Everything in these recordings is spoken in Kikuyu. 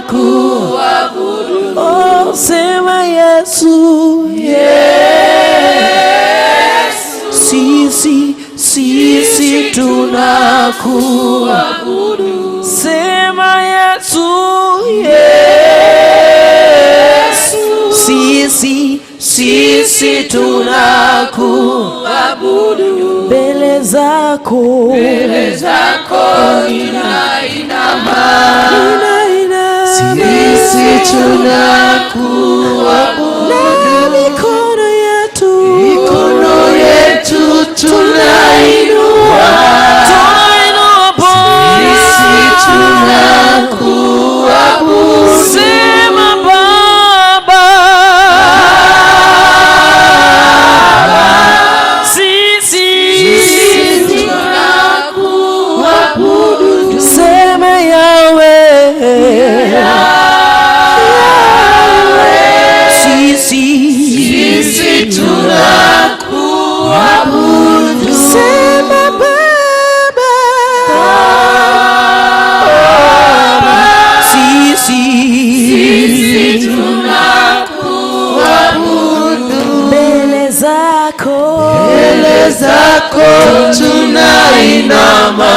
Tunakuabudu. Oh, sema Yesu, Yesu. Sisi, sisi tunakuabudu. Sema Yesu, Yesu. Sisi, sisi tunakuabudu. Mbele zako, Mbele zako tunainama, ninainama. Sisi tunakuabudu. Na mikono yetu, Mikono yetu tunainua, tunainua Bwana. Sisi tunakuabudu. Sema Baba, sisi, Sisi tunakuabudu. Sema Yahweh, sisi, Sisi tunakuabudu. Sema Baba, sisi, Sisi tunakuabudu. Mbele zako, Mbele zako tunainama,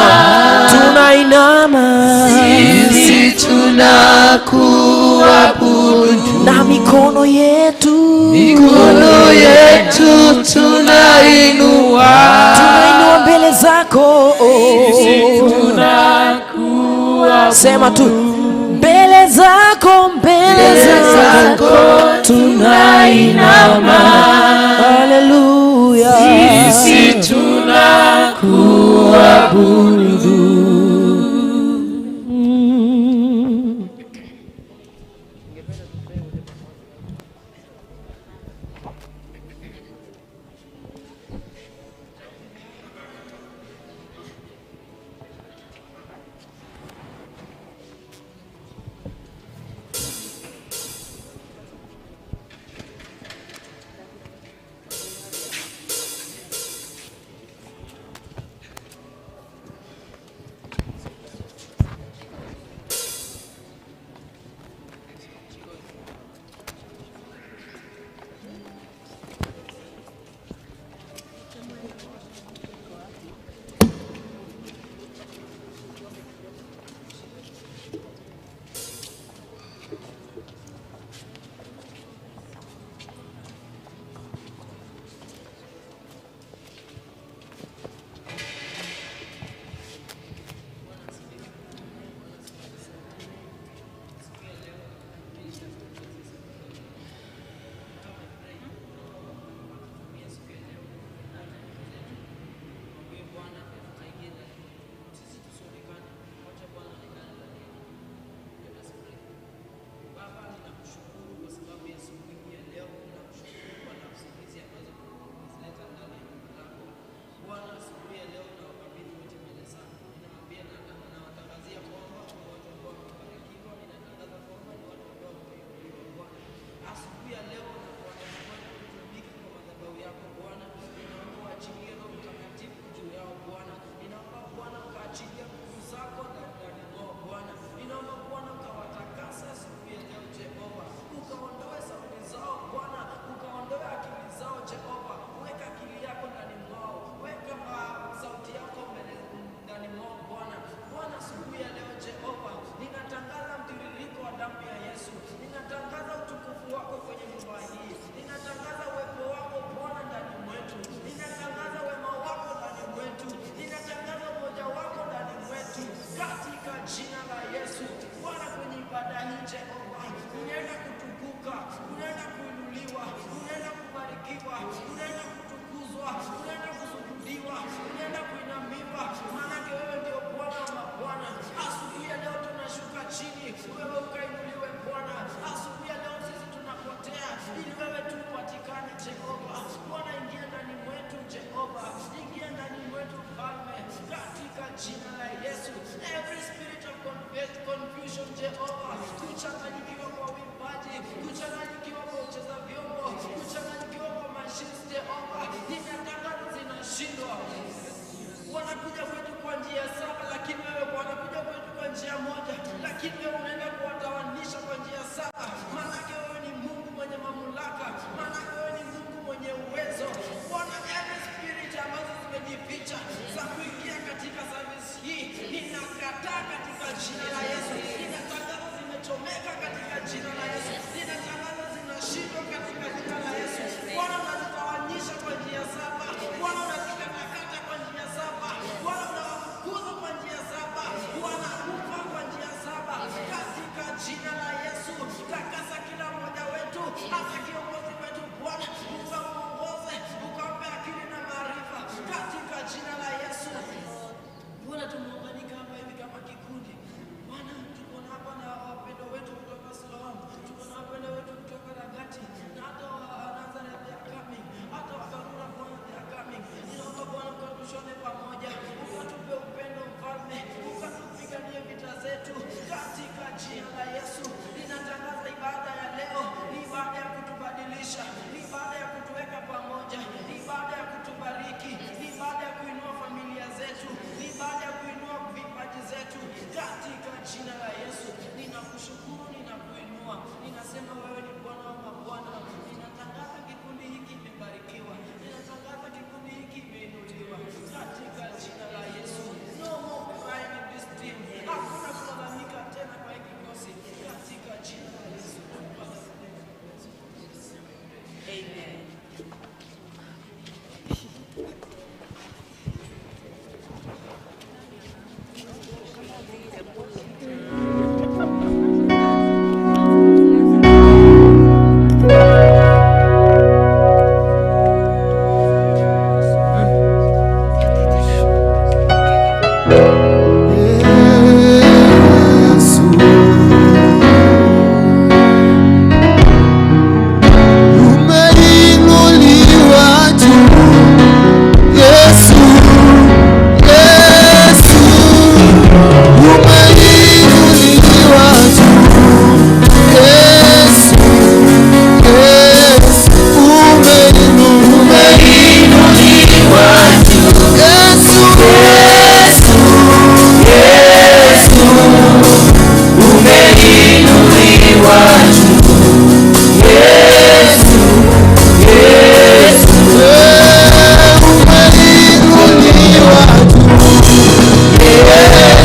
tunainama. Sisi tunakuabudu. Na mikono yetu, Mikono yetu tunainua, tunainua mbele zako. Sema tu mbele zako, mbele zako tunainama. Haleluya. Sisi tunakuabudu. Ninatangaza mtiririko wa damu ya Yesu. Ninatangaza utukufu wako kwenye nyumba. jina la Yesu. Ninatangaza zinashindwa katika jina la Yesu. Bwana, unazitawanyisha kwa njia saba. Bwana, unazikatakata kwa njia saba. Bwana, unawafukuza kwa njia saba. Wanakufa kwa njia saba katika jina la Yesu. Takasa kila mmoja wetu, hata kiongozi wetu Bwana, ukamuongoze, ukampe akili na maarifa katika jina la Yesu. Bwana, tumeunganika hapa hivi kama kikundi. Bwana, tuko na hapa na wapendwa wetu kutoka Siloam, tuko na wapendwa wetu kutoka Ragati, na hata wa Nazareth they are coming, hata wa Karura Bwana they are coming. Ninaomba Bwana ukatushone pamoja, ukatupe upendo Mfalme, ukatupiganie vita zetu katika jina la Yesu. Ninatangaza ibada ya leo ni ibada ya kutubadilisha, ni ibada ya kutuweka pamoja, ni ibada ya kutubariki, ni ibada ya kuinua familia zetu, ni ibada ya kuinua vipaji zetu katika jina la Yesu. Ninakushukuru, ninakuinua, ninasema wewe ni Bwana wa mabwana. Ninatangaza kikundi hiki imebarikiwa, ninatangaza kikundi hiki imeinuliwa katika jina la Yesu. No more crying in this team. Hakuna kulalamika tena kwa hiki kikosi katika jina la Yesu. Amen. Yesu, umeinuliwa juu. Yesu, Yesu, umeinuliwa juu. Yesu, Yesu, umeinuliwa juu. Yesu, Yesu, umeinuliwa juu. Yesu, Yesu, umeinuliwa juu.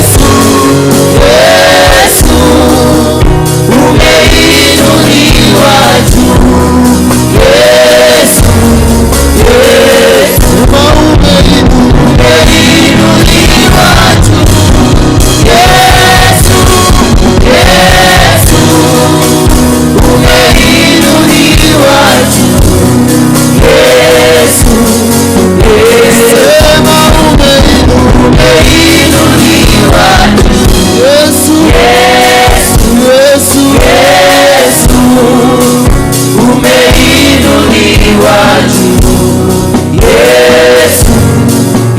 Yesu, Yesu, umeinuliwa juu. Yesu, Yesu, umeinuliwa juu. Yesu, Sema umeinuliwa juu. Yesu, Yesu, Yesu, umeinuliwa juu. Yesu,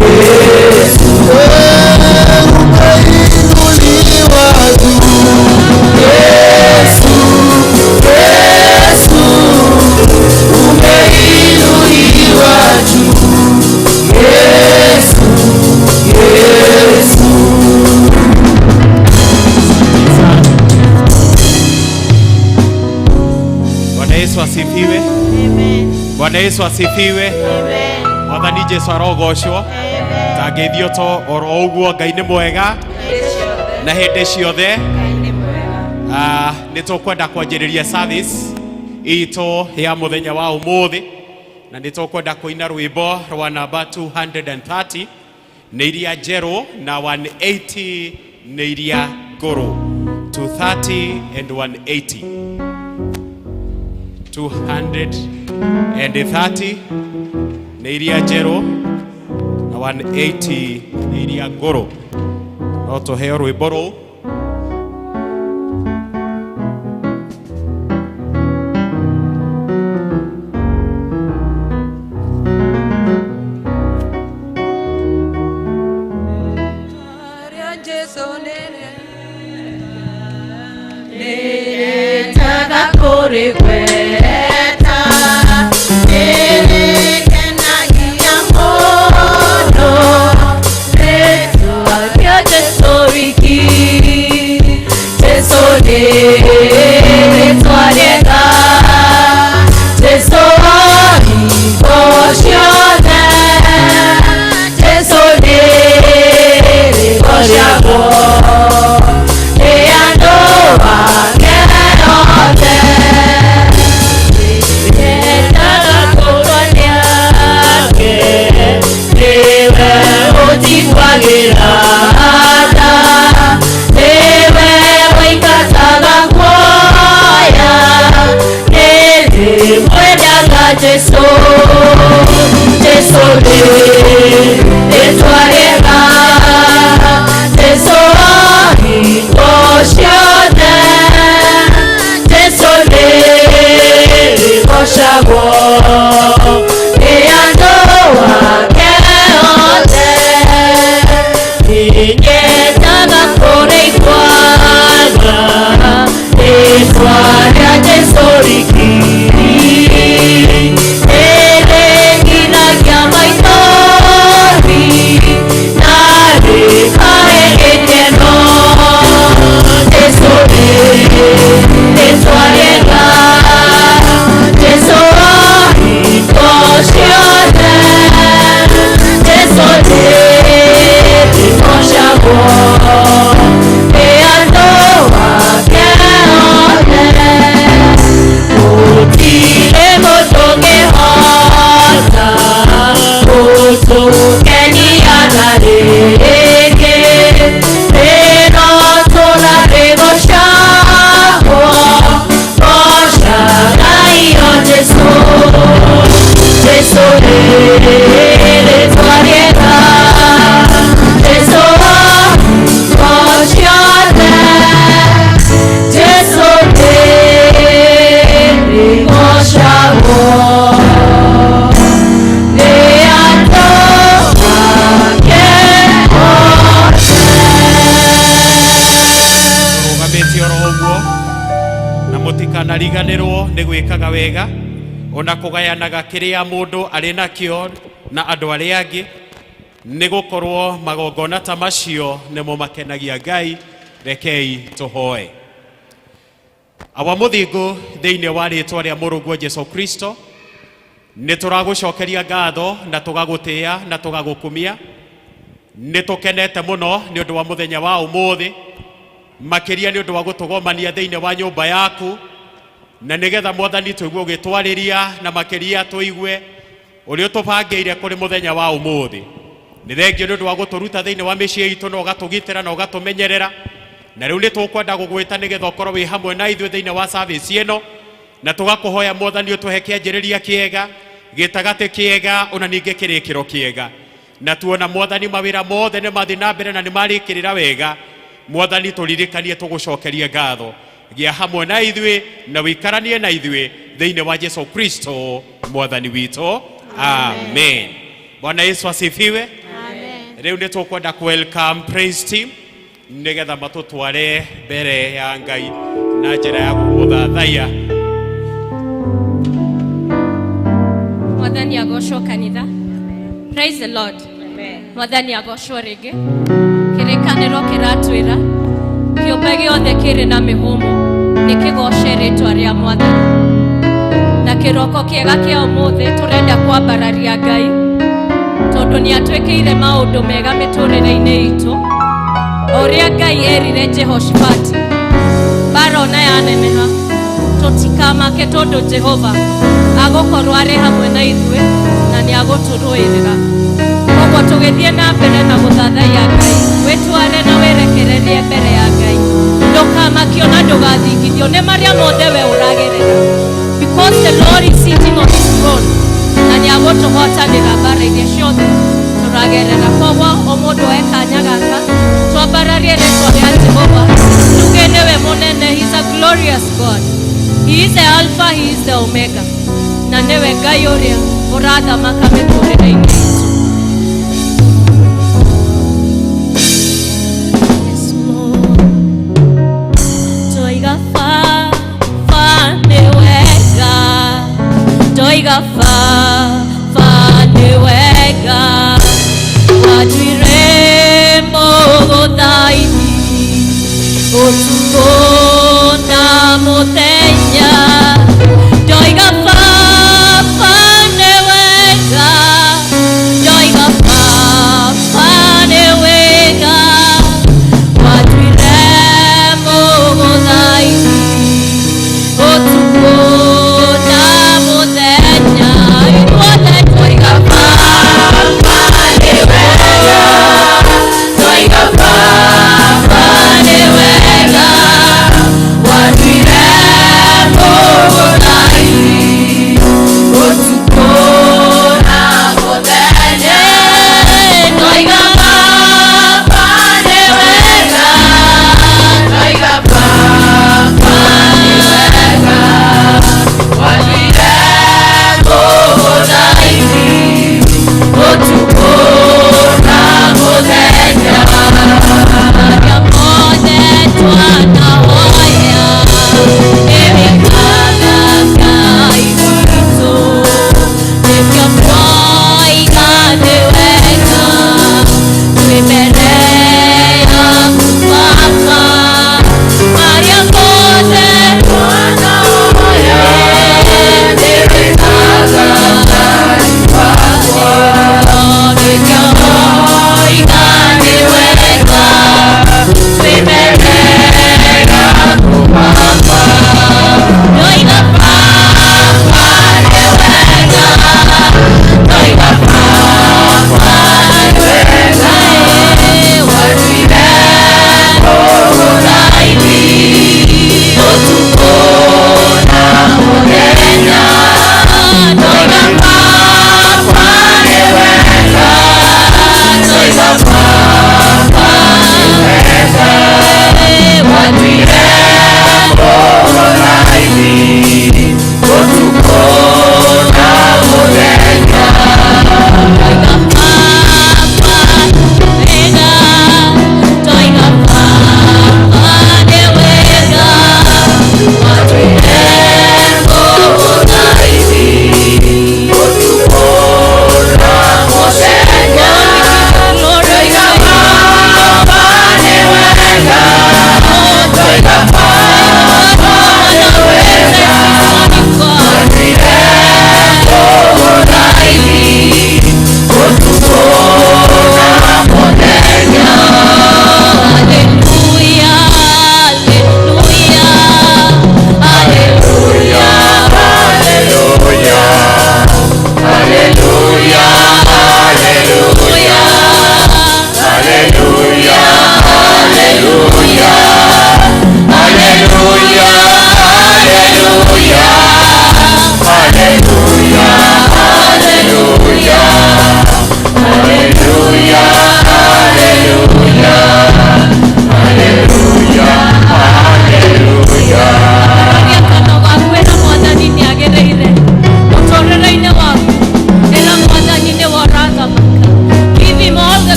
Yesu, umeinuliwa juu. Yesu, Yesu, umeinuliwa juu. Yesu, Yesu. Bwana Yesu asifiwe. Bwana Yesu asifiwe. Mwathani Jesu arogocwo. Tangĩthio to oro ũguo Ngai nĩ mwega na hĩndĩ ciothe. Nĩ tũkwenda kwanjĩrĩria service itũ ya mũthenya wa ũmũthĩ na nĩ tũkwenda kũina rwĩmbo rwa namba 230 nĩ iria njerũ na 180 nĩ iria ngũrũ. 230 and 180. 230 nĩ iria njerũ na 180 nĩ iria ngũrũ. No tũheo rwĩmbo rũu. Nĩndaga kũrĩgweta, nĩrĩkenagia mũno, rĩĩtwa rĩa Jesũ wiki. Jesũ nĩ rĩĩtwa rĩega, Jesũ hingo ciothe, Jesũ nĩ rĩgocagwo nĩ andũ ake othe. Mũtikanariganĩrwo nĩ gwĩkaga wega ona kũgayanaga kĩrĩa mũndũ arĩ nakĩo na andũ arĩa angĩ, nĩ gũkorwo magongona ta macio nĩmo makenagia Ngai. Rekei tũhoe. Awa mũthingu, thĩinĩ wa rĩtwa rĩa mũrũguo Jesu Kristo, nĩ tũragũcokeria ngatho na tũgagũtĩa na tũgagũkumia. Nĩ tũkenete mũno nĩ ũndũ wa mũthenya wa ũmũthĩ, makĩria nĩ ũndũ wa gũtũgomania thĩinĩ wa nyũmba yaku, na nĩgetha Mwathani tũigue ũgĩtwarĩria, na makĩria tũigue ũrĩa ũtũbangĩire kũrĩ mũthenya wa ũmũthĩ. Nĩ thengio nĩ ũndũ wa gũtũruta thĩinĩ wa mĩciĩ itũ na ũgatũgitĩra na ũgatũmenyerera. Na rĩu nĩ tũkwenda gũgwĩta nĩgetha ũkorwo wĩ hamwe na ithuĩ thĩinĩ wa service ĩno, na tũgakũhoya Mwathani ũtũhe kĩanjĩrĩria kĩega, gĩtagatĩ kĩega, ona ningĩ kĩrĩkĩro kĩega. Na tuona Mwathani mawĩra mothe nĩ mathiĩ na mbere na nĩ marĩkĩrĩra wega, Mwathani tũririkanie tũgũcokerie ngatho. Gĩa hamwe na ithuĩ na wĩikaranie na ithuĩ thĩinĩ wa Jesu Kristo Mwathani witũ, amen. Bwana Yesu asifiwe. Rĩu nĩ tũkwenda ku welcome praise team nĩgetha matũtware mbere ya Ngai na njĩra ya kũmũthathaiya. Mwathani agocwo kanitha. Praise the Lord. Mwathani agocwo rĩngĩ. Kĩrĩkanĩro kĩratwĩra kĩũmbe gĩothe kĩrĩ na mĩhũmũ nĩ kĩgoce rĩtwa rĩa Mwathani. Na kĩroko kĩega kĩa ũmũthĩ tũrenda kwambararia Ngai tondũ nĩ atwĩkĩire maũndũ mega mĩtũrĩre-inĩ itũ. O ũrĩa Ngai erire Jehoshafati, mbara ona yaneneha tũtikamake tondũ Jehova agũkorwo arĩ hamwe na ithuĩ na nĩ agũtũrũĩrĩra. Koguo tũgĩthiĩ na mbere na gũthathaiya Ngai, wĩtware na wĩrekererie mbere ya Ngai. Ndũkamakio na ndũgathingithio nĩ marĩa mothe we ũragerera, because the Lord is sitting on his throne na nĩ agũtũhotanĩra mbara iria ciothe tũragerera. Koguo o mũndũ oe kanya gaka twambararie rĩtwa rĩa Jehova, tuge nĩwe mũnene. He is a glorious God. He is the Alpha, he is the Omega, na nĩwe Ngai ũrĩa ũrathamaka mĩtũrĩre-inĩ itũ. Yes, Lord. Ndoiga Baba nĩ wega, ndoiga Baba nĩ wega, wanduire mũgũthaithi ũtukũ na mũthenya. Ndoiga Baba nĩ wega, ndoiga Baba nĩ wega, wanduire mũgũthaithi ũtukũ na mũthenya. Ithuothe twoiga Baba nĩ wega, twoiga Baba nĩ wega, wanduire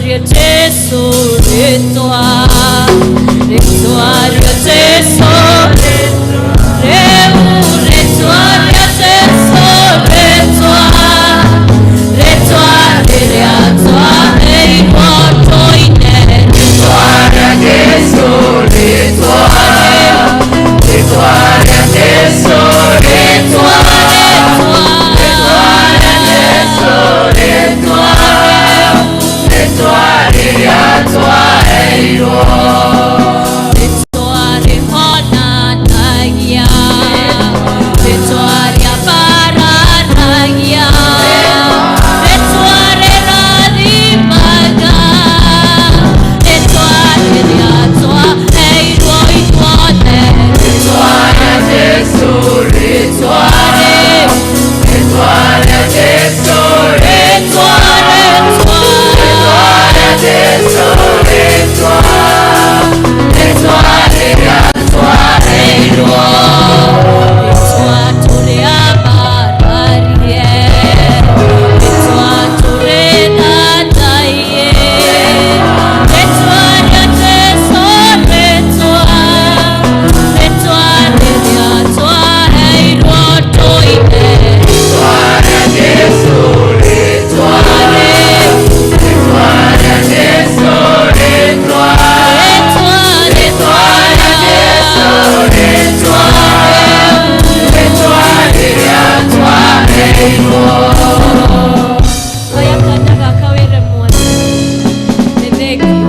Rĩtwa rĩa Jesũ, rĩtwa, rĩtwa rĩa Jesũ, rĩu rĩtwa rĩa Jesũ, rĩtwa, rĩtwa rĩrĩa twaheirwo tũine. Rĩtwa rĩa Jesũ, rĩtwa, rĩtwa rĩa Jesũ, rĩtwa, rĩtwa rĩa Jesũ, rĩtwa, rĩtwa rĩrĩa twaheirwo. Rĩtwa rĩhonanagia, rĩtwa rĩambararagia, rĩtwa rĩrathimaga, rĩtwa rĩrĩa twaheirwo ithuothe. Rĩtwa rĩa Jesũ, rĩtwa, rĩtwa rĩa Jesũ, rĩtwa, rĩtwa rĩa Jesũ, rĩtwa, rĩtwa rĩrĩa twaheirwo. Rĩtwa tũrĩambararie, rĩtwa tũrĩthathaiye, rĩtwa rĩa Jesũ, rĩtwa, rĩtwa rĩrĩa twaheirwo tũine. Rĩtwa rĩa Jesũ, rĩtwa, rĩtwa rĩa Jesũ, rĩtwa, Rĩtwa, rĩtwa rĩa Jesũ, rĩtwa, rĩtwa rĩrĩa twaheirwo. Oya kanya gaka wĩre Mwathani nĩ thengiũ.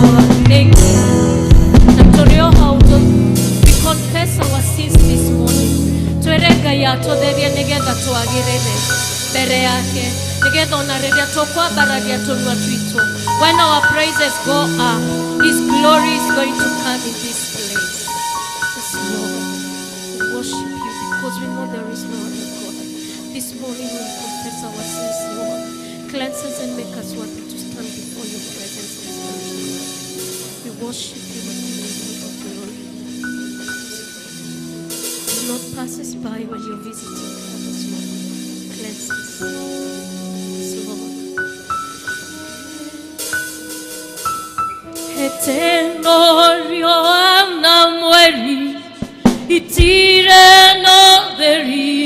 Lord, thank you. Na tũrĩ o hau we confess our sins this morning. Twĩre Ngai atũtherie nĩgetha twagĩrĩre mbere yake, nĩgetha ona rĩrĩa tũkwambararia tũnua twitũ, when our praises go up, his glory is going to come in this place. Yes, Lord, we worship you because we know there is no other God. This morning we confess our sins, Lord. Cleanse us and make us worthy to stand before your presence this morning. We worship you and we give you the glory. Do not pass us by when you're visiting others, Lord. Cleanse us. Yes, Lord. Eteno riũa na mweri itire na ũtheri,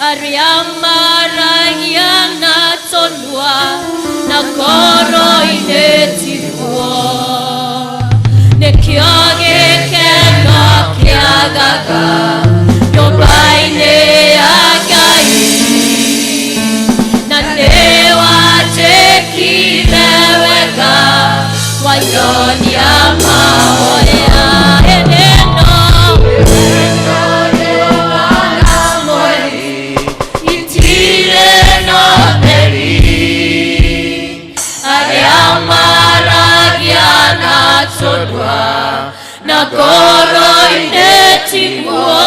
arĩa maragia na tũnua na ngoro-inĩ tiguo, nĩkĩo gĩkeno kĩagaga nyũmba-inĩ ya Ngai, na nĩwanjĩkire wega wanyonia mahoya ĩno. Itire na ũtheri, arĩa maragia na tũnua na ngoro-inĩ tiguo,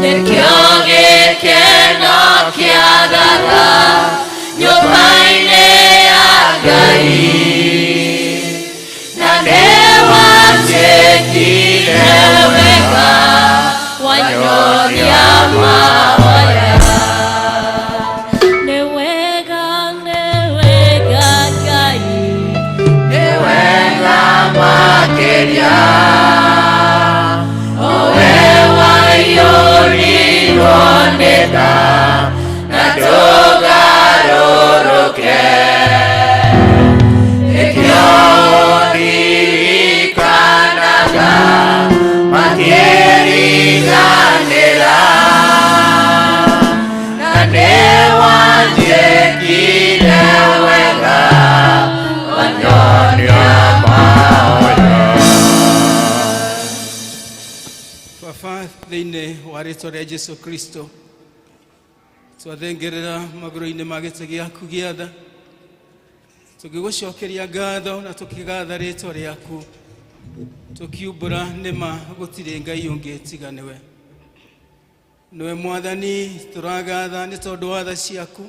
nĩkĩo gĩkeno kĩagaga nyũmba-inĩ ya Ngai, na nĩwanjĩkire wega wanyonia mahoya. Nĩ wega, nĩ wega Ngai. Nĩ wega makĩria, o we waiyũrirwo nĩ tha na tũgarũrũke, nĩkĩo ndirikanaga makĩriganĩra, na nĩwanjĩkire wega wanyonia mahoya. Baba, thĩinĩ wa rĩtwa rĩa Jesu Kristo, twathengerera magũrũ-inĩ ma gĩtĩ gĩaku gĩa tha, tũgĩgũcokeria ngatho na tũkĩgatha rĩtwa rĩaku, tũkiumbũra nĩma gũtirĩ Ngai ũngĩ tiga nĩwe. Nĩwe Mwathani tũragatha nĩ tondũ wa tha ciaku,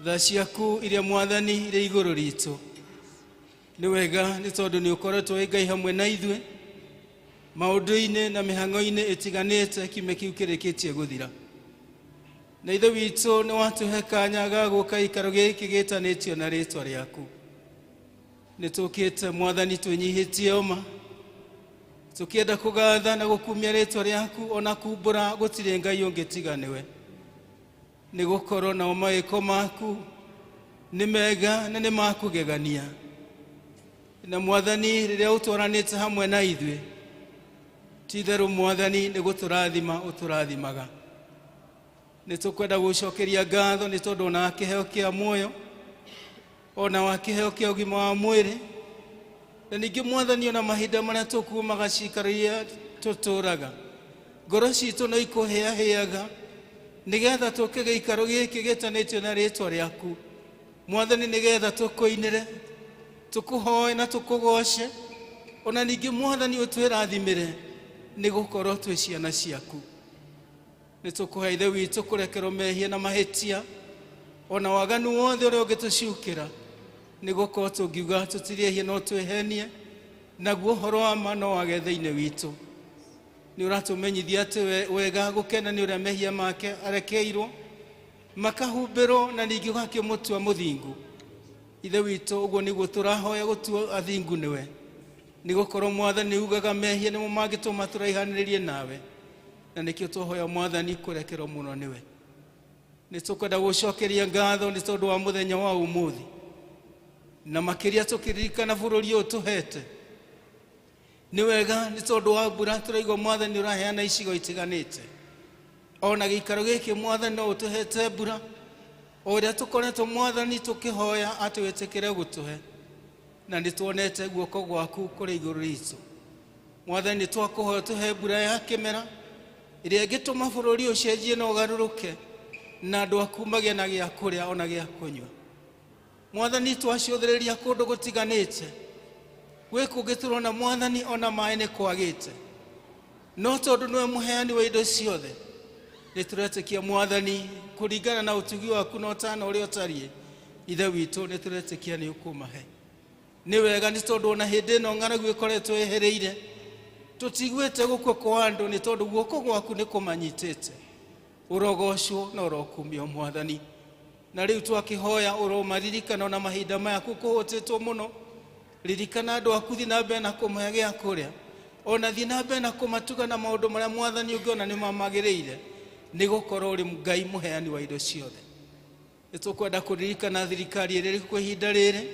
tha ciaku iria Mwathani irĩ igũrũ ritũ. Nĩ wega nĩ tondũ nĩ ũkoretwo wĩ Ngai hamwe na ithuĩ maũndũ-inĩ na mĩhang'o-inĩ ĩtiganĩte kiumia kĩu kĩrĩkĩtie gũthira. Na Ithe witũ nĩ watũhe kanya ga gũka gĩikaro gĩkĩ gĩtanĩtio na rĩtwa rĩaku. Nĩ tũkĩte Mwathani twĩnyihĩtie ũma, tũkĩenda kũgatha na gũkumia rĩtwa rĩaku, ona kumbũra gũtirĩ Ngai ũngĩ tiga nĩwe. Nĩ gũkorwo nao mawĩko maku nĩ mega na nĩ makũgegania. Na Mwathani, rĩrĩa ũtwaranĩte hamwe na ithuĩ, ti itherũ Mwathani nĩ gũtũrathima ũtũrathimaga. Nĩ tũkwenda gũcokeria ngatho nĩ tondũ ona kĩheo kĩa muoyo, ona wa kĩheo kĩa ũgima wa mwĩrĩ, na ningĩ Mwathani ona mahinda marĩa tũkumaga cikaro iria tũtũraga, ngoro citũ no ikũhĩahĩaga nĩgetha tũke gĩikaro gĩkĩ gĩtanĩtio na rĩtwa rĩaku Mwathani, nĩgetha tũkũinĩre, tũkũhoe na tũkũgoce, ona ningĩ Mwathani ũtwĩrathimĩre, nĩ gũkorwo twĩ ciana ciaku. Nĩ tũkũhe Ithe witũ kũrekerwo mehia na mahĩtia ona waganu wothe ũrĩa ũngĩtũcukĩra, nĩ gũkorwo tũngiuga tũtirĩ ehia no twĩhenie, naguo ũhoro wa ma no wage thĩinĩ witũ. Nĩ ũratũmenyithia atĩ wega gũkena nĩ ũrĩa mehia make arekeirwo makahumbĩrwo, na ningĩ ũgakĩmũtua mũthingu. Ithe witũ, ũguo nĩguo tũrahoya gũtuo athingu nĩwe, nĩ gũkorwo Mwathani ugaga mehia nĩmo mangĩtũma tũraihanĩrĩrie nawe, na nĩkĩo twahoya Mwathani kũrekerwo mũno nĩwe. Nĩ tũkwenda gũcokeria ngatho nĩ tondũ wa mũthenya wa ũmũthĩ, na makĩria tũkĩririkana bũrũri ũyũ tũhete. Nĩ wega nĩ tondũ wa mbura tũraigua Mwathani ũraheana icigo itiganĩte, ona gĩikaro gĩkĩ Mwathani no ũtũhete mbura o ũrĩa tũkoretwo Mwathani tũkĩhoya atĩ wĩtĩkĩre gũtũhe, na nĩ tuonete guoko gwaku kũrĩ igũrũ ritũ. Mwathani, nĩ twakũhoya tũhe mbura ya kĩmera ĩrĩa ĩngĩtũma bũrũri ũcenjie na ũgarũrũke, na andũ aku magĩe na gĩa kũrĩa ona gĩa kũnyua. Mwathani, twacũthĩrĩria kũndũ gũtiganĩte, gwĩ kũngĩ tũrona Mwathani ona maĩ nĩ kwagĩte, no tondũ nĩwe mũheani wa indo ciothe, nĩ tũretĩkia Mwathani kũringana na ũtugi waku na ũtana ũrĩa ũtariĩ, Ithe witũ nĩ tũretĩkia nĩ ũkũmahe. Nĩ wega nĩ tondũ ona hĩndĩ ĩno ng'aragu ĩkoretwo ĩhĩrĩire, tũtiguĩte gũkua kwa andũ nĩ tondũ guoko gwaku nĩ kũmanyitĩte. Ũrogocwo na ũrokumio Mwathani. Na rĩu twakĩhoya ũromaririkana ona mahinda maya kũhũtĩtwo mũno. Ririkana andũ aku, thiĩ na mbere na kũmahe gĩa kũrĩa, ona thiĩ na mbere na kũmatuga na maũndũ marĩa Mwathani ũngĩona nĩ mamagĩrĩire, nĩ gũkorwo ũrĩ Ngai mũheani wa indo ciothe. Nĩ tũkwenda kũririkana thirikari ĩrĩa ĩrĩ kuo ihinda rĩrĩ,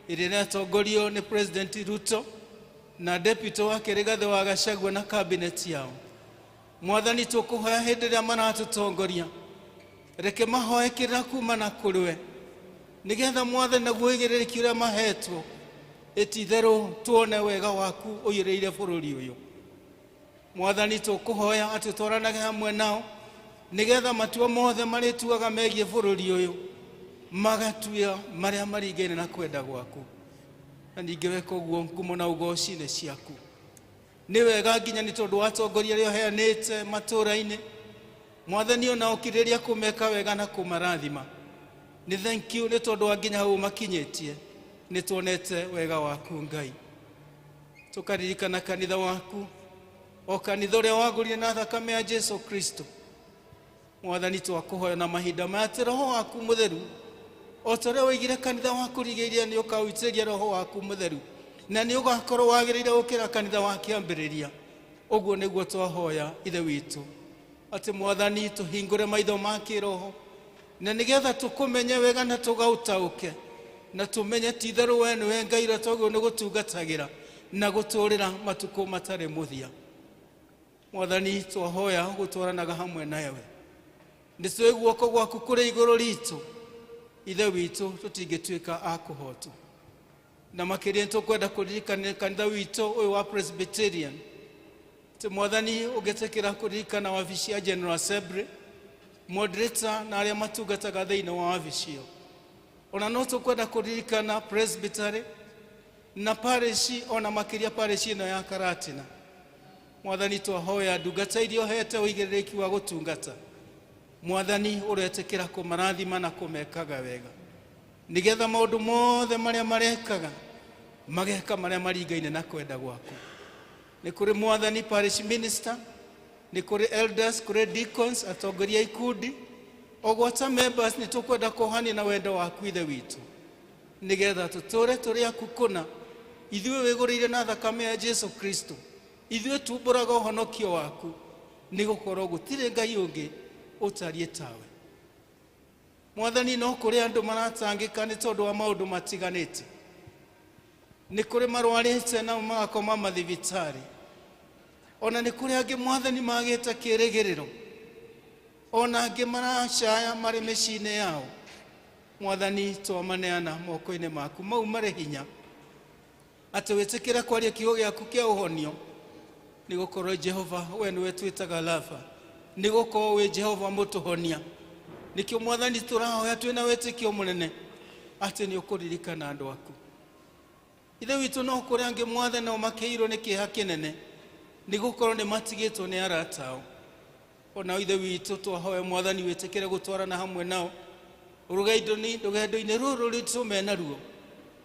ĩrĩa ĩratongorio nĩ President Ruto na deputy wake Rigathĩ wa Gachagua na cabinet yao. Mwathani, tũkũhoya hĩndĩ ĩrĩa maratũtongoria, reke mahoe kĩrĩra kuma na kũrĩ we, nĩgetha Mwathani naguo ũigĩrĩrĩki ũrĩa mahetwo ĩtitherũ tuone wega waku ũiyũrĩire bũrũri ũyũ. Mwathani, tũkũhoya atĩ twaranage hamwe nao, nĩgetha matua mothe marĩtuaga megiĩ bũrũri ũyũ magatua marĩa maringaine na kwenda gwaku, na ningĩ weka ũguo ngumo na ũgoci nĩ ciaku. Nĩ wega nginya nĩ tondũ wa atongoria arĩa ũheanĩte matũũra-inĩ, Mwathani, ona ũkirĩrĩria kũmeka wega na kũmarathima. Nĩ thank you nĩ tondũ wa nginya hau makinyĩtie, nĩ tuonete wega waku Ngai. Tũkaririkana kanitha waku, o kanitha ũrĩa wagũrire na thakame ya Jesu Kristo. Mwathani, twakũhoya na mahinda maya atĩ roho waku mũtheru, o ta ũrĩa waigire kanitha waku rigĩirie nĩ ũkaũitĩrĩria roho waku mũtheru, na nĩ ũgakorwo wagĩrĩire gũkĩra kanitha wa kĩambĩrĩria. Ũguo nĩguo twahoya Ithe witũ, atĩ Mwathani tũhingũre maitho ma kĩroho, na nĩgetha tũkũmenye wega na tũgaũtaũke, na tũmenye ti itherũ we nĩwe Ngai ũrĩa twagĩrĩirwo nĩ gũtungatagĩra na gũtũũrĩra matukũ matarĩ mũthia. Mwathani, twahoya gũtwaranaga hamwe nawe, nĩ tũĩ guoko gwaku kũrĩ igũrũ ritũ, Ithe witũ, tũtingĩtuĩka a kũhotwo. Na makĩria nĩ tũkwenda kũririkana kanitha witũ ũyũ wa Presbyterian, atĩ Mwathani ũngĩtĩkĩra kũririkana wabici ya General Assembly, moderator na arĩa matungataga thĩinĩ wa wabici ĩyo. Ona no tũkwenda kũririkana presbytery na parish, ona makĩria parish ĩno ya Karatina. Mwathani, twahoya ndungata iria ũhete ũigĩrĩrĩki wa gũtungata, Mwathani ũretĩkĩra kũmarathima na kũmekaga wega, nĩgetha maũndũ mothe marĩa marekaga mageka marĩa maringaine na kwenda gwaku. Nĩ kũrĩ Mwathani parish minister, nĩ kũrĩ elders, kũrĩ deacons, atongoria a ikundi. Ogwata members nĩ tũkwenda kũhania na wendo waku Ithe witũ, nĩgetha tũtũre tũrĩ aku kũna. Ithuĩ wĩgũrĩire na thakame ya Jesu Kristo, ithuĩ tumbũraga ũhonokio waku, nĩ gũkorwo gũtirĩ Ngai ũngĩ ũtariĩ tawe. Mwathani, no kũrĩ andũ maratangĩka nĩ tondũ wa maũndũ matiganĩte. Nĩ kũrĩ marwarĩte na magakoma mathibitarĩ, ona nĩ kũrĩ angĩ Mwathani magĩte kĩrĩgĩrĩro, ona angĩ maracaya marĩ mĩciĩ-inĩ yao. Mwathani, twamaneana moko-inĩ maku mau marĩ hinya, atĩ wĩtĩkĩre kwaria kiugo gĩaku kĩa ũhonio, nĩ gũkorwo Jehova we nĩwe twĩtaga Rafa, nĩ gũkorwo wĩ Jehova mũtũhonia. Nĩkĩo Mwathani tũrahoya twĩna wĩtĩkio mũnene atĩ nĩ ũkũririkana andũ aku. Ithe witũ, no kũrĩ angĩ Mwathani nao makĩirwo nĩ kĩeha kĩnene, nĩ gũkorwo nĩ matigĩtwo nĩ arata ao. Ona Ithe witũ, twahoya Mwathani wĩtĩkĩre gũtwarana hamwe nao rũgendo-inĩ rũrũ rwitũ menaruo.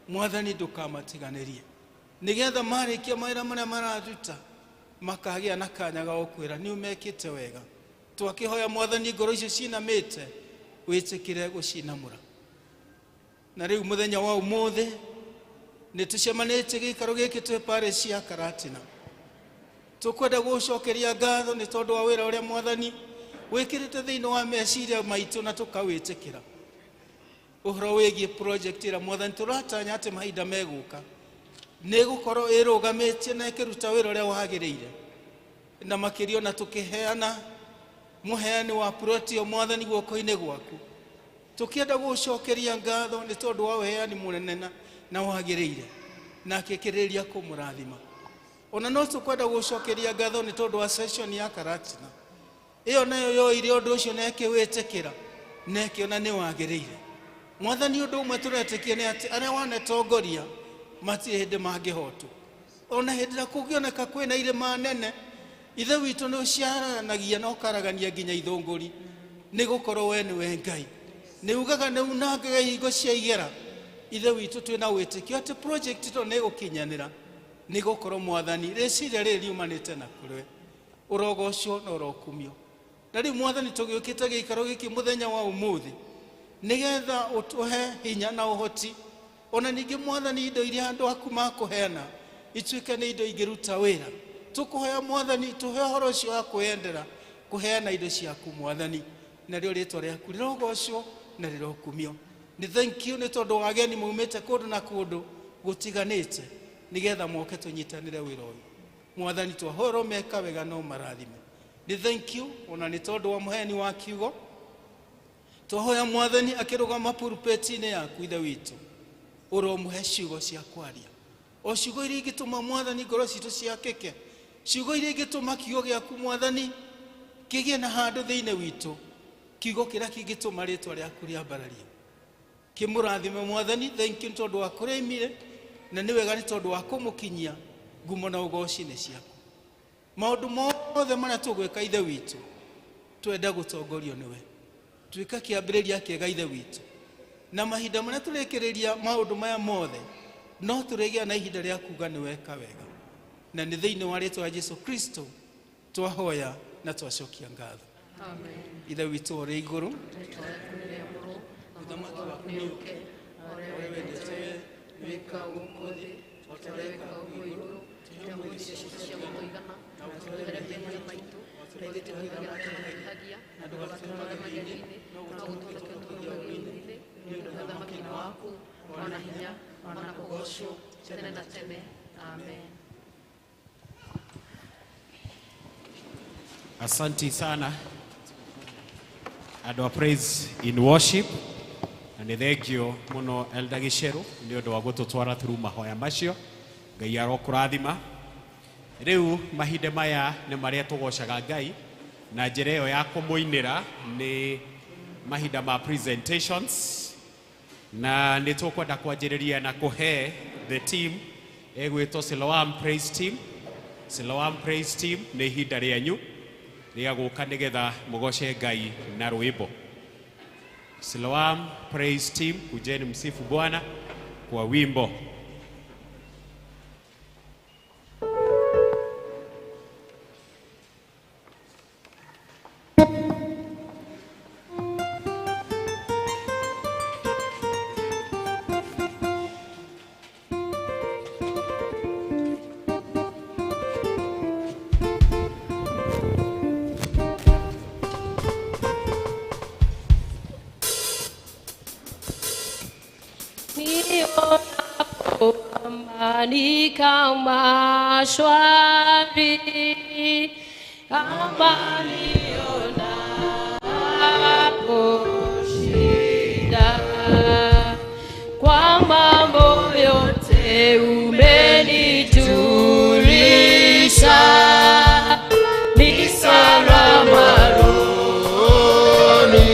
Mwathani, ndũkamatiganĩrie, nĩgetha marĩkia mawĩra marĩa mararuta makagĩa na kanya ga gũkwĩra nĩ ũmekĩte wega. Twakĩhoya Mwathani ngoro icio cinamĩte wĩtĩkĩre gũcinamũra. Na rĩu mũthenya wa ũmũthĩ nĩ tũcemanĩtie gĩikaro gĩkĩ twĩ parish ya Karatina. Tũkwenda gũcokeria ngatho nĩ tondũ wa wĩra ũrĩa Mwathani wĩkĩrĩte thĩinĩ wa meciria maitũ na tũkawĩtĩkĩra. Ũhoro wĩgiĩ project ĩrĩa Mwathani tũratanya atĩ mahinda megũka nĩ gũkorwo ĩrũgamĩtie na ĩkĩruta wĩra ũrĩa wagĩrĩire, na makĩria ona tũkĩheana mũheani wa plot ĩyo Mwathani guoko-inĩ gwaku. Tũkĩenda gũcokeria ngatho nĩ tondũ wa ũheani mũnene na wagĩrĩire, na akĩkĩrĩrĩria kũmũrathima. Ona no tũkwenda gũcokeria ngatho nĩ tondũ wa session ya Karatina ĩyo nayo yoire ũndũ ũcio na ĩkĩwĩtĩkĩra na ĩkĩona nĩ wagĩrĩire. Mwathani, ũndũ ũmwe tũretĩkia nĩ atĩ arĩa wanetongoria matirĩ hĩndĩ mangĩhotwo. Ona hĩndĩ ĩrĩa kũngĩoneka kwĩna irĩma nene, Ithe witũ nĩ ũciaranagia na ũkaragania nginya ithũngũri, nĩ gũkorwo we nĩwe Ngai. Nĩ ugaga nĩ unangaga ihingo cia igera. Ithe witũ, twĩna wĩtĩkio atĩ project ĩno nĩ ĩgũkinyanĩra, nĩ gũkorwo Mwathani rĩciria rĩrĩ riumanĩte na kũrĩ we. Ũrogocwo na ũrokumio. Na rĩu Mwathani, tũgĩũkĩte gĩikaro gĩkĩ mũthenya wa ũmũthĩ nĩgetha ũtũhe hinya na ũhoti, ona ningĩ Mwathani indo iria andũ aku makũheana ituĩke nĩ indo ingĩruta wĩra. Tũkũhoya Mwathani tũhe ũhoro ũcio wa kwĩyendera kũheana indo ciaku Mwathani, narĩo rĩtwa rĩaku rĩrogocwo na rĩrokumio. Nĩ thank you nĩ tondũ wa ageni maumĩte kũndũ na kũndũ gũtiganĩte, nĩgetha moke tũnyitanĩre wĩra ũyũ. Mwathani, twahoera meka wega no marathime. Nĩ thank you ona nĩ tondũ wa mũheani wa kiugo. Twahoya Mwathani akĩrũgama pulpit-inĩ yaku Ithe witũ, ũromũhe ciugo cia kwaria, o ciugo iria ingĩtũma Mwathani ngoro citũ ciakĩke, ciugo iria ingĩtũma kiugo gĩaku Mwathani kĩgĩe na handũ thĩinĩ witũ, kiugo kĩrĩa kĩngĩtũma rĩtwa rĩaku rĩambarario. Kĩmũrathime Mwathani. Thank you nĩ tondũ wa kũrĩa aimire, na nĩ wega nĩ tondũ wa kũmũkinyia. Ngumo na ũgoci nĩ ciaku. Maũndũ mothe marĩa tũgwĩka, Ithe witũ, twenda gũtongorio nĩwe. Tuĩka kĩambĩrĩria kĩega, Ithe witũ, na mahinda marĩa tũrĩkĩrĩria maũndũ maya mothe no tũrĩgĩa na ihinda rĩa kuga nĩ weka wega. Na nĩ thĩinĩ wa rĩtwa rĩa Jesu Kristo twahoya na twacokia ngatho. Ithe witũ ũrĩ igũrũ, ũthamaki waku nĩ ũke, ũrĩa wendete we wĩka gũkũ thĩ o ta ũrĩa wĩkaga kũu igũrũ. Tũhe ũmũthĩ irio cia mũigana, na ũtũrehere mehia maitũ, na ithuĩ tũhithagia tũhĩhagia, na ndũgatũtware magerio-inĩ, no ũtũhonokie kuuma ũũru-inĩ, nĩ ũndũ ũthamaki nĩ waku, ona hinya, ona kũgoocwo tene na tene. Amen. Asante sana andũ a Praise in Worship, na nĩ thengio mũno Elder Gĩcerũ nĩ ũndũ wa gũtũtwara through mahoya macio. Ngai arokũrathima. Rĩu mahinda maya nĩ marĩa tũgocaga Ngai na njĩra ĩyo ya kũmũinĩra. Nĩ mahinda ma presentations, na nĩ tũkwenda kwanjĩrĩria na kũhe the team ĩgwĩtwo Siloam Praise Team. Siloam Praise Team, nĩ ihinda rĩanyu rĩa gũka nĩgetha mũgoce Ngai na rwĩmbo. Siloam Praise Team, kujeni msifu Bwana kwa wimbo. ni kama shwari, kama nionapo shida. Kwa mambo yote umenitulisha, ni salama Rohoni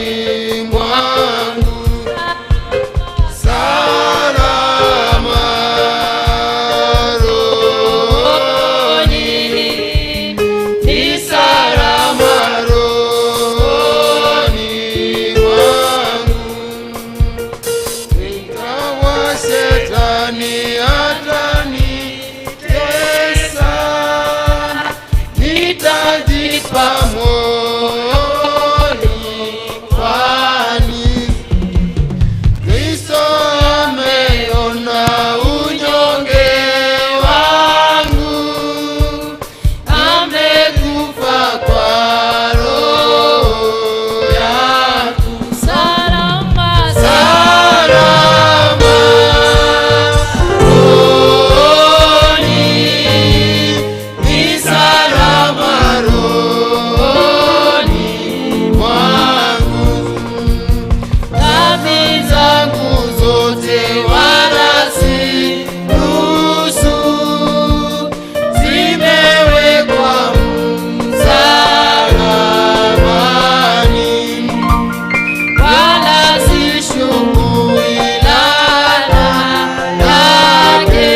mwangu, salama rohoni, ni salama rohoni mwangu. Ingawa Shetani atanitesa, nitajipa moyoni, kwani Kristo ameona unyonge wangu, amekufa kwa roho yangu. salama, Salama rohoni, ni salama rohoni mwangu. Dhambi zangu zote wala si nusu, zimewekwa msalabani, wala sishuku laana yake.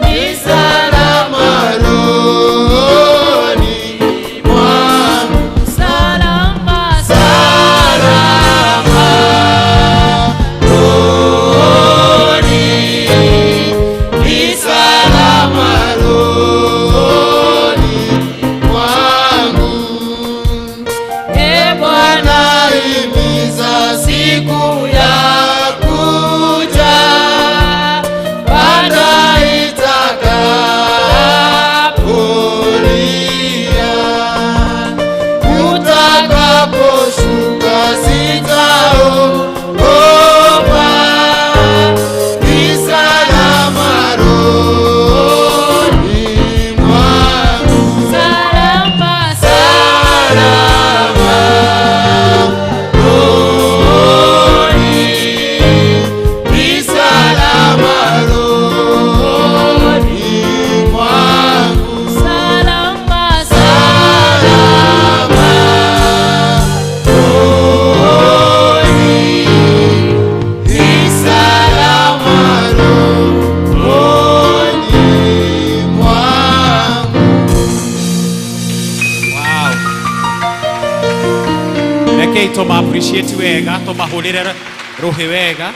Ni salama rohoni mwangu, salama, salama rohoni, ni salama rohoni mwangu. E Bwana, Nahimiza siku ya kuja, Bwana itakapolia, utakaposhuka sitaogopa, ni salama rohoni mwangu. salama, Salama rohoni, ni salama rohoni mwangu. salama, Salama rohoni, ni salama rohoni mwangu. Wow. Rekei tũma appreciate wega tũmahũrĩre rũhĩ wega.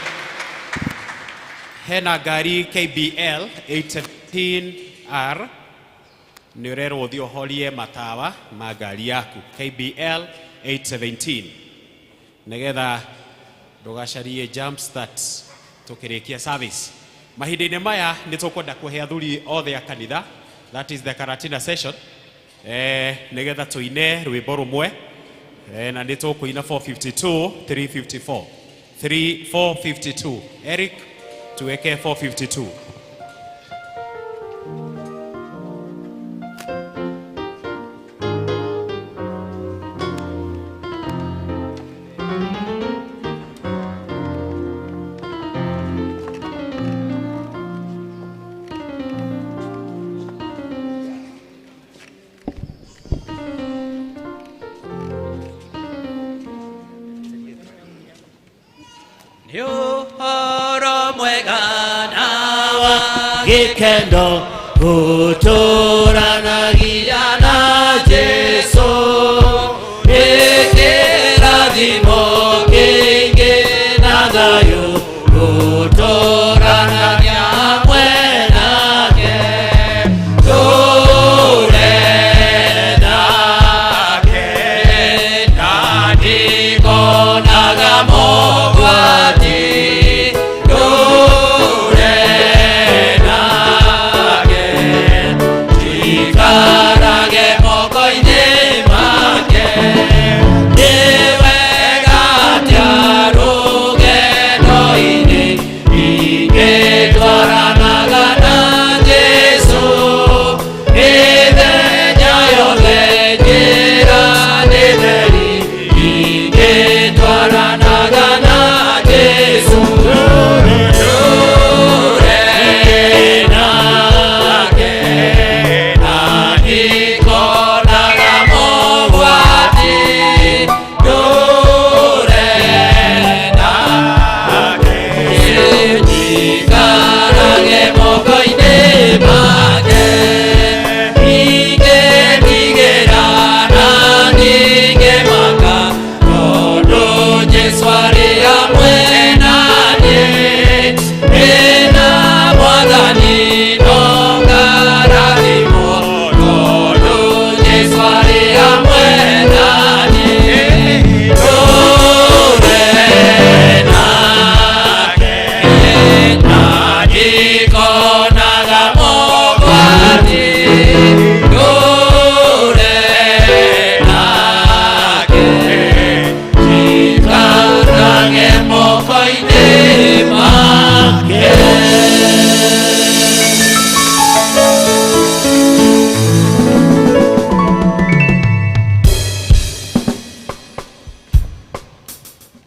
Hena ngari KBL 817R nĩ ũrerwo ũthiĩ ũhorie matawa ma ngari yaku KBL 817 nĩgetha ndũgacarie jump start tũkĩrĩkia service. Mahinda-inĩ maya nĩ tũkwenda kũhe athuri othe a kanitha, that is the Karatina session, nĩgetha tũine rwĩmbo rũmwe, na nĩ tũkũina 452 354 3 452. Eric, tuweke 452. Nĩ ũhoro mwega na wa gĩkeno gũtũranagia na Jesũ, nĩ kĩrathimo kĩingĩ na thayũ gũtũranagia hamwe nake. Tũre nake na ndikonaga mogwati, tũre nake, ndikarage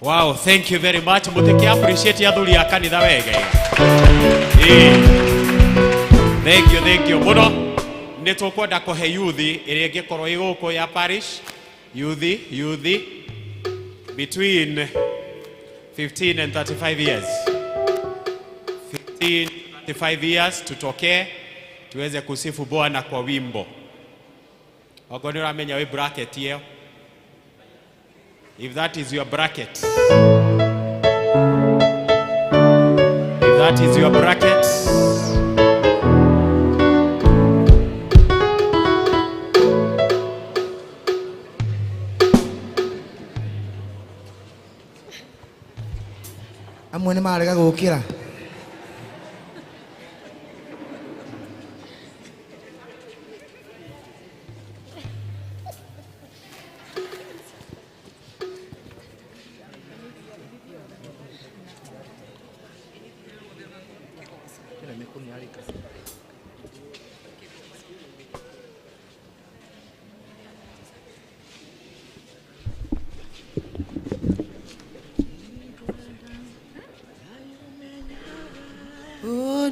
Wow, thank you very much. Mutiki appreciate athuri a kanitha wega. Eh. Thank you, thank you. Muno nĩ tũkwenda kũhe youth ĩrĩa ĩngĩkorwo ĩ gũkũ ya parish. Youth between 15 and 35 years. 15 35 years tutokee tuweze kusifu Bwana kwa wimbo. Ogo nĩ ũramenya wĩ bracket ĩyo. If that is your bracket. If that is your bracket. Amwe nĩ marega gũkĩra.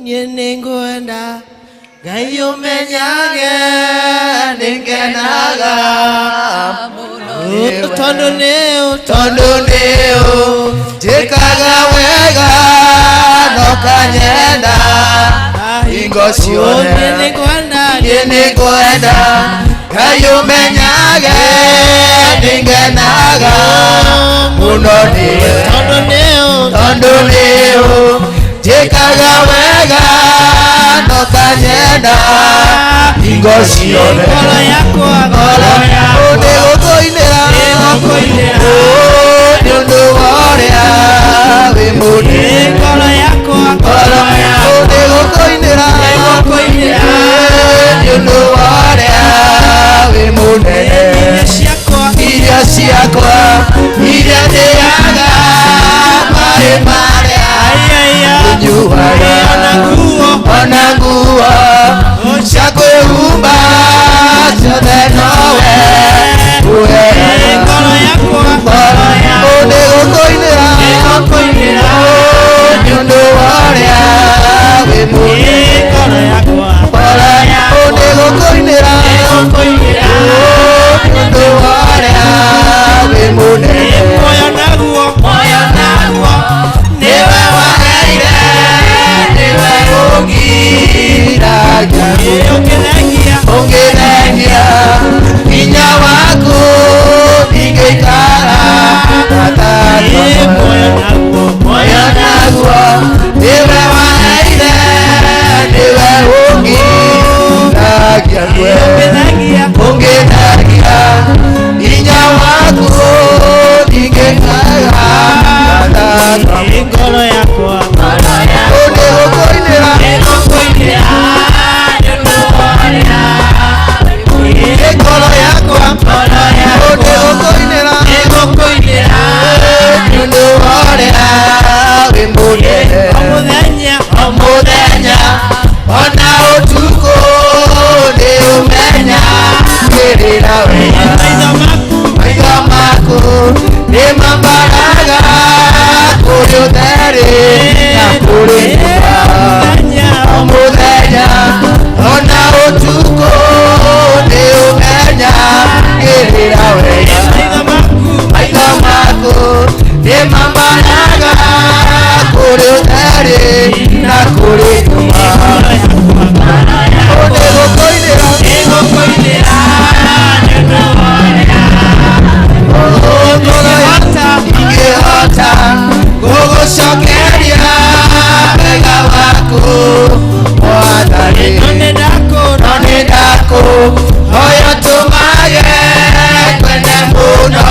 Niĩ nĩngwenda Ngai ũmenyage nĩngenaga tondũ nĩũ njĩkaga wega no kanyenda hingo ciothe. Niĩ nĩngwenda Ngai ũmenyage nĩngenaga mũno nĩwe tondũ nĩũ njĩkaga wega no kanyenda hingo ciothe. Ngoro yakwa nĩgũkũinĩra nĩ ũndũ wa ũrĩa wĩ mũnene. Ngoro yakwa nĩgũkũinĩra nĩ ũndũ wa ũrĩa wĩ mũnene. Irio ciakwa iria ndĩaga marĩ marĩa nyuaga ona nguo cia kwĩhumba ciothe nowe ũheaga. Ngoro yakwa nĩgũkũinĩra nĩ ũndũ wa ũrĩa wĩ mũnene. Ngoro nĩgũkũinĩra nĩ ũndũ wa ũrĩa wĩ mũnene. Muoyo naguo nĩwe waheire nĩwe ũngiragia ũngĩthengia hinya waku ndingĩikara muoyo naguo nĩwe waheire nĩwe ũngiragia ũngĩthengia hinya waku ndingĩikara ngoro yakwa nĩgũkũinĩra ngoro yakwa nĩgũkũinĩra nĩ ũndũ wa ũrĩa wĩ mũnene. O mũthenya ona ũtukũ nĩ ũmenya kĩrĩra wega. Maitho maku nĩ mambaraga kũrĩ ũtheri na kũrĩ nduma. O mũthenya ona ũtukũ nĩ ũmenya kĩrĩra wega. Maitho maku nĩ mambaraga kũrĩ ũtheri na kũrĩ nduma. Nĩgũkũinĩra ingĩhota gũgũcokeria wega waku Mwathani. No nĩndakũhoya tũmage kwende mũno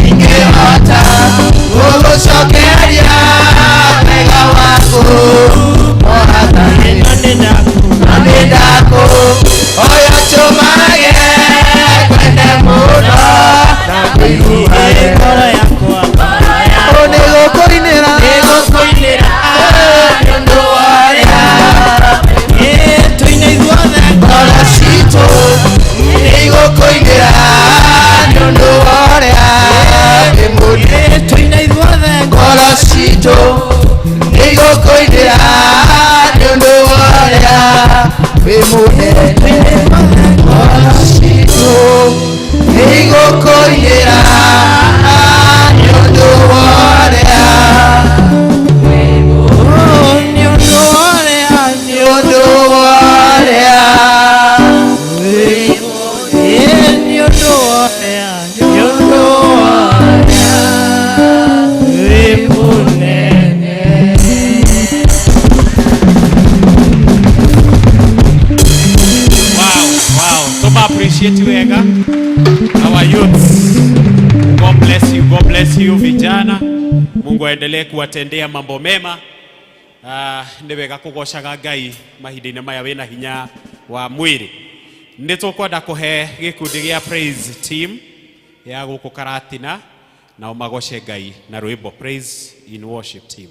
ingĩhota Appreciate wega our youths. God bless you, God bless you vijana. Mungu aendelee kuwatendea mambo mema. Nĩ wega kũgocaga Ngai mahinda-inĩ maya wĩna hinya wa mwĩrĩ. Nĩ tũkwenda kũhe gĩkundi gĩa praise team ya gũkũ Karatina nao magoce Ngai na rwĩmbo. Praise in worship team.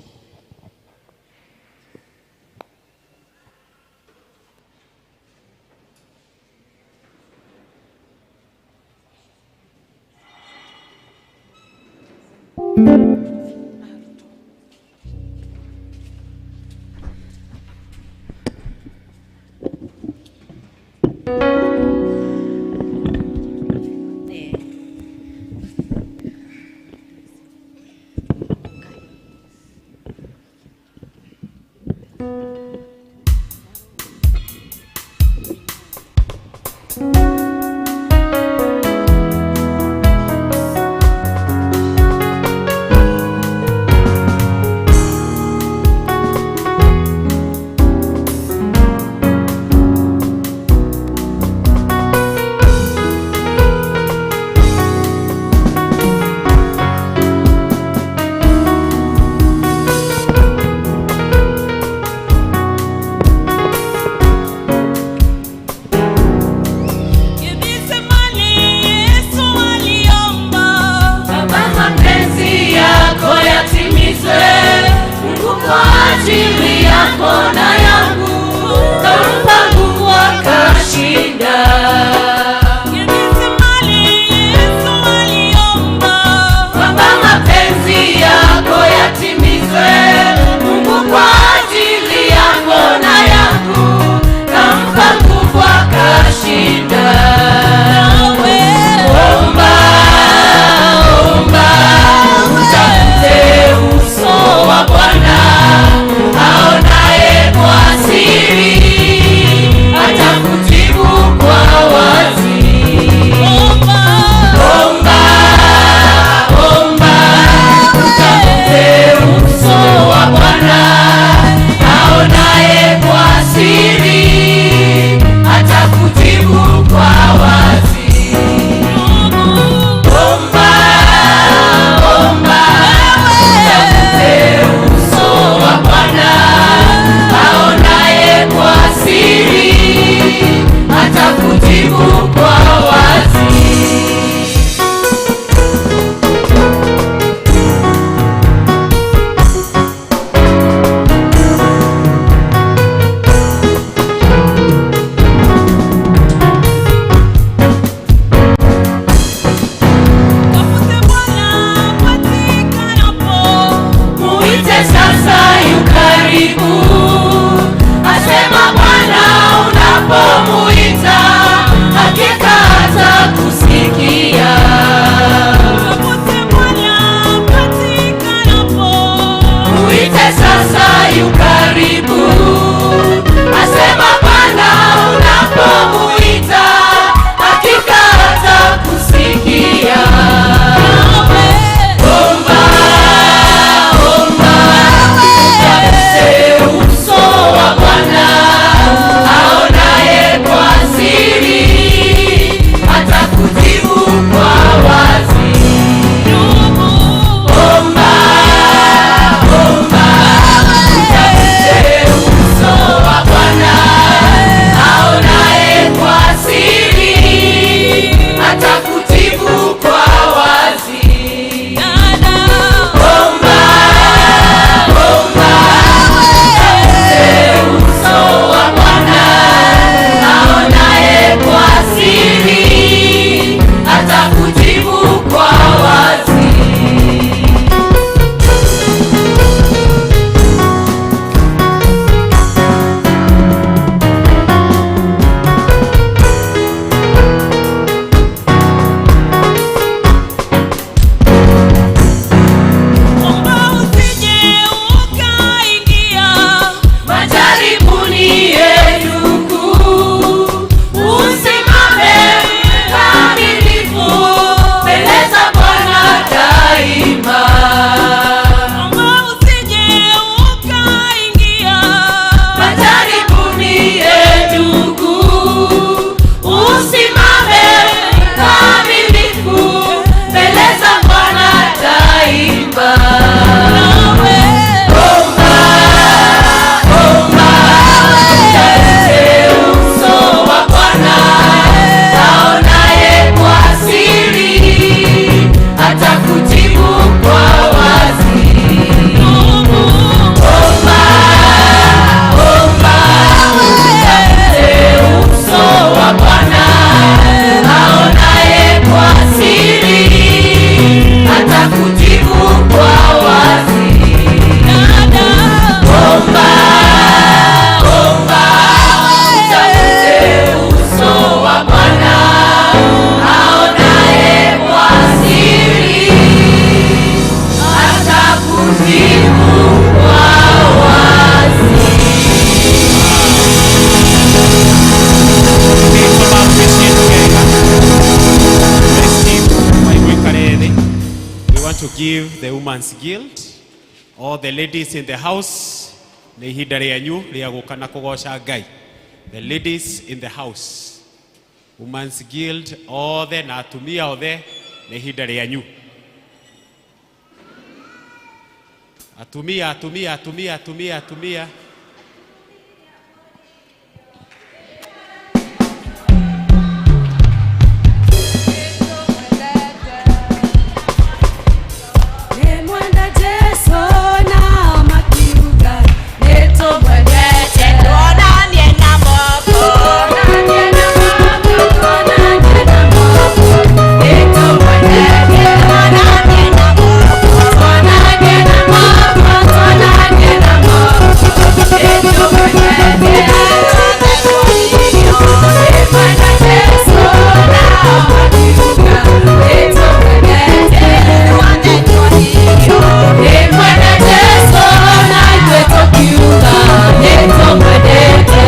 give the Women's Guild, all the ladies in the house, nĩ ihinda rĩanyu rĩa gũka na kũgoca Ngai. The ladies in the house, Women's Guild othe na atumia othe, nĩ ihinda rĩanyu. Atumia, atumia, atumia, atumia, atumia. Nimwenda Jesu na makiuga nĩtũmwendete. Tuonanie na moko. Tuonanie na moko, tuonanie na moko. Nĩtũmwendete. Tuonanie na moko. Tuonanie na moko, tuonanie na moko. Nĩtũmwendete. Nimwenda Jesu na makiuga nĩtũmwendete. Nimwenda Jesu na ithuĩ tũkiuga nĩtũmwendete.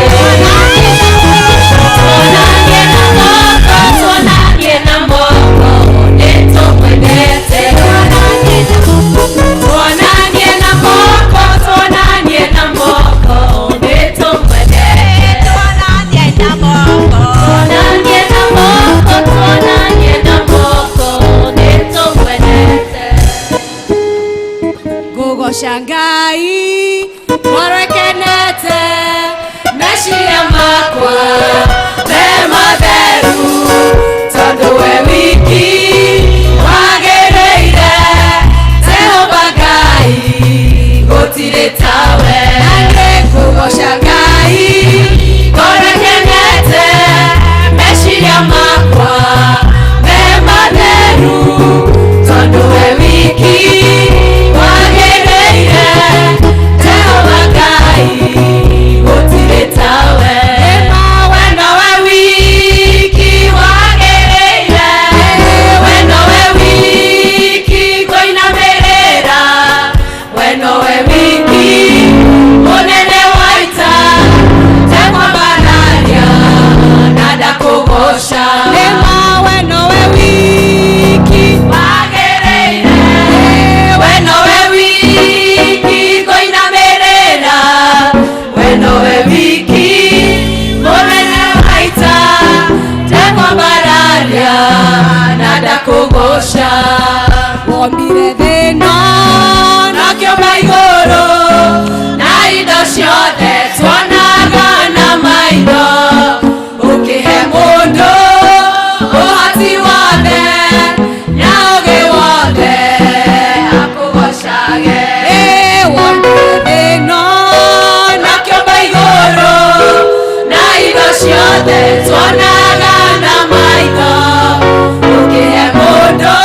Tuonanie na moko, tuonanie na moko, nĩtũmwendete. Tuonanie na moko, tuonanie na moko, nĩtũmwendete. Tuonanie na moko, tuonanie na moko, tuonanie na moko, nĩtũmwendete. Ngũgoca Ngai ngoro ĩkenete, meciria makwa me matheru, tondũ we wiki wagĩrĩire. Jehova Ngai gũtirĩ tawe. Na nĩngũgoca Ngai ngoro ĩkenete, meciria makwa me matheru, tondũ we wiki wagĩrĩire. Jehova Ngai gũtirĩ tawe. Ĩma we nowe wiki wagĩrĩire, we nowe wiki kũinamĩrĩra, we nowe wiki mũnene wa ita, ndekwambararia na ndakũgoca. Ĩma we nowe wiki wagĩrĩire, we nowe wiki kũinamĩrĩra, we nowe wiki mũnene wa ita, ndekwambararia na ndakũgoca. Wombire thĩ ĩno na kĩũmba igũrũ, na indo ciothe tuonaga na maitho, ũkĩhe mũndũ ũhoti wothe na ũũgĩ wothe akũgocage. Wombire thĩ ĩno na kĩũmba igũrũ, na indo ciothe tuonaga na maitho, ũkĩhe mũndũ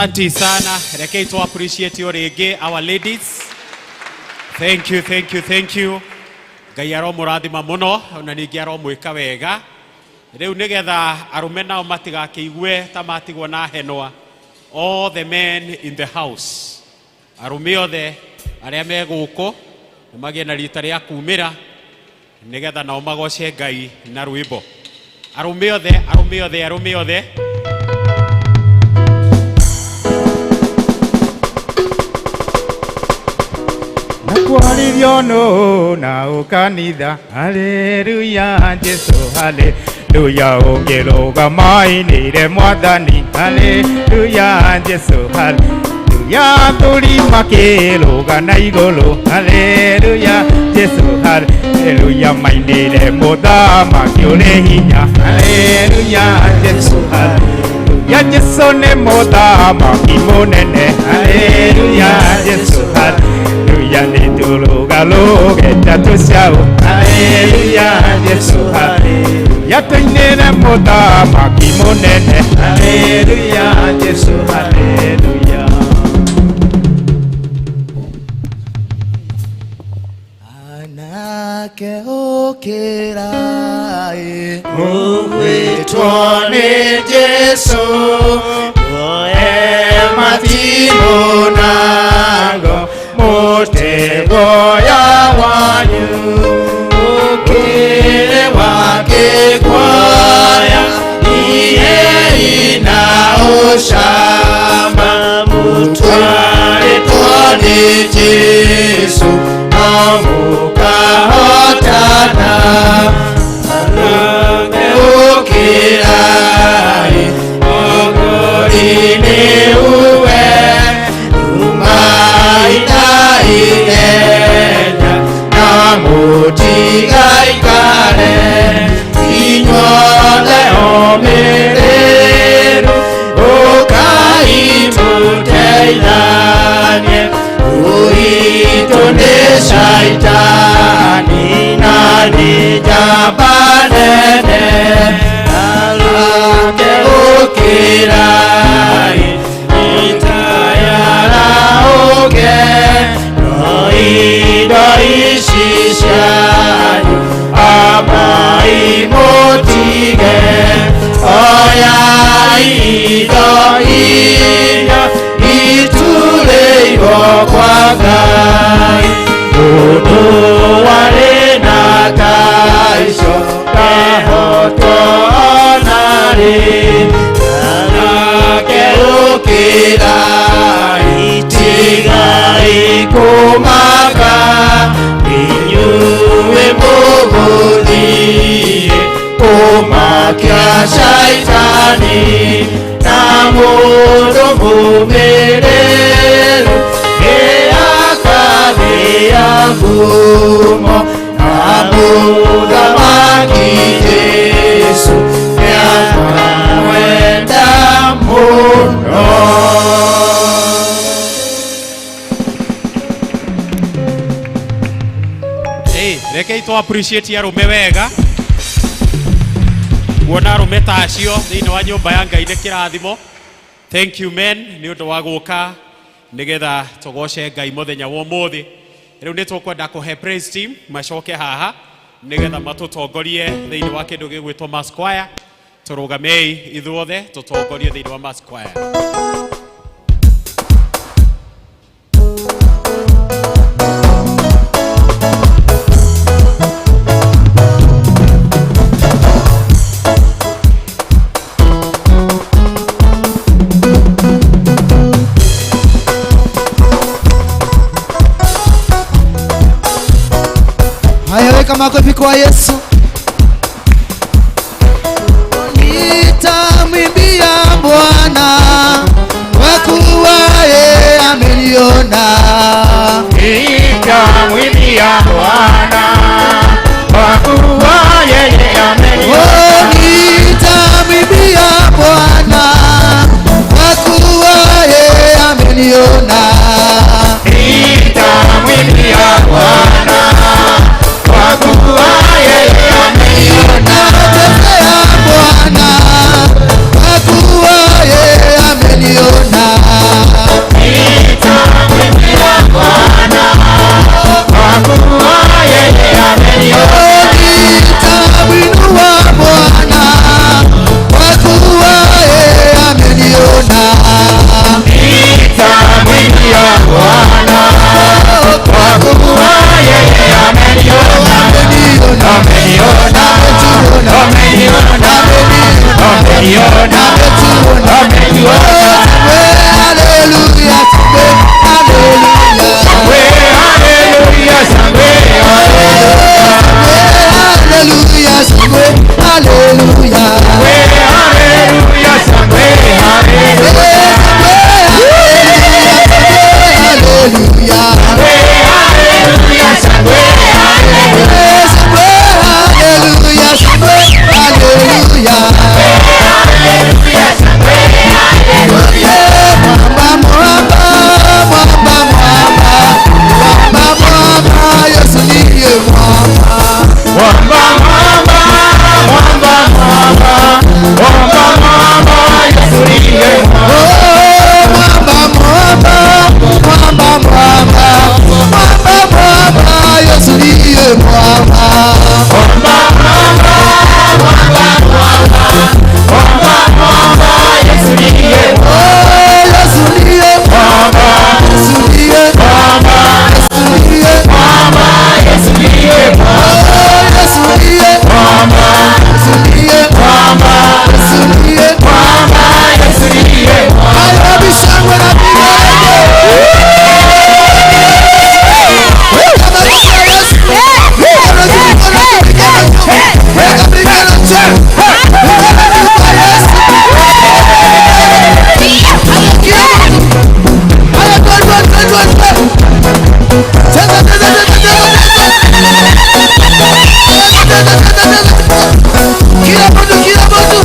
Asante sana. Rekei tu appreciate you rĩngĩ our ladies. Thank you, thank you, thank you. Ngai aromũrathima mũno na ningĩ aromwĩka wega. Rĩu nĩgetha arũme nao matigakĩigue ta matigwo na henwa. All the men in the house. Arũme othe arĩa me gũkũ nĩ magĩe na rita rĩa kumĩra nĩgetha nao magoce Ngai na rwĩmbo. Arũme othe, arũme othe, arũme othe. Nakuarithio no na ukanitha haleluya Jesu haleluya ũngĩrũgama inĩire mwathani haleluya Jesu haleluya athuri makĩrũga na igũrũ haleluya Jesu haleluya mainĩre mũthamaki ũrĩ hinya haleluya Jesu haleluya Jesu nĩ mũthamaki mũnene haleluya Jesu haleluya nĩtũrũgarũgeta tũcaũ haleluya Jesu haleluya tũinĩre mũthamaki mũnene haleluya Jesu haleluya. Anake ũkĩrai Ũgwĩtwo nĩ Jesu oe matimũ nago mũtego ya wanyu ũkĩre wakĩkwaya iye ina ũcamba mũtwarĩtwo nĩ Jesu amũkahotana ũkĩrai ũkũri-inĩ uwe umainainenya na mũtigaikare inyuothe omĩrĩru ũkai mũteithanie ũitũ nĩ shaitani na nĩ njamba nene arake ũkĩrai itayarahũke no indo ici cianyu amai mũtige oyai indo iria itureirwo kwa Ngai mũndũ warĩ na kaico kahotwo onarĩ anake ũkĩrai tigai kũmaka inyuĩ mũgũthiĩ kũmakia shaitani na mũndũ mũmĩrĩru nĩakagĩa ngumo na mũthamaki Jesu nĩakamwenda mũno. Hey, rekei tu appreciate arũme wega kuona arũme ta acio thĩinĩ wa nyũmba ya Ngai nĩ kĩrathimo. Thank you men nĩ ũndũ wa gũka nĩgetha tũgoce Ngai mũthenya wa ũmũthĩ. Rĩu nĩ tũkwenda kũhe praise team macoke haha nĩgetha matũtongorie thĩinĩ wa kĩndũ gĩgwĩtwo mass choir. Tũrũgamei ithuothe tũtongorie thĩinĩ wa mass choir. Haya, weka makofi kwa Yesu. Nitamwimbia Bwana kwa kuwa yeye ameniona. Nitamwimbia Bwana kwa kuwa yeye ameniona. Oh, nitamwimbia Bwana kwa kuwa yeye ameniona. Nitamwimbia Bwana kwa kuwa yeye ameniona. Natetea Bwana kwa kuwa yeye ameniona. Kila mtu, kila mtu.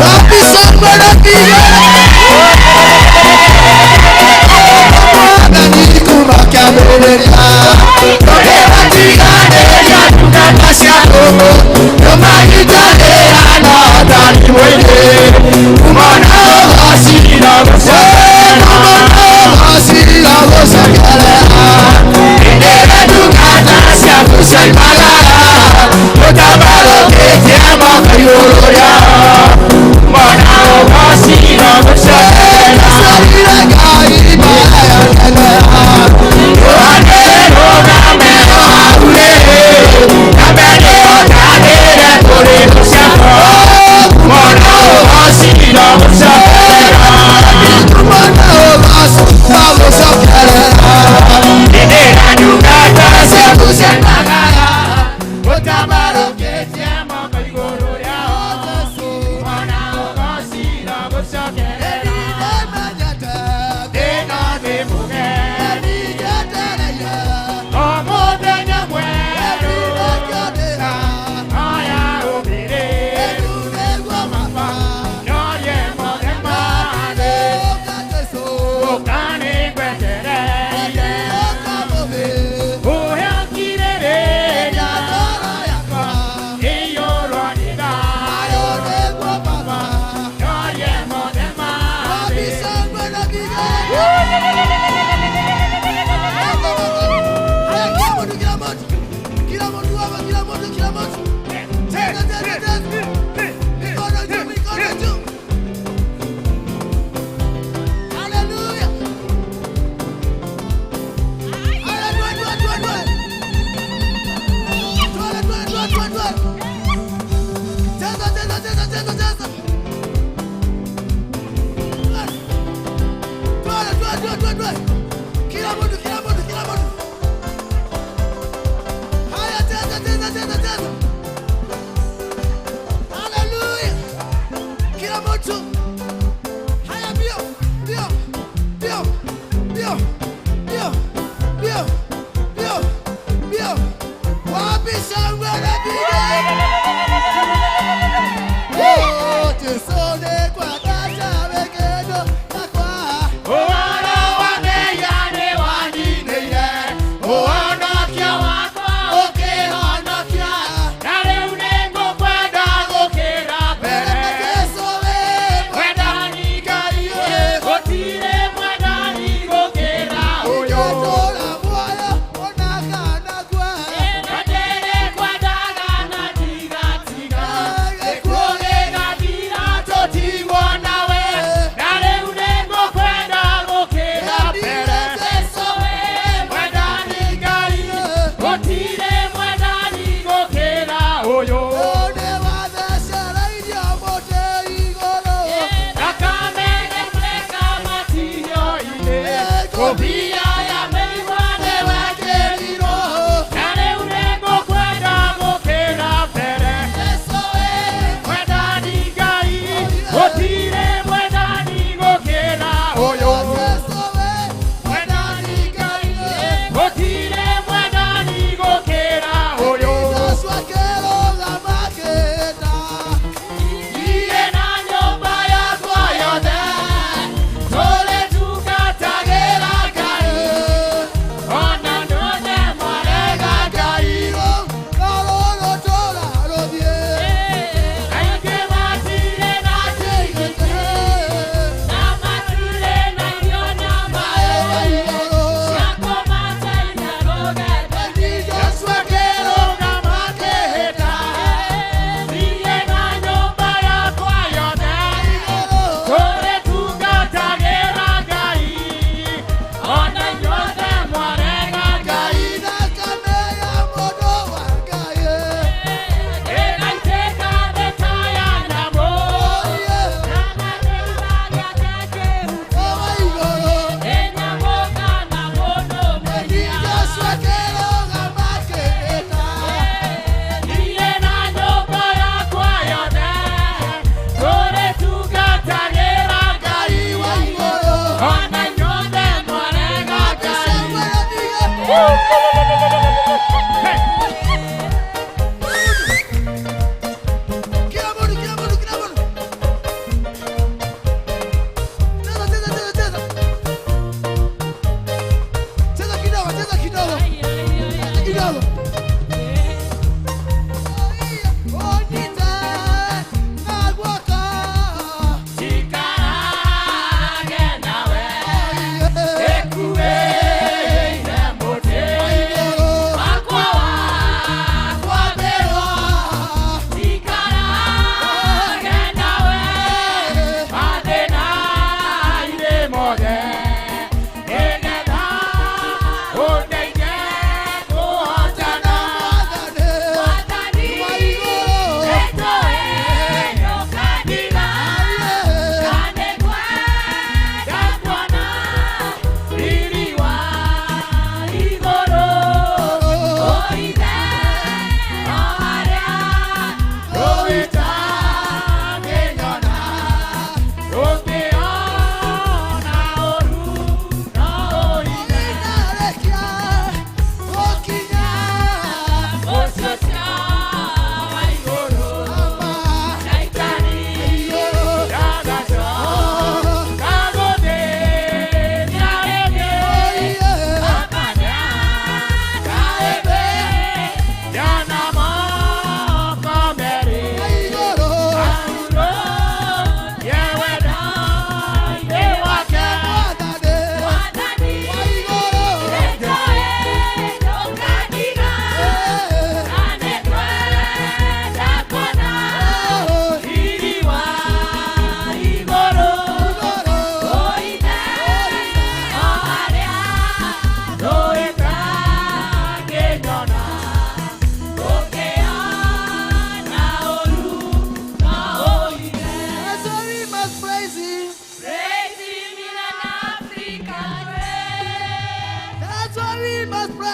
Wapi shangwe na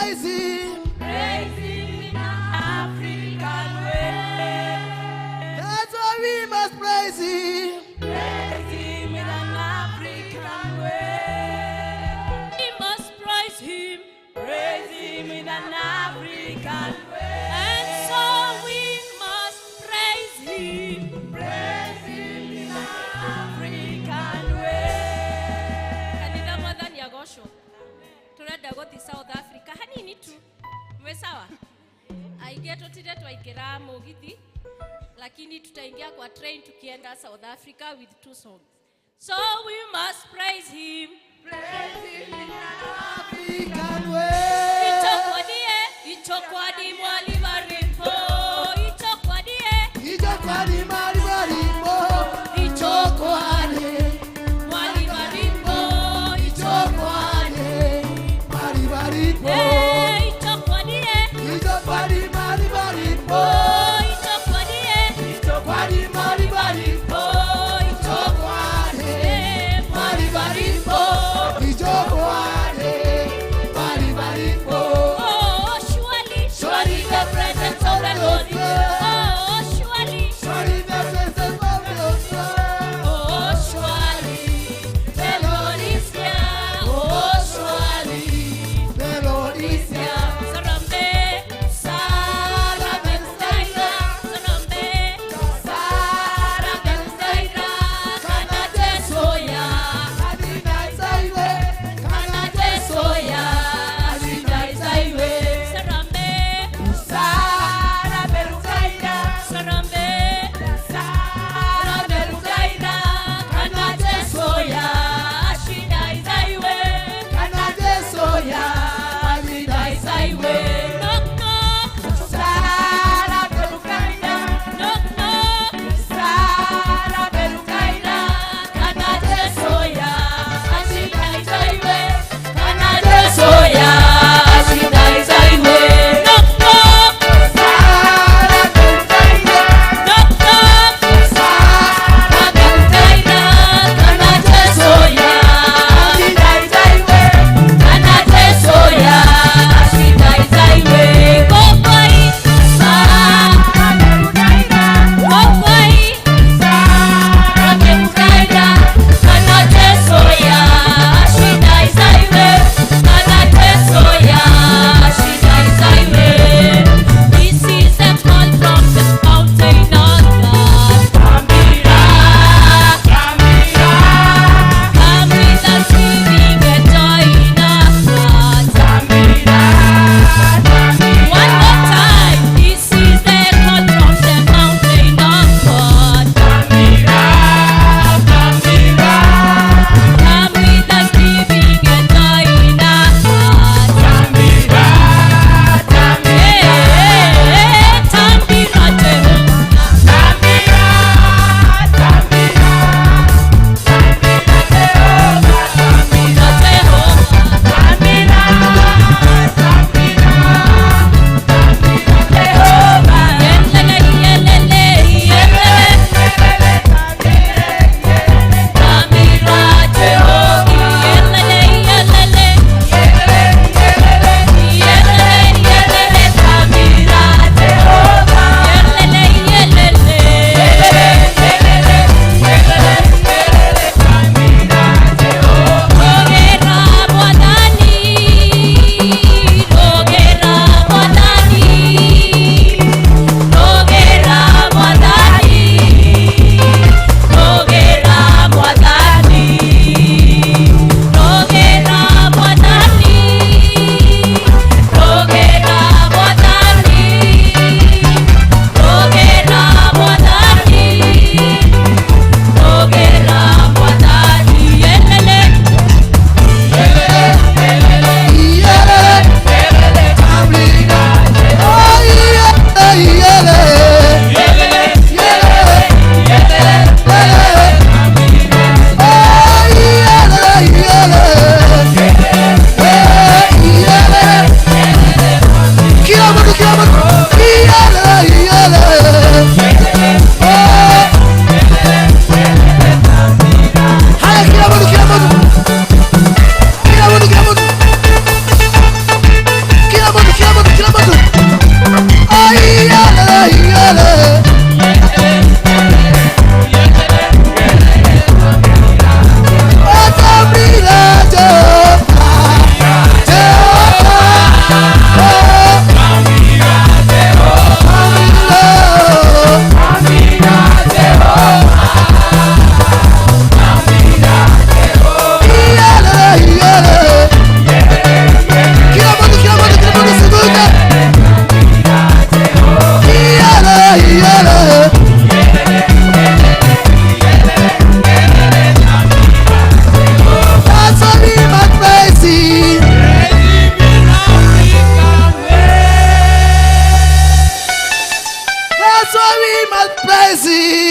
praise him. Praise him in African way. That's why we must praise him. Praise him in an African way. We must praise him. Praise him in an African way. And so we must praise him. Praise him in an African way. Kanitha mwathani agocwo. Turenda guthi South Africa hanini tu. Mwe sawa? Aingie tutire twaingira mugithi, lakini tutaingia kwa train tukienda South Africa with two songs. So we must praise him. Praise him in an African way. Ichokwadie, ichokwadi mwalibarimbo. Ichokwadie, Ijokwadi maribarimbo. Ijokwadi. mwalibarimbo. Ijokwadi maribarimbo. Eh, ichokwadie, Ijokwadi maribarimbo. oh, ichokwadie, Ijokwadi maribarimbo. oh, Ijokwadi eh, maribarimbo. Ijokwadi maribarimbo. Oh, surely, Surely the presence of the Lord is Oh, surely, Surely the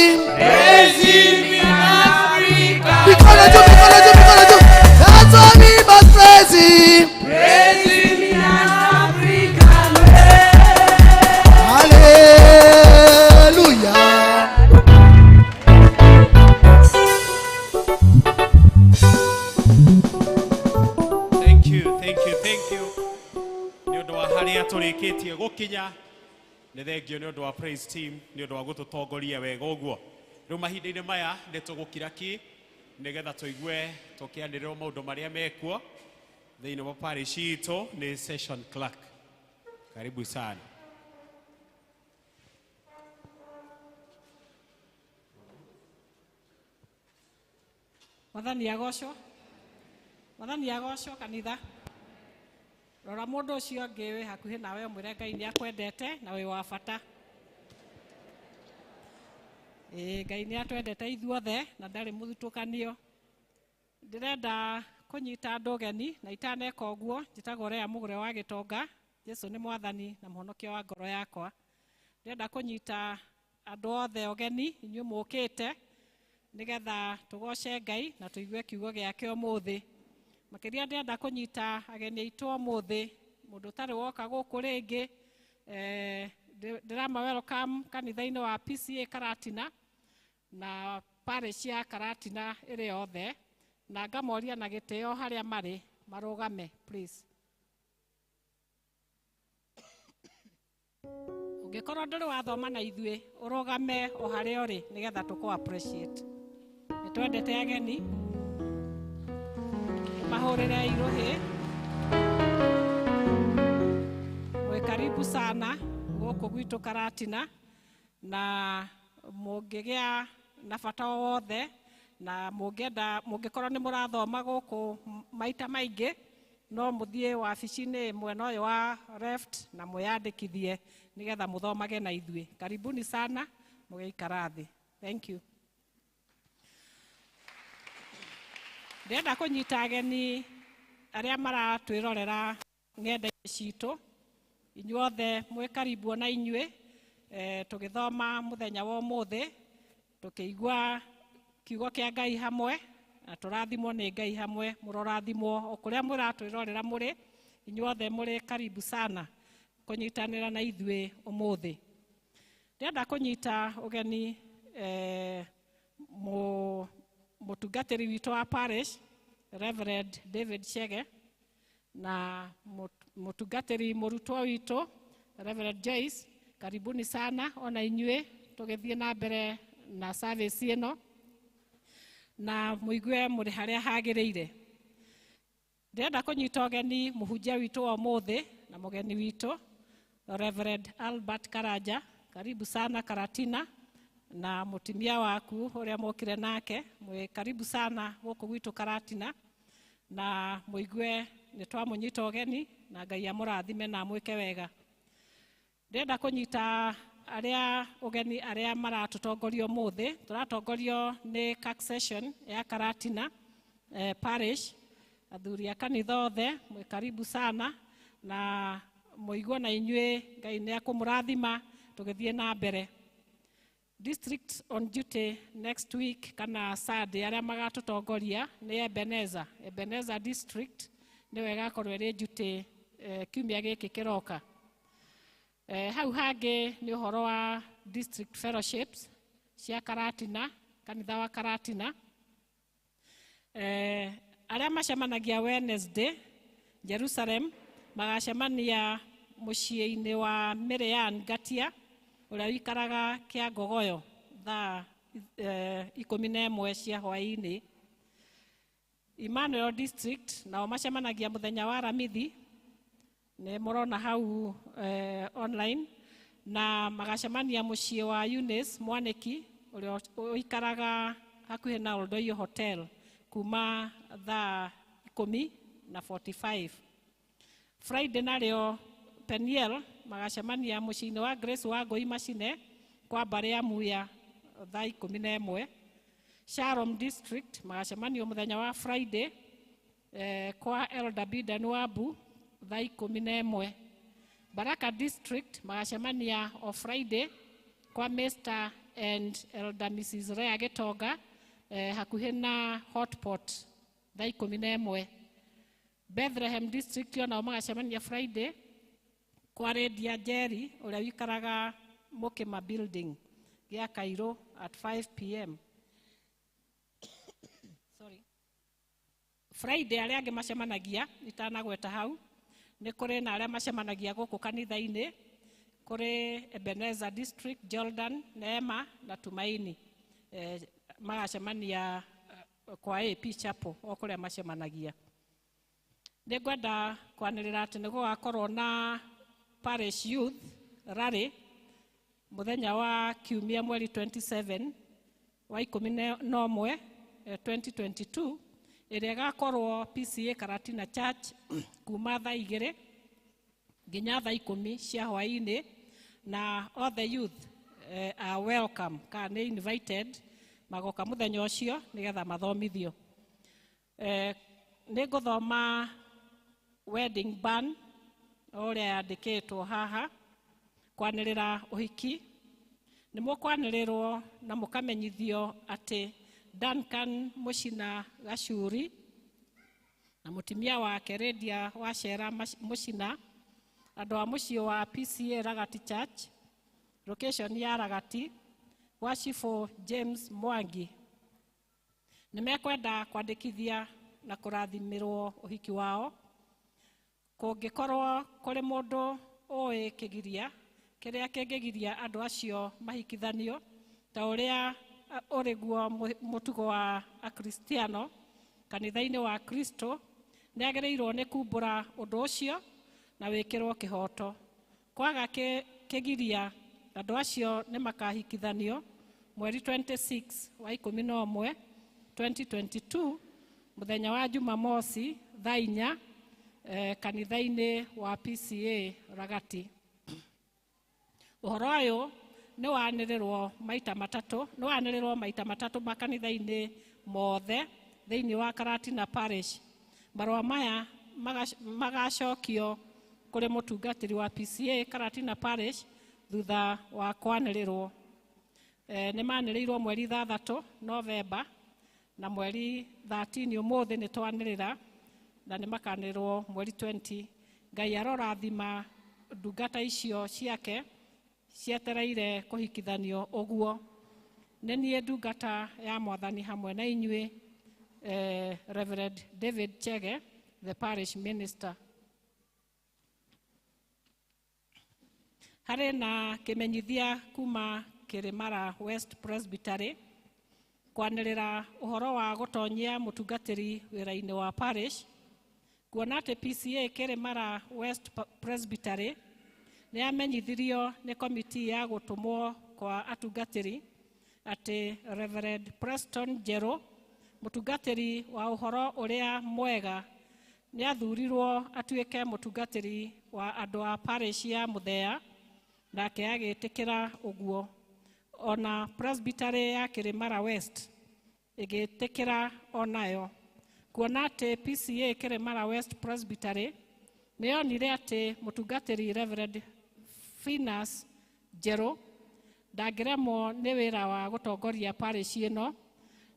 him. Praise him in Africa. Mikono juu, mikono juu, mikono juu. That's why we must praise him. Praise him in African way. Hallelujah. Thank you, thank you, thank you. Nĩ ũndũ wa harĩa tũrĩkĩtie gũkinya, nĩ thengio nĩ ũndũ wa praise team, nĩ ũndũ wa gũtũtongoria wega ũguo. Rĩu mahinda-inĩ maya nĩ tũgũkira ki nĩgetha tũigue tũkĩanĩrĩrwo maũndũ marĩa mekuo thĩinĩ wa parish itũ. Nĩ session clerk. Karibu sana. Mwathani agocwo. Mwathani agocwo kanitha. Rora mũndũ ũcio ũngĩ wĩ hakuhĩ nawe ũmwĩre Ngai nĩ akwendete na wĩ wa bata. Ĩĩ, Ngai nĩ atwendete ithuothe na ndarĩ mũthutũkanio. Ndĩrenda kũnyita andũ ũgeni na itaneka ũguo njĩtagwo Rea Mũgũre wa Gĩtonga. Jesu nĩ mwathani na mũhonokia wa ngoro yakwa. Ndĩrenda kũnyita andũ othe ũgeni inyuĩ mũkĩte nĩgetha tũgoce Ngai na tũigue kiugo gĩake ũmũthĩ. Makĩria ndĩrenda kũnyita ageni aitũ ũmũthĩ, mũndũ ũtarĩ woka gũkũ rĩngĩ, ndĩrama welcome kanitha-inĩ wa PCA Karatina na parish ya Karatina ĩrĩ yothe, na ngamoria na gĩtĩo harĩa marĩ marũgame please. Ũngĩkorwo ndũrĩ wathoma na ithuĩ, ũrũgame o harĩa ũrĩ nĩgetha tũkũ appreciate. Nĩ twendete ageni, mahũrĩre irũhĩ. Mwĩ karibu sana gũkũ gwitũ Karatina, na mũngĩgĩa na bata o wothe na mũngĩenda, mũngĩkorwo nĩ mũrathoma gũkũ maita maingĩ, no mũthiĩ wabici-inĩ mwena ũyũ wa left na mwĩyandĩkithie nĩgetha mũthomage na ithuĩ. Karibuni sana, mũgĩikara thĩ. Thank you. Ndĩrenda kũnyita ageni arĩa maratwĩrorera ng'enda-inĩ citũ, inyuothe mwĩ karibu ona inyuĩ, tũgĩthoma mũthenya wa ũmũthĩ, tũkĩigua kiugo kĩa Ngai hamwe na tũrathimwo nĩ Ngai hamwe. Mũrorathimwo o kũrĩa mũratwĩrorera mũrĩ, inyuothe mũrĩ karibu sana kũnyitanĩra na ithuĩ ũmũthĩ. Ndĩrenda kũnyita ũgeni mũtungatĩri witũ wa parish Reverend David Chege na mũtungatĩri mũrutwo witũ Reverend Joyce. Karibuni sana ona inyuĩ tũgĩthiĩ na mbere na service ĩno na mũigue mũrĩ harĩa hagĩrĩire. Ndĩrenda kũnyita ũgeni mũhunjia witũ wa ũmũthĩ na mũgeni witũ Reverend Albert Karanja. Karibu sana Karatina na mũtumia waku ũrĩa mokire nake, mwĩ karibu sana gũkũ gwitũ Karatina na mũigue nĩ twamũnyita ũgeni na Ngai amũrathime na amwĩke wega. Ndĩrenda kũnyita arĩa ũgeni arĩa maratũtongoria ũmũthĩ. Tũratongorio nĩ CAC session ya Karatina parish. Athuri a kanitha othe mwĩ karibu sana na mũigue na inyuĩ Ngai nĩ akũmũrathima tũgĩthiĩ na mbere. District on duty next week kana Sunday arĩa magatũtongoria nĩ Ebenezer. Ebenezer district nĩwe ĩgakorwo ĩrĩ duty kiumia gĩkĩ kĩroka. Hau hangĩ nĩ ũhoro wa district fellowships cia Karatina, kanitha wa Karatina. Arĩa macemanagia Wednesday Jerusalem magacemania mũciĩ-inĩ wa Miriam Ngatia ũrĩa ũikaraga Kĩangogoyo thaa 11 cia hwaĩ-inĩ. Emmanuel district nao macemanagia mũthenya wa Aramithi, nĩ mũrona hau online, na magacemania mũciĩ wa Eunice Mwaniki ũrĩa ũikaraga hakuhĩ na Oldoiyo Hotel kuma thaa 10:45. Friday narĩo Peniel magacemania mũciĩ-inĩ wa Grace wa Ngũi Macine kwa mbarĩ ya Muya thaa 11. Sharon district magacemanio mũthenya wa Friday kwa Elder Bidan Wabu thaa 11. Baraka district magacemania o Friday kwa Mr. and Elder Mrs. Rea Gitonga hakuhĩ na Hotpot thaa 11. Bethlehem District onao magacemania Friday kwa Lydia Njeri ũrĩa wĩikaraga Mukima Building gĩa Cairo at 5 p.m. Sorry. Friday arĩa angĩ macemanagia itanagweta hau nĩ kũrĩ na arĩa macemanagia gũkũ kanitha-inĩ, kũrĩ Ebenezer District, Jordan, Neema na Tumaini, magacemania kwa AP Chapel o kũrĩa macemanagia. Nĩ ngwenda kwanĩrĩra atĩ nĩ gũgakorwo na Parish Youth Rally mũthenya wa kiumia mweri 27 wa 11 2022, ĩrĩa ĩgakorwo PCA Karatina Church kuma thaa 2 nginya thaa 10 cia hwaĩ-inĩ, na all the youth are welcome kana nĩ invited magoka mũthenya ũcio nĩgetha mathomithio. Nĩ ngũthoma wedding ban ũrĩa yandĩkĩtwo haha, kwanĩrĩra ũhiki. Nĩ mũkwanĩrĩrwo na mũkamenyithio atĩ Duncan Muchina Gacuri na mũtumia wake Lydia Wachera Muchina, andũ a mũciĩ wa PCA Ragati Church, location ya Ragati, gwa Chifu James Mwangi, nĩ mekwenda kwandĩkithia na kũrathimĩrwo ũhiki wao. Kũngĩkorwo kũrĩ mũndũ ũĩ kĩgiria kĩrĩa kĩngĩgiria andũ acio mahikithanio ta ũrĩa ũrĩ guo mũtugo wa Akristiano kanitha-inĩ wa Kristo, nĩ agĩrĩirwo nĩ kumbũra ũndũ ũcio na wĩkĩrwo kĩhoto. Kwaga kĩgiria, andũ acio nĩ makahikithanio mweri 26 wa 11 2022 mũthenya wa Jumamosi thaa 4 kanitha-inĩ wa PCA Ragati. Ũhoro ũyũ nĩ wanĩrĩrwo maita matatũ, nĩ wanĩrĩrwo maita matatũ makanitha-inĩ mothe thĩinĩ wa Karatina Parish. Marũa maya magacokio kũrĩ mũtungatĩri wa PCA Karatina Parish thutha wa kwanĩrĩrwo. Nĩ manĩrĩirwo mweri 6 Novemba na mweri 13 ũmũthĩ nĩ twanĩrĩra, na nĩ makanĩrĩrwo mweri 20. Ngai arorathima ndungata icio ciake cietereire kũhikithanio ũguo. Nĩ niĩ ndungata ya Mwathani hamwe na inyuĩ, Reverend David Chege, the parish minister. Harĩ na kĩmenyithia kuma Kĩrĩmara West Presbytery kwanĩrĩra ũhoro wa gũtonyia mũtungatĩri wĩra-inĩ wa parish, kuona atĩ PCA Kĩrĩmara West Presbytery nĩ yamenyithirio nĩ komiti ya gũtũmwo kwa atungatĩri atĩ Reverend Preston Njerũ, mũtungatĩri wa ũhoro ũrĩa mwega, nĩ athurirwo atuĩke mũtungatĩri wa andũ a parish ya Mũthea, nake agĩtĩkĩra ũguo. Ona Presbytery ya Kĩrĩmara West ĩgĩtĩkĩra onayo, kuona atĩ PCA Kĩrĩmara West Presbytery nĩ yonire atĩ mũtungatĩri Reverend Phineas Njerũ ndangĩremwo nĩ wĩra wa gũtongoria parish ĩno,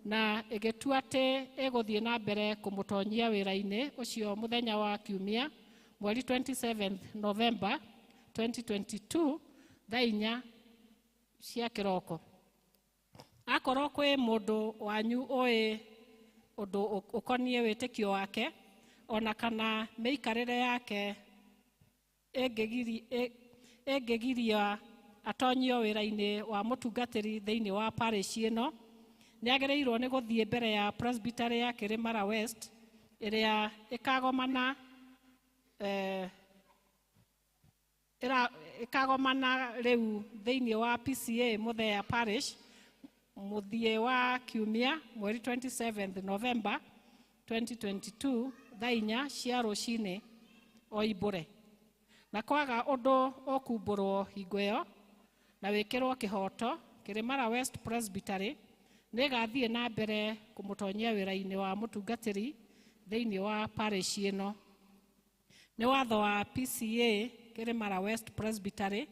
na ĩgĩtua atĩ ĩgũthiĩ na mbere kũmũtonyia wĩra-inĩ ũcio mũthenya wa kiumia mweri 27 November 2022 thaa 4 cia kĩroko. Akorwo kwĩ mũndũ wanyu ũĩ ũndũ ũkoniĩ wĩtĩkio wake ona kana mĩikarĩre yake ĩngĩgiria atonyio wĩra-inĩ wa mũtungatĩri thĩinĩ wa parish ĩno, nĩ agĩrĩirwo nĩ gũthiĩ mbere ya Presbytery ya Kĩrĩmara West ĩrĩa ĩkagomana rĩu thĩinĩ wa PCA Mũthea Parish mũthiĩ wa kiumia mweri 27 November 2022 thaa 4 cia rũcinĩ oimbũre. Na kwaga ũndũ ũkumbũrwo hingo ĩyo na wĩkĩrwo kĩhoto, Kĩrĩmara West Presbytery nĩ ĩgathiĩ na mbere kũmũtonyia wĩra-inĩ wa mũtungatĩri thĩinĩ wa parish ĩno. Nĩ watho wa PCA Kĩrĩmara West Presbytery,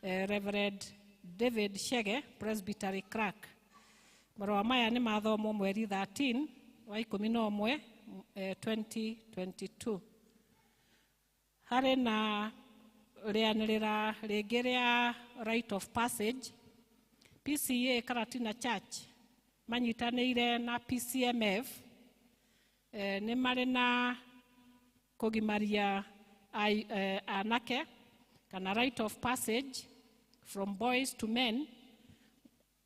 Reverend David Chege, Presbytery Clerk. Marũa maya nĩ mathomwo mweri 13 wa 11 2022. Harĩ na rĩanĩrĩra rĩngĩ rĩa Rite of Passage. PCA Karatina Church manyitanĩire na PCMF nĩ marĩ na kũgimaria anake kana Rite of Passage from boys to men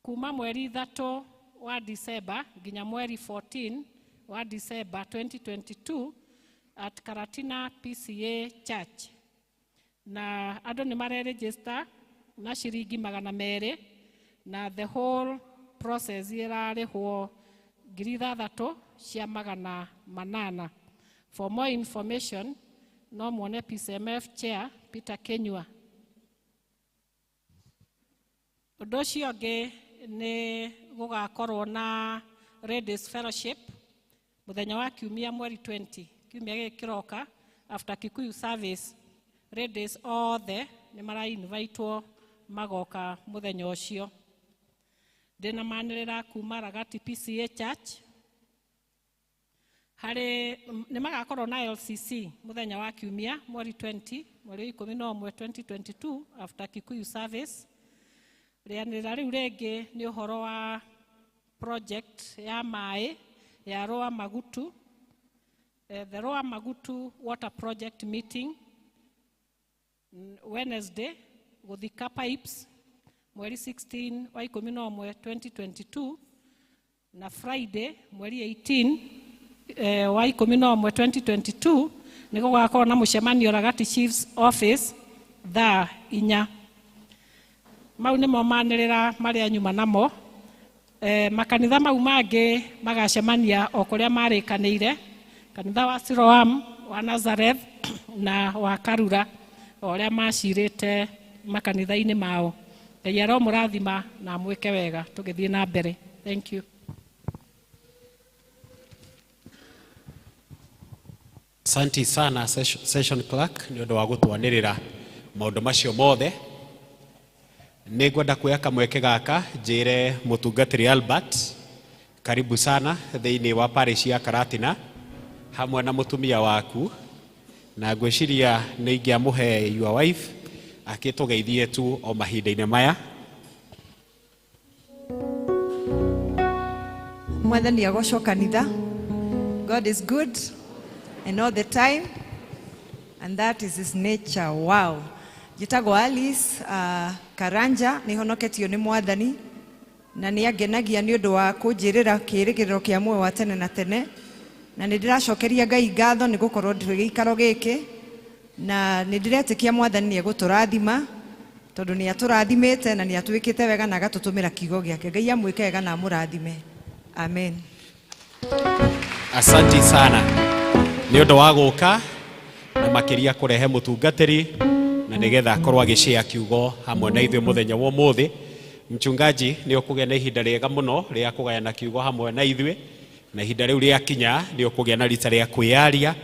kuma mweri 3 wa December nginya mweri 14 wa December 2022 at Karatina PCA Church. Na andũ nĩ mareregister na ciringi 200 na the whole process ĩrarĩhwo 6,800. For more information no muone PCMF Chair Peter Kenyua. Ũndũ ũcio ũngĩ nĩ gũgakorwo na Ladies Fellowship mũthenya wa kiumia mweri 20, kiumia gĩkĩ kĩroka, after Kikuyu service. Ladies othe nĩ mara-invitwo magoka mũthenya ũcio. Ndĩna manĩrĩra kuma Ragati PCA Church. Harĩ nĩ magakorwo na LCC mũthenya wa kiumia mweri 20 mweri 11 2022 after Kikuyu service. Rĩanĩrĩra rĩu rĩngĩ nĩ ũhoro wa project ya maĩ ya Roa Magutu, the Roa Magutu Water Project meeting Wednesday gũthika pipes mweri 16 wa 11 2022 na Friday mweri 18 wa 11 2022 nĩ gũgakorwo na mũcemanio Ragati Chiefs Office thaa 4. Mau nĩmo manĩrĩra marĩa nyuma namo. Makanitha mau mangĩ magacemania o kũrĩa marĩkanĩire, kanitha wa Siloam, wa Nazareth na wa Karura, o ũrĩa macirĩte makanitha-inĩ mao. Ngai aromũrathima na amwĩke wega tũgĩthiĩ na mbere. Thank you. Asante sana session clerk nĩ ũndũ wa gũtwanĩrĩra maũndũ macio mothe. Nĩ ngwenda kuoya kamweke gaka njĩre mũtungatĩri Albert karibu sana thĩinĩ wa parish ya Karatina hamwe na mũtumia waku, na ngwĩciria nĩ ingĩamũhe your wife akĩtũgeithie tu o mahinda-inĩ maya. Mwathani agocwo kanitha. God is good and all the time, and that is his nature. Wow. Njĩtagwo Alice Karanja, nĩ honoketio nĩ Mwathani na nĩ angenagia nĩ ũndũ wa kũnjĩrĩra kĩĩrĩgĩrĩro kĩa muoyo wa tene na tene, na nĩ ndĩracokeria Ngai ngatho nĩ gũkorwo ndĩ gĩikaro gĩkĩ, na nĩ ndĩretĩkia Mwathani nĩ egũtũrathima tondũ nĩ atũrathimĩte na nĩ atwĩkĩte wega na agatũtũmĩra kiugo gĩake. Ngai amwĩke wega na amũrathime. Amen. Asante sana nĩ ũndũ wa gũka na makĩria kũrehe mũtungatĩri na nĩgetha akorwo agĩshare kiugo hamwe na ithuĩ mũthenya wa ũmũthĩ. Mchungaji nĩ ũkũgĩa na ihinda rĩega mũno rĩa kũgayana kiugo hamwe na ithuĩ, na ihinda rĩu rĩakinya nĩ ũkũgĩa na rita rĩa kwĩyaria,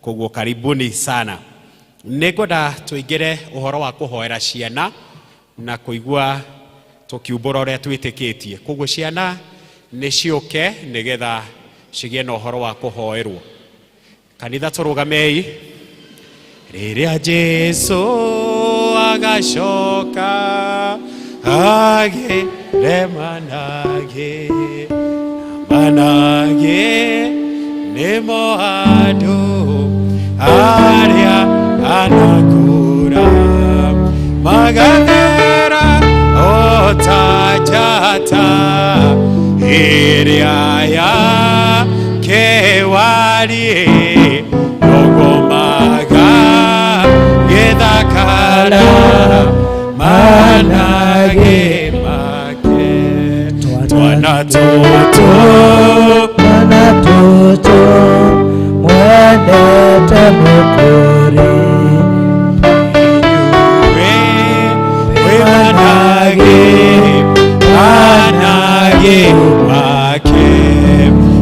koguo karibuni sana. Nĩ ngwenda tũingĩre ũhoro wa kũhoera ciana na kũigua tũkiumbũra ũrĩa twĩtĩkĩtie, koguo ciana nĩ ciũke nĩgetha cigĩe na ũhoro wa kũhoerwo. Kanitha tũrũgamei. Rĩrĩa Jesũ agacoka agĩre manage manage nĩmo andũ arĩa anakũra magathera o ta njata ĩrĩa ya kĩwariĩ nogomaga gĩthakara manage make. Twana tũtũ Twana tũtũ mwendete mũkũrĩ wĩ manage manage make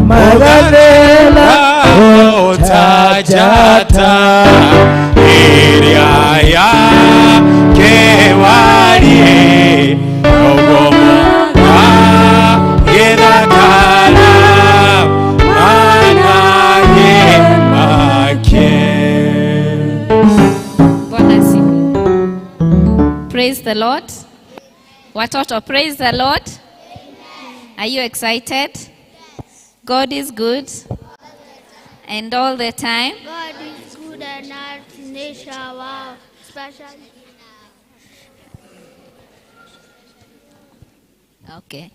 magathera o ta njata ĩrĩa ya kĩwariĩ the Lord. Watoto, praise the Lord. Are you excited? God is good and all the time. God is good and our nature, wow, especially. Okay.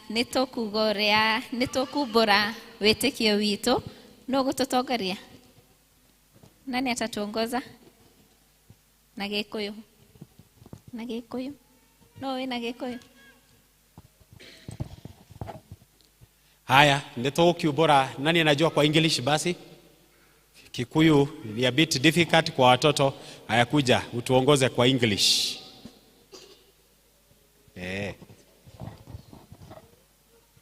Nĩ tũkuga ũrĩa nĩ tũkumbũra wĩtĩkio witũ. Nũ ũgũtũtongoria? Nani atatuongoza? Na Gĩkũyũ. Na Gĩkũyũ. No wĩ na Gĩkũyũ. Haya, nĩ tũgũkiumbũra. Nani anajua kwa English basi? Kikuyu ni a bit difficult kwa watoto. Haya, kuja utuongoze kwa English. Eh.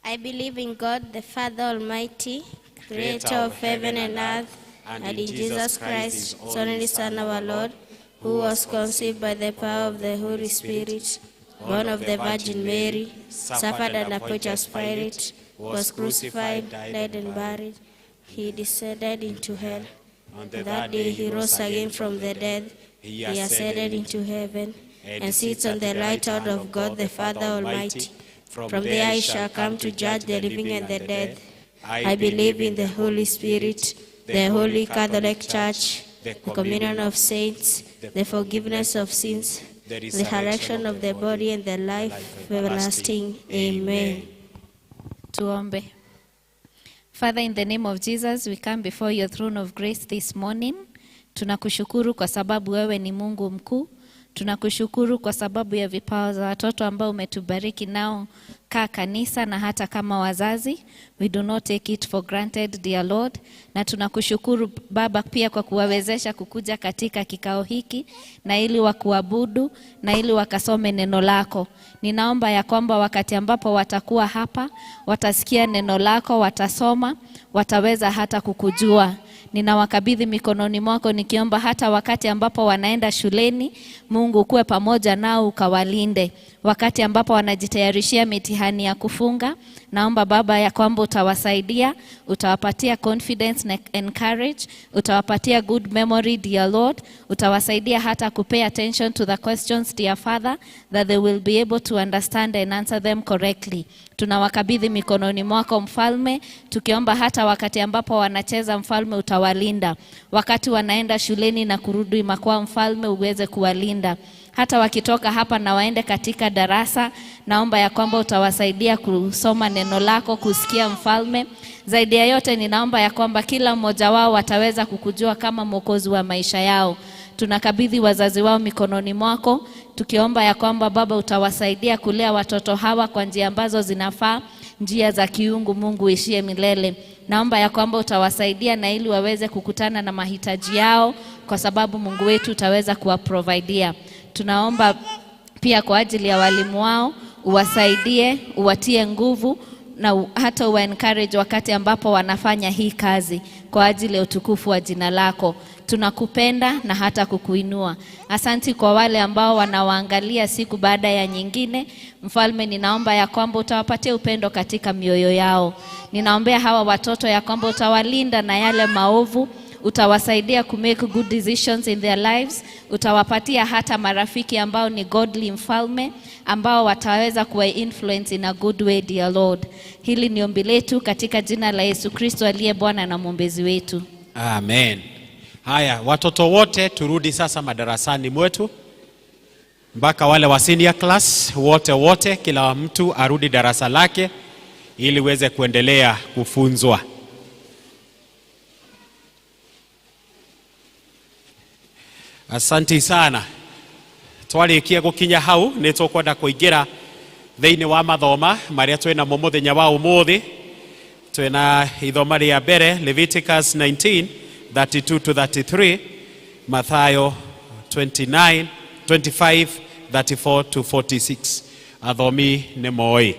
I believe in God, the Father Almighty, creator of heaven and earth, and in Jesus Christ, his only Son, our Lord, who was conceived by the power of the Holy Spirit, born of the Virgin Mary, suffered under Pontius Pilate, was crucified, died, and buried. He descended into hell. On that day he rose again from the dead. He ascended into heaven and sits on the right hand of God the Father Almighty. From there he shall come to judge the living and the dead. I believe in the Holy Spirit, the Holy Catholic Church, the communion of saints, the forgiveness of sins, the resurrection of the body, and the life everlasting. Amen. Tuombe. Father, in the name of Jesus, we come before your throne of grace this morning. Tunakushukuru kwa sababu wewe ni Mungu mkuu. Tunakushukuru kwa sababu ya vipawa za watoto ambao umetubariki nao kaa kanisa na hata kama wazazi. We do not take it for granted, dear Lord. Na tunakushukuru Baba pia kwa kuwawezesha kukuja katika kikao hiki na ili wakuabudu na ili wakasome neno lako. Ninaomba ya kwamba wakati ambapo watakuwa hapa, watasikia neno lako, watasoma, wataweza hata kukujua. Ninawakabidhi mikononi mwako nikiomba hata wakati ambapo wanaenda shuleni, Mungu kuwe pamoja nao ukawalinde. Wakati ambapo wanajitayarishia mitihani ya kufunga, naomba Baba ya kwamba utawasaidia, utawapatia confidence na encourage, utawapatia good memory, dear Lord, utawasaidia hata kupay attention to the questions, dear Father, that they will be able to understand and answer them correctly. Tunawakabidhi mikononi mwako Mfalme, tukiomba hata wakati ambapo wanacheza, Mfalme utawalinda. Wakati wanaenda shuleni na kurudi makwao, Mfalme uweze kuwalinda. Hata wakitoka hapa na waende katika darasa, naomba ya kwamba utawasaidia kusoma neno lako, kusikia Mfalme. Zaidi ya yote ninaomba ya kwamba kila mmoja wao wataweza kukujua kama Mwokozi wa maisha yao. Tunakabidhi wazazi wao mikononi mwako, tukiomba ya kwamba Baba utawasaidia kulea watoto hawa kwa njia ambazo zinafaa, njia za kiungu, Mungu ishie milele. Naomba ya kwamba utawasaidia na ili waweze kukutana na mahitaji yao, kwa sababu Mungu wetu utaweza kuwaprovidea. Tunaomba pia kwa ajili ya walimu wao, uwasaidie, uwatie nguvu na hata uwa encourage wakati ambapo wanafanya hii kazi kwa ajili ya utukufu wa jina lako. Tunakupenda na hata kukuinua. Asanti kwa wale ambao wanawaangalia siku baada ya nyingine. Mfalme, ninaomba ya kwamba utawapatia upendo katika mioyo yao. Ninaombea hawa watoto ya kwamba utawalinda na yale maovu, utawasaidia ku make good decisions in their lives, utawapatia hata marafiki ambao ni godly, Mfalme, ambao wataweza kuwa influence in a good way, dear Lord. Hili ni ombi letu katika jina la Yesu Kristo aliye Bwana na mwombezi wetu. Amen. Haya, watoto wote turudi sasa madarasani mwetu, mpaka wale wa senior class wote wote, kila mtu arudi darasa lake ili uweze kuendelea kufunzwa. Asanti sana. Twarikia gukinya hau ni tukwenda kuingira thiini wa mathoma maria twinamo muthenya wa umuthi. Twina ithoma ria mbere Leviticus 19:32 to 33, Mathayo 29 25 34 to 46. Athomi nĩ moĩ.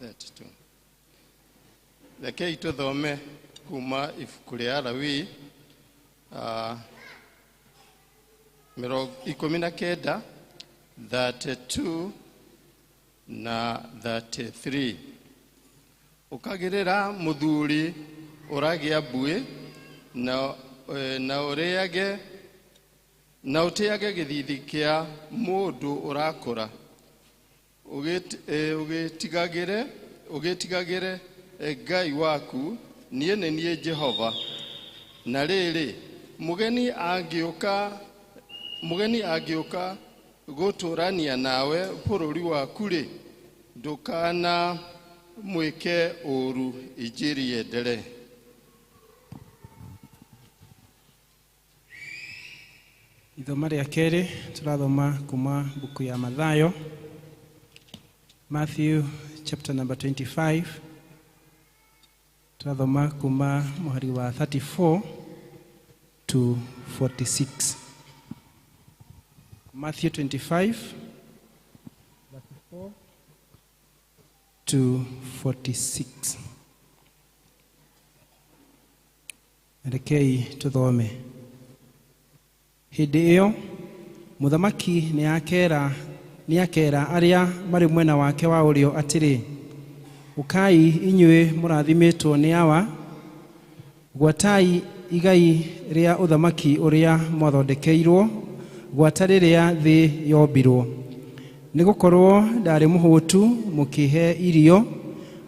32. Rekei tũthome kuma ibuku rĩa Alawii 19 32 na 33. Ũkagĩrĩra mũthuri ũragĩa mbuĩ na na ũrĩage na ũtĩage gĩthithi kĩa mũndũ ũrakũra, ũgĩtigagĩre Ngai waku, niĩ nĩ niĩ Jehova. Na rĩrĩ, mũgeni angĩũka gũtũũrania nawe bũrũri waku-rĩ, ndũkana mwĩke ũũru. Injiri yendelee. Ithoma rĩa kerĩ tũrathoma kuma buku ya Mathayo, Matthew chapter number 25, tũrathoma kuma mũhari wa 34 to 46. Matthew 25 34 to 46. Rekei tuthome. Hĩndĩ ĩyo mũthamaki nĩakera arĩa marĩ mwena wake wa ũrĩo atĩrĩ, ũkai inyuĩ mũrathimĩtwo nĩ Awa, gwatai igai rĩa ũthamaki ũrĩa mwathondekeirwo gwata rĩrĩa thĩ yombirwo. Nĩgũkorwo ndarĩ mũhũtu mũkĩhe irio,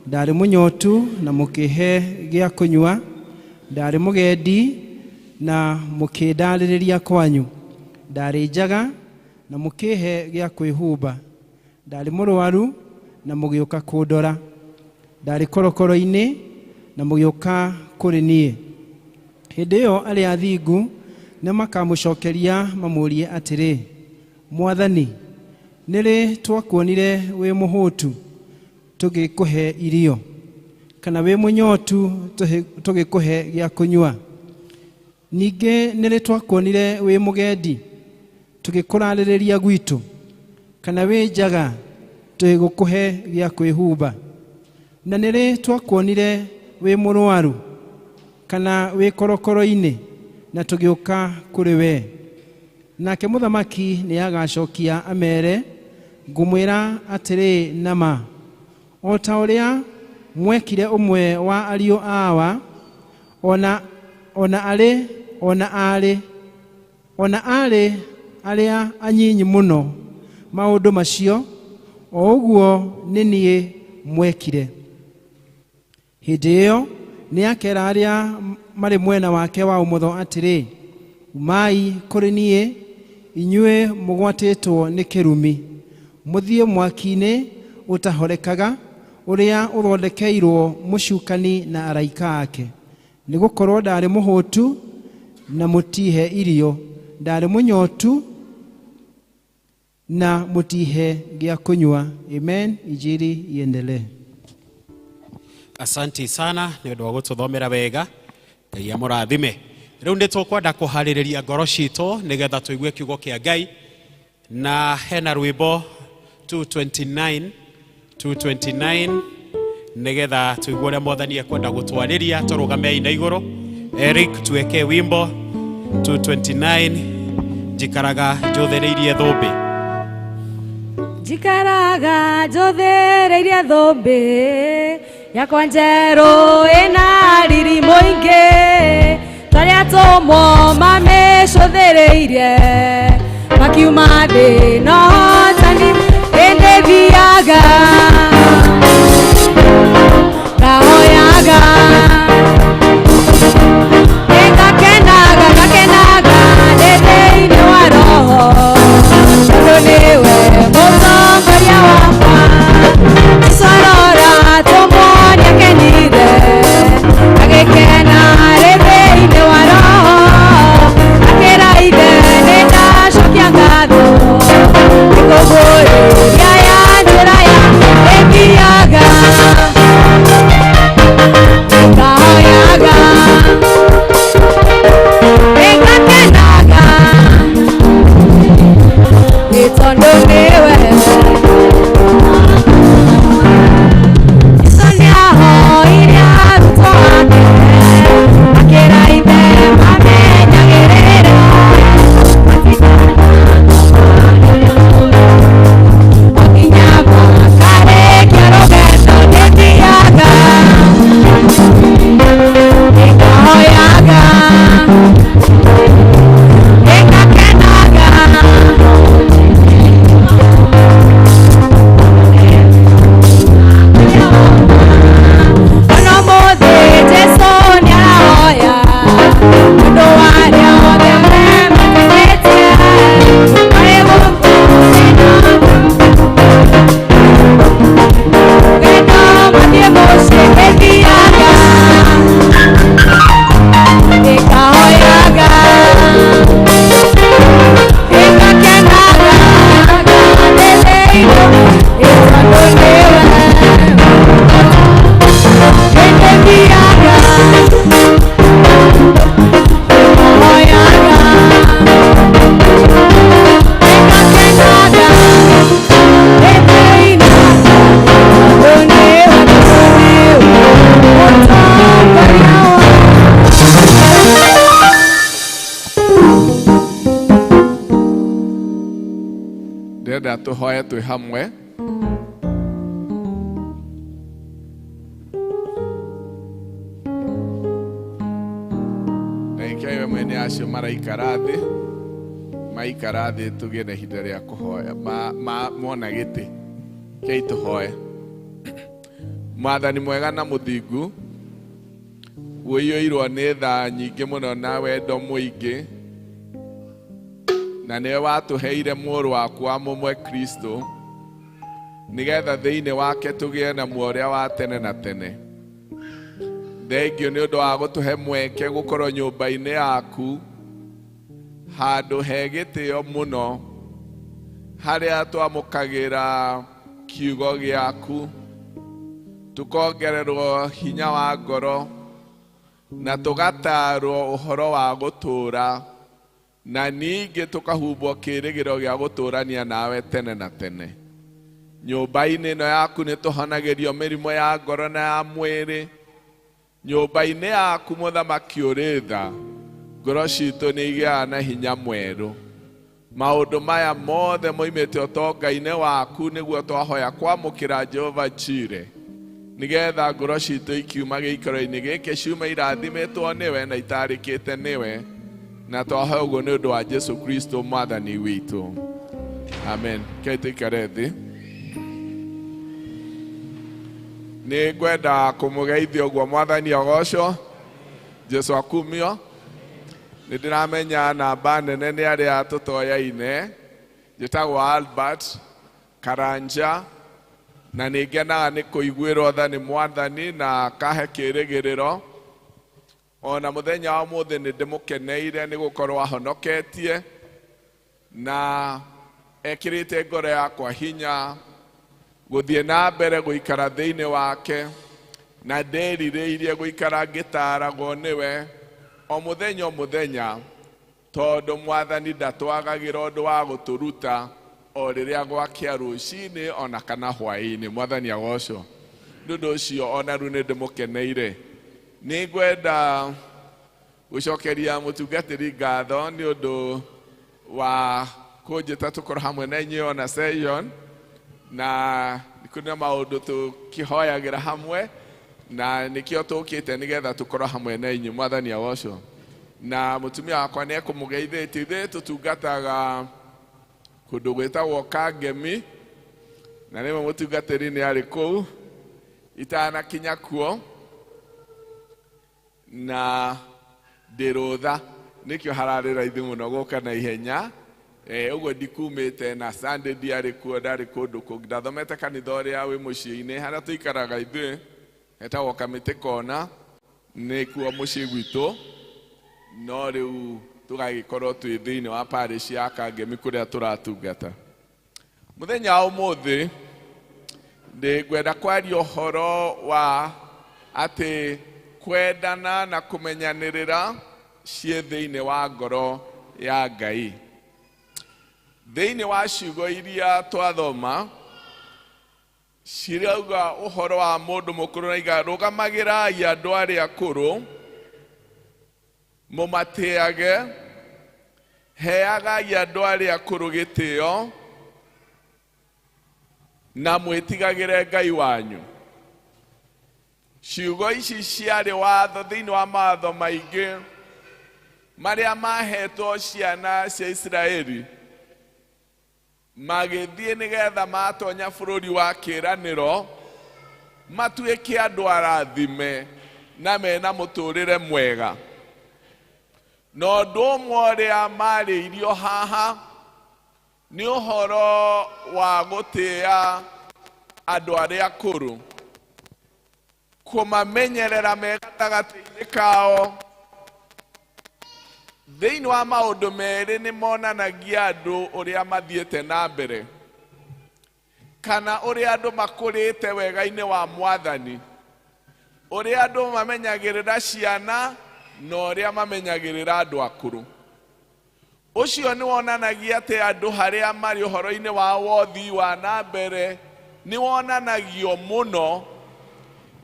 ndarĩ mũnyotu na mũkĩhe gĩa kũnyua, ndarĩ mũgendi na mũkĩndarĩrĩria kwanyu, ndarĩ njaga na mũkĩhe gĩa kwĩhumba, ndarĩ mũrwaru na mũgĩũka kũndora, ndarĩ korokoro-inĩ na mũgĩũka kũrĩ niĩ. Hĩndĩ ĩyo arĩa athingu nĩmakamũcokeria mamũũrie atĩrĩ, Mwathani, nĩrĩ twakuonire wĩ mũhũtu tũgĩkũhe irio, kana wĩ mũnyotu tũgĩkũhe gĩa kũnyua? Ningĩ nĩrĩ twakuonire wĩ mũgendi tũgĩkũrarĩrĩria gwitũ, kana wĩ njaga tũgĩgũkũhe gĩa kwĩhumba? Na nĩrĩ twakuonire wĩ mũrwaru kana wĩ korokoro-inĩ na tũgĩũka kũrĩ we? Nake mũthamaki nĩagacokia amere, ngũmwĩra atĩrĩ na ma, o ta ũrĩa mwekire ũmwe wa ariũ awa, ona arĩ arĩa anyinyi mũno maũndũ macio, o ũguo nĩ niĩ mwekire. Hĩndĩ ĩyo nĩakera arĩa marĩ mwena wake wa ũmotho atĩrĩ, umai kũrĩ niĩ inyuĩ mũgwatĩtwo nĩ kĩrumi, mũthiĩ mwaki-inĩ ũtahorekaga ũrĩa ũthondekeirwo mũcukani na araika ake. Nĩgũkorwo ndarĩ mũhũtu na mũtihe irio, ndarĩ mũnyotu na mũtihe gĩa kũnyua. Amen. Injili iendelee. Asanti sana nĩ ũndũ wa gũtũthomera wega. Ngai amũrathime. Rĩu nĩ tũkwenda kũharĩrĩria ngoro citũ nĩgetha tũigue kiugo kĩa Ngai, na hena rwĩmbo 229 nĩgetha tũigue ũrĩa Mwathani ekwenda gũtwarĩria. Tũrũgamei na igũrũ. Eric, tuweke wimbo 229, njikaraga njũthĩrĩirie thũmbĩ. Njikaraga njũthĩrĩirie thũmbĩ yakwa njerũ ĩna riri mũingĩ, twarĩa tũmwo mamĩcũthĩrĩirie makiuma thĩ no hotani ĩndĩ thiaga ngahoyaga ngakenaga ngakenaga ndĩ thĩinĩ wa roho, tondũ nĩwe mũtongoria wakwa. Jesũ arora tũmwo nĩakenire, agĩkena arĩ thĩinĩ wa roho, akĩra ithe nĩndacokia ngatho nĩkũguũrĩria ya njĩra yakwa. Ndĩrenda tũhoe twĩ hamwe. Ndagĩka ĩmwe nĩ acio maraikara thĩ, maikara thĩ tũgĩe na ihinda rĩa kũhoya. Mona gĩtĩ kĩai tũhoe. Mwathani mwega na mũthingu, ũiyũirwo nĩ tha nyingĩ mũno na wendo mũingĩ, na nĩwe watũheire mũrũ waku wa mũmwe Kristo, nĩgetha thĩinĩ wake tũgĩe na muoyo ũrĩa wa tene na tene. Thengio nĩ ũndũ wa gũtũhe mweke gũkorwo nyũmba-inĩ yaku, handũ he gĩtĩo mũno, harĩa twamũkagĩra kiugo gĩaku, tũkongererwo hinya wa ngoro, na tũgatarwo ũhoro wa gũtũũra, na ningĩ tũkahumbwo kĩĩrĩgĩrĩro gĩa gũtũũrania nawe tene na tene. Nyũmba-inĩ ĩno yaku nĩ tũhonagĩrio mĩrimũ ya ngoro na ya mwĩrĩ. Nyũmba-inĩ yaku mũthamaki ũrĩ tha, ngoro citũ nĩ igĩaga na hinya mwerũ. Maũndũ maya mothe moimĩte ũtonga-inĩ waku nĩguo twahoya kwamũkĩra Jehova Jire, nĩgetha ngoro citũ ikiuma gĩikaro-inĩ gĩkĩ ciume irathimĩtwo nĩwe na itarĩkĩte nĩwe, na twahoya ũguo nĩ ũndũ wa Jesu Kristo mwathani witũ. Amen. Kei tũikare thĩ. Nĩ ngwenda kũmũgeithia ũguo mwathani agocwo, Jesu akumio. Nĩ ndĩramenya namba nene nĩ arĩa tũtoyaine. Njĩtagwo Albert Karanja, na nĩ ngenaga nĩ kũiguĩrwo tha nĩ mwathani na kahe kĩĩrĩgĩrĩro. Ona mũthenya wa ũmũthĩ nĩ ndĩmũkeneire nĩ gũkorwo ahonoketie na ekĩrĩte ngoro yakwa hinya gũthiĩ na mbere gũikara thĩinĩ wake, na ndĩrirĩirie gũikara ngĩtaaragwo nĩwe o mũthenya o mũthenya, tondũ mwathani ndatwagagĩra ũndũ wa gũtũruta o rĩrĩa gwakĩa rũcinĩ ona kana hwaĩ-inĩ. Mwathani agocwo. Nĩ ũndũ ũcio ona rĩu nĩ ndĩmũkeneire. Nĩ ngwenda gũcokeria mũtungatĩri ngatho nĩ ũndũ wa kũnjĩta tũkorwo hamwe na inyuĩ ona session, na kũrĩ na maũndũ tũkĩhoyagĩra hamwe, na nĩkĩo tũkĩte nĩgetha tũkorwo hamwe na inyuĩ. Mwathani agocwo. Na mũtumia wakwa nĩ ekũmũgeithĩtie. Ithuĩ tũtungataga kũndũ gwĩtagwo Kangemi, na rĩmwe mũtungatĩri nĩ arĩ kũu itanakinya kuo, na ndĩ rũtha nĩkĩo hararĩ raithi mũno gũka na ihenya. Ũguo ndikumĩte na Sunday ndiarĩ kuo, ndarĩ kũndũ kũngĩ. Ndathomete kanitha ũrĩa wĩ mũciĩ-inĩ harĩa tũikaraga ithuĩ, hetagwo Kamĩtĩ Kona, nĩkuo mũciĩ gwitũ, no rĩu tũgagĩkorwo twĩ thĩinĩ wa parish ya Kangemi kũrĩa tũratungata. Mũthenya wa ũmũthĩ ndĩngwenda kwaria ũhoro wa atĩ kwendana na kũmenyanĩrĩra ciĩ thĩinĩ wa ngoro ya Ngai. Thĩinĩ wa ciugo iria twathoma cirauga ũhoro wa mũndũ mũkũrũ na iga rũgamagĩrai andũ arĩa akũrũ, mũmatĩage, heagai andũ arĩa akũrũ gĩtĩo, na mwĩtigagĩre Ngai wanyu. Ciugo ici ciarĩ watho thĩinĩ wa mawatho maingĩ marĩa mahetwo ciana cia Isiraeli magĩthiĩ nĩgetha matonya bũrũri wa kĩĩranĩro matuĩke andũ arathime na mena mũtũrĩre mwega. Na ũndũ ũmwe ũrĩa marĩirio haha nĩ ũhoro wa gũtĩĩa andũ arĩa akũrũ, kũmamenyerera me gatagatĩ-inĩ kao. Thĩinĩ wa maũndũ merĩ nĩ monanagia andũ ũrĩa mathiĩte na mbere, kana ũrĩa andũ makũrĩte wega-inĩ wa mwathani, ũrĩa andũ mamenyagĩrĩra ciana na ũrĩa mamenyagĩrĩra andũ akũrũ. Ũcio nĩ wonanagia atĩ andũ harĩa marĩ ũhoro-inĩ wa wothi wa na mbere nĩ wonanagio mũno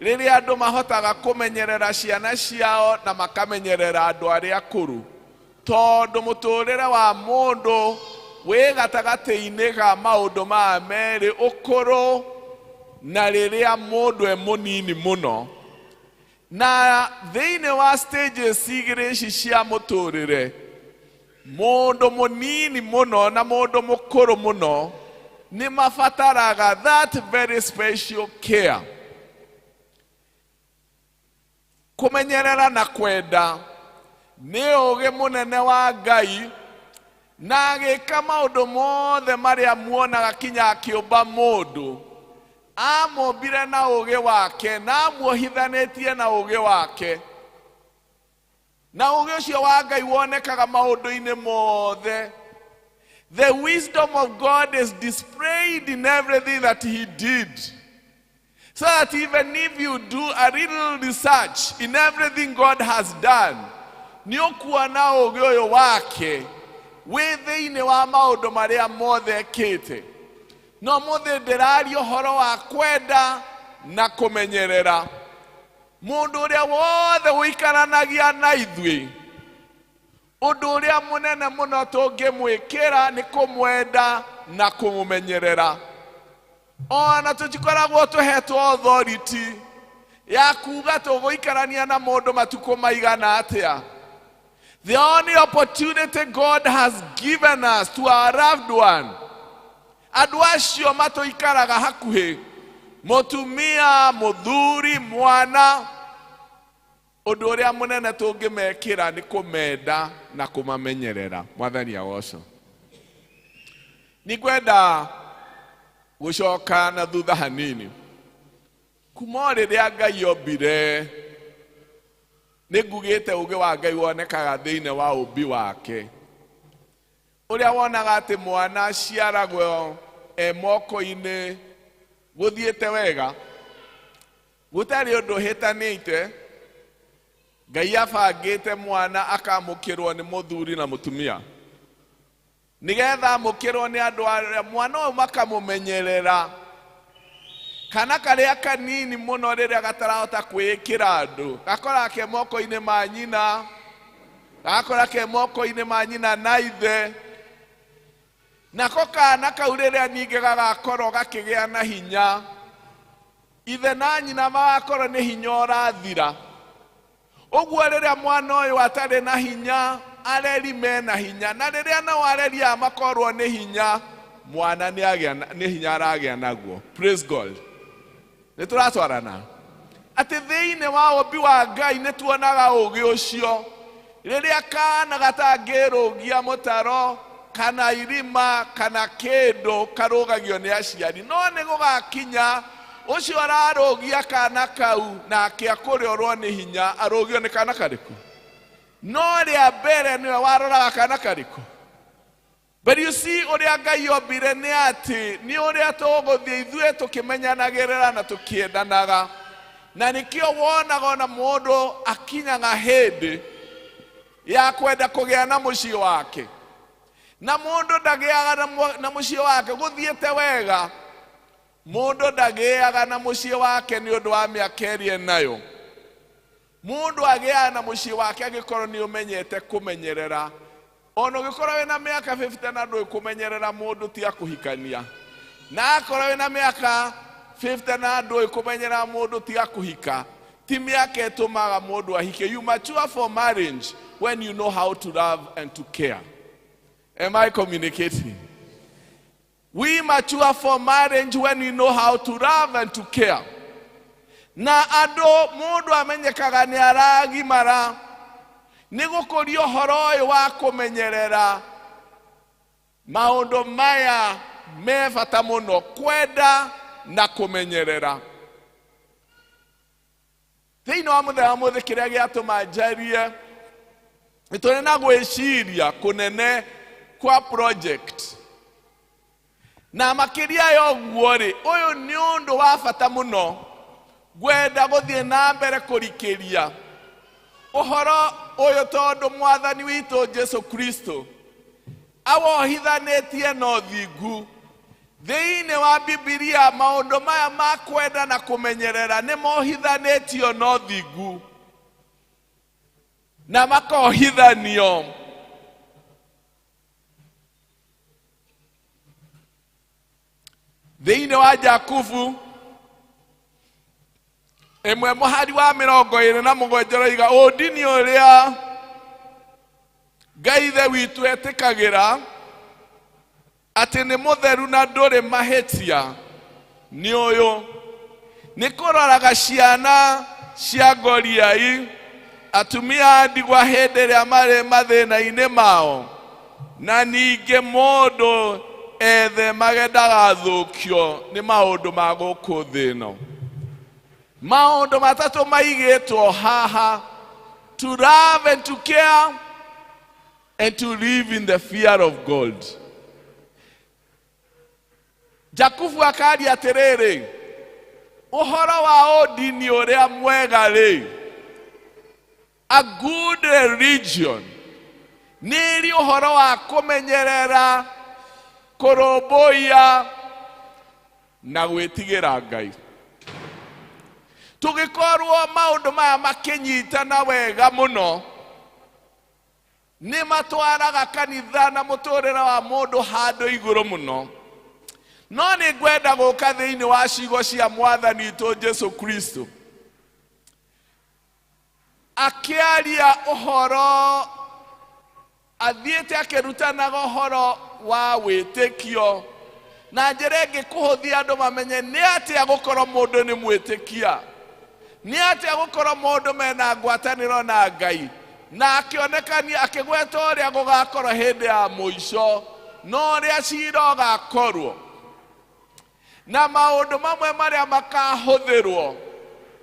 rĩrĩa andũ mahotaga kũmenyerera ciana ciao na makamenyerera andũ arĩa akũrũ, tondũ mũtũrĩre wa mũndũ Wĩ gatagatĩ-inĩ ga maũndũ maya merĩ, ũkũrũ na rĩrĩa mũndũ e mũnini mũno. Na thĩinĩ wa stages igĩrĩ ici cia mũtũrĩre, mũndũ mũnini mũno na mũndũ mũkũrũ mũno nĩ mabataraga that very special care. Kũmenyerera na kwenda nĩ ũũgĩ mũnene wa Ngai, na agĩka maũndũ mothe marĩa muonaga kinya akĩũmba mũndũ. Amũmbire na ũũgĩ wake na amuohithanĩtie na ũũgĩ wake, na ũũgĩ ũcio wa Ngai wonekaga maũndũ-inĩ mothe. The wisdom of God is displayed in everything that he did, so that even if you do a little research in everything God has done, nĩ ũkuona ũũgĩ ũyũ wake wĩ thĩinĩ wa maũndũ marĩa mothe ekĩte. No mũthĩ ndĩraria ũhoro wa kwenda na kũmenyerera. Mũndũ ũrĩa wothe ũikaranagia na ithuĩ, ũndũ ũrĩa mũnene mũno tũngĩmwĩkĩra nĩ kũmwenda na kũmũmenyerera. Ona tũtikoragwo tũhetwo authority ya kuga tũgũikarania na mũndũ matukũ maigana atĩa. The only opportunity God has given us to our loved one, andũ acio matũikaraga hakuhĩ, mũtumia, mũthuri, mwana, ũndũ ũrĩa mũnene tũngĩmekĩra nĩ kũmenda na kũmamenyerera. Mwathani agocwo. Nĩ ngwenda gũcoka na thutha hanini. Kuma o rĩrĩa Ngai ombire, nĩ ngugĩte ũũgĩ wa Ngai wonekaga thĩinĩ wa ũmbi wake, ũrĩa wonaga atĩ mwana aciaragwo e moko-inĩ gũthiĩte wega, gũtarĩ ũndũ ũhĩtanĩte. Ngai abangĩte mwana akamũkĩrwo nĩ mũthuri na mũtumia, nĩgetha amũkĩrwo nĩ andũ arĩa mwana ũyũ makamũmenyerera. Kana karĩa kanini mũno rĩrĩa gatarahota kwĩĩkĩra andũ, gakora ke moko-inĩ ma nyina, gakora ke moko-inĩ ma nyina na ithe. Nako kana kau rĩrĩa ningĩ gagakorwo gakĩgĩa na hinya, ithe na nyina magakorwo nĩ hinya ũrathira. Ũguo rĩrĩa mwana ũyũ atarĩ na hinya, areri mena hinya, na rĩrĩa nao areri aya makorwo nĩ hinya, mwana nĩ hinya aragĩa naguo. Praise God. Nĩ tũratwarana atĩ thĩinĩ wa ũmbi wa Ngai nĩ tuonaga ũũgĩ ũcio. Rĩrĩa kana gatangĩrũgia mũtaro kana irima kana kĩndũ, karũgagio nĩ aciari, no nĩ gũgakinya ũcio ararũgia kana kau nake akũre orwo nĩ hinya, arũgio nĩ kana karĩkũ? No rĩa mbere nĩwe waroraga kana karĩkũ. But you see, ũrĩa Ngai ombire nĩ atĩ nĩ ũrĩa tũgũthiĩ ithuĩ tũkĩmenyanagĩrĩra na tũkĩendanaga, na nĩkĩo wonaga ona mũndũ akinyaga hĩndĩ ya kwenda kũgĩa na mũciĩ wake, na mũndũ ndagĩaga na mũciĩ wake gũthiĩte wega. Mũndũ ndagĩaga na mũciĩ wake nĩ ũndũ wa mĩaka ĩrĩa enayo. Mũndũ agĩaga na mũciĩ wake angĩkorwo nĩ ũmenyete kũmenyerera. Ona ũngĩkorwo wĩna mĩaka 50 na ndũĩ kũmenyerera mũndũ, ti akũhikania. Na akorwo wĩna mĩaka 50 na ndũĩ kũmenyerera mũndũ, ti akũhika. Ti mĩaka ĩtũmaga mũndũ ahike. You mature for marriage when you know how to love and to care. Am I communicating? We mature for marriage when we know how to love and to care. Na andũ mũndũ amenyekaga nĩ aragimara nĩ gũkũria ũhoro ũyũ wa kũmenyerera. Maũndũ maya me bata mũno, kwenda na kũmenyerera. Thĩinĩ wa mũthenya wa mũthĩ, kĩrĩa gĩatũma njarie, nĩ tũrĩ na gwĩciria kũnene kwa project, na makĩria ya ũguo rĩ, ũyũ nĩ ũndũ wa bata mũno. Ngwenda gũthiĩ na mbere kũrikĩria ũhoro ũyũ tondũ Mwathani witũ Jesu Kristo awohithanĩtie na ũthingu. Thĩinĩ wa Bibilia maũndũ maya ma kwenda na kũmenyerera nĩ mohithanĩtio na ũthingu na makohithanio. Thĩinĩ wa Jakubu ĩmwe mũhari wa 27 ũroiga ũndini ũrĩa Ngai ithe witũ etĩkagĩra atĩ nĩ mũtheru na ndũrĩ mahĩtia nĩ ũyũ, nĩ kũroraga ciana cia ngoriai, atumia a ndigwa hĩndĩ ĩrĩa marĩ mathĩna-inĩ mao, na ningĩ mũndũ ethemage ndagathũkio nĩ maũndũ ma gũkũ thĩ ĩno. Maũndũ matatũ maigĩtwo haha: to love and to care and to live in the fear of God. Jakubu akaria atĩrĩrĩ, ũhoro wa ũndini ũrĩa mwega rĩ, a good religion nĩ ĩrĩ ũhoro wa kũmenyerera, kũrũmbũiya na gwĩtigĩra Ngai. Tũgĩkorwo maũndũ maya makĩnyitana wega mũno, nĩ matwaraga kanitha na mũtũrĩre wa mũndũ handũ igũrũ mũno. No nĩ ngwenda gũka thĩinĩ wa ciugo cia Mwathani witũ Jesu Kristo akĩaria ũhoro, athiĩte akĩrutanaga ũhoro wa wĩtĩkio na njĩra ĩngĩ kũhũthia andũ mamenye nĩ atĩa gũkorwo mũndũ nĩ mwĩtĩkia, nĩ atĩa gũkorwo mũndũ mena ngwatanĩro na Ngai, na akĩonekania akĩgweta ũrĩa gũgakorwo hĩndĩ ya mũico na ũrĩa cira ũgakorwo na maũndũ mamwe marĩa makahũthĩrwo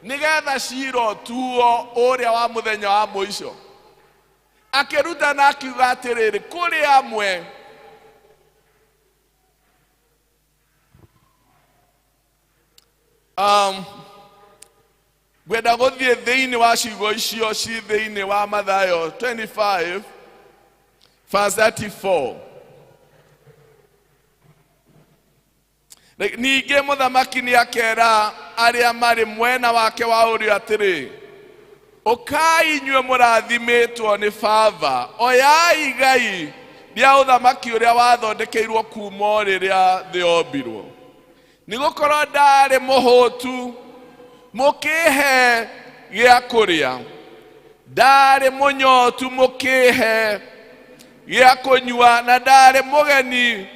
nĩgetha cira ũtuo ũrĩa wa mũthenya wa mũico. Akĩrutana akiuga atĩrĩrĩ, kũrĩ amwe ngwenda gũthiĩ thĩinĩ wa ciugo icio ci thĩinĩ wa Mathayo 25 verse 34. Ningĩ mũthamaki nĩ akera arĩa marĩ mwena wake wa ũrĩo atĩrĩ, ũkai inyuĩ mũrathimĩtwo nĩ Baba, oyai igai rĩa ũthamaki ũrĩa wathondekeirwo kuma o rĩrĩa thĩ yombirwo. Nĩ gũkorwo ndarĩ mũhũtu, mũkĩhe gĩa kũrĩa, ndarĩ mũnyotu, mũkĩhe gĩa kũnyua, na ndarĩ mũgeni,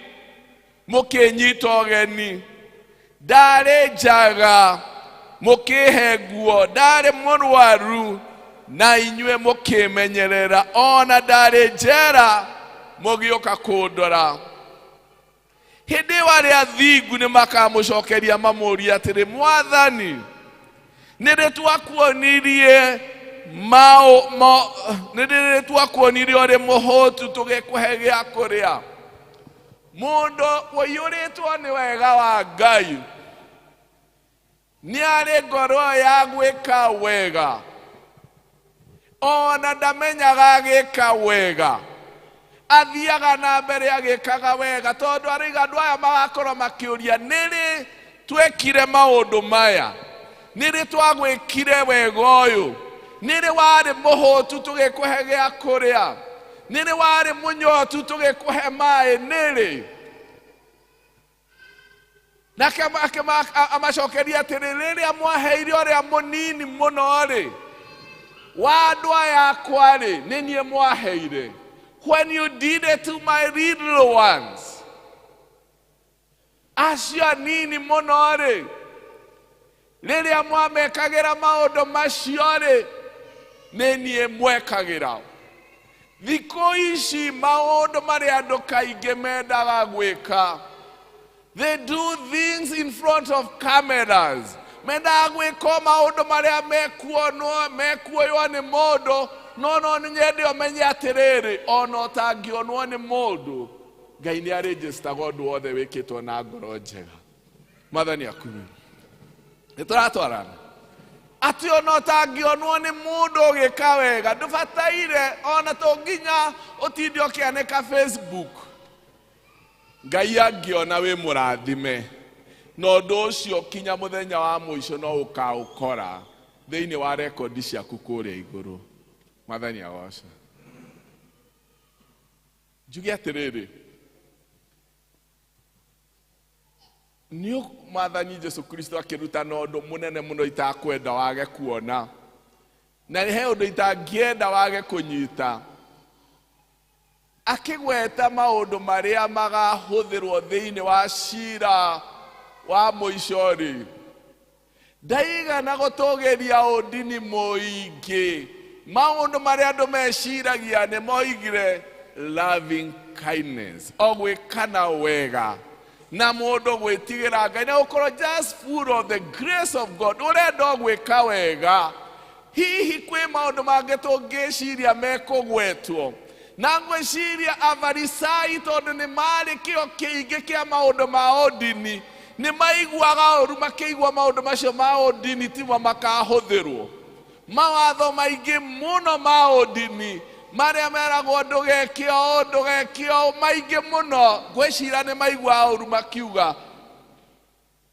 mũkĩnyita ũgeni, ndarĩ njaga, mũkĩhe nguo, ndarĩ mũrwaru, na inyuĩ mũkĩmenyerera, ona ndarĩ njera, mũgĩũka kũndora. Hĩndĩ ĩyo arĩa athingu nĩ makamũcokeria mamũũrie atĩrĩ, Mwathani, nĩ rĩ twakuonirie nĩ rĩ twakuonirie ũrĩ mũhũtu tũgĩkũhe gĩa kũrĩa? Mũndũ ũiyũrĩtwo nĩ wega wa Ngai nĩ arĩ ngoro ya gwĩka wega, ona ndamenyaga agĩka wega, athiaga na mbere agĩkaga wega, tondũ arauga andũ aya magakorwo makĩũria nĩ rĩ twekire maũndũ maya, nĩ rĩ twagwĩkire wega ũyũ, nĩ rĩ warĩ mũhũtu tũgĩkũhe gĩa kũrĩa, nĩ rĩ warĩ mũnyotu tũgĩkũhe maĩ, nĩ rĩ? Nake amacokeria atĩrĩ, rĩrĩa mwaheire ũrĩa mũnini mũno rĩ, wa andũ aya akwa rĩ, nĩ niĩ mwaheire. When you did it to my little ones, acio anini mũno rĩ, rĩrĩa mwamekagĩra maũndũ macio rĩ, nĩ niĩ mwekagĩra. Thikũ ici maũndũ marĩa andũ kaingĩ mendaga gwĩka, they do things in front of cameras. Mendaga gwĩka maũndũ marĩa mekuonwo, mekuoywo nĩ mũndũ, no no nĩ nyende ũmenye atĩrĩrĩ, ona ũtangĩonwo nĩ mũndũ, Ngai nĩ arĩnjĩstaga ũndũ wothe wĩkĩtwo na ngoro njega. Mwathani akumio. Nĩ tũratwarana atĩ ona ũtangĩonwo nĩ mũndũ ũgĩka wega, ndũbataire ona to nginya ũtinde ũkĩanĩka Facebook. Ngai angĩona wĩ mũrathime, na ũndũ ũcio kinya mũthenya wa mũico no ũkaũkora thĩinĩ wa rekondi ciaku kũrĩa igũrũ. Mwathani agoce. Njuge atĩrĩrĩ, Nĩ mwathani Jesu Kristo akĩrutana ũndũ mũnene mũno itakwenda wage kuona, na he ũndũ itangĩenda wage kũnyita. Akĩgweta maũndũ marĩa magahũthĩrwo thĩinĩ wa cira wa mũico rĩ, ndaigana gũtũgĩria ũndini mũingĩ. Maũndũ marĩa andũ meciragia nĩ moigire loving kindness, o gwĩkana wega na mũndũ gwĩtigĩra Ngai na gũkorwo just full of the grace of God, ũrenda o gwĩka wega. Hihi kwĩ maũndũ mangĩ tũngĩciria mekũgwetwo? Na ngwĩciria Afarisai, tondũ nĩ marĩ kĩo kĩingĩ kĩa maũndũ ma ũndini, nĩ maiguaga ũru makĩigua maũndũ macio ma ũndini timo makahũthĩrwo. Mawatho maingĩ mũno ma ũndini marĩa meragwo ndũgeke ũũ, ndũgeke ũũ, maingĩ mũno. Ngwĩciria nĩ maiguaga ũru makiuga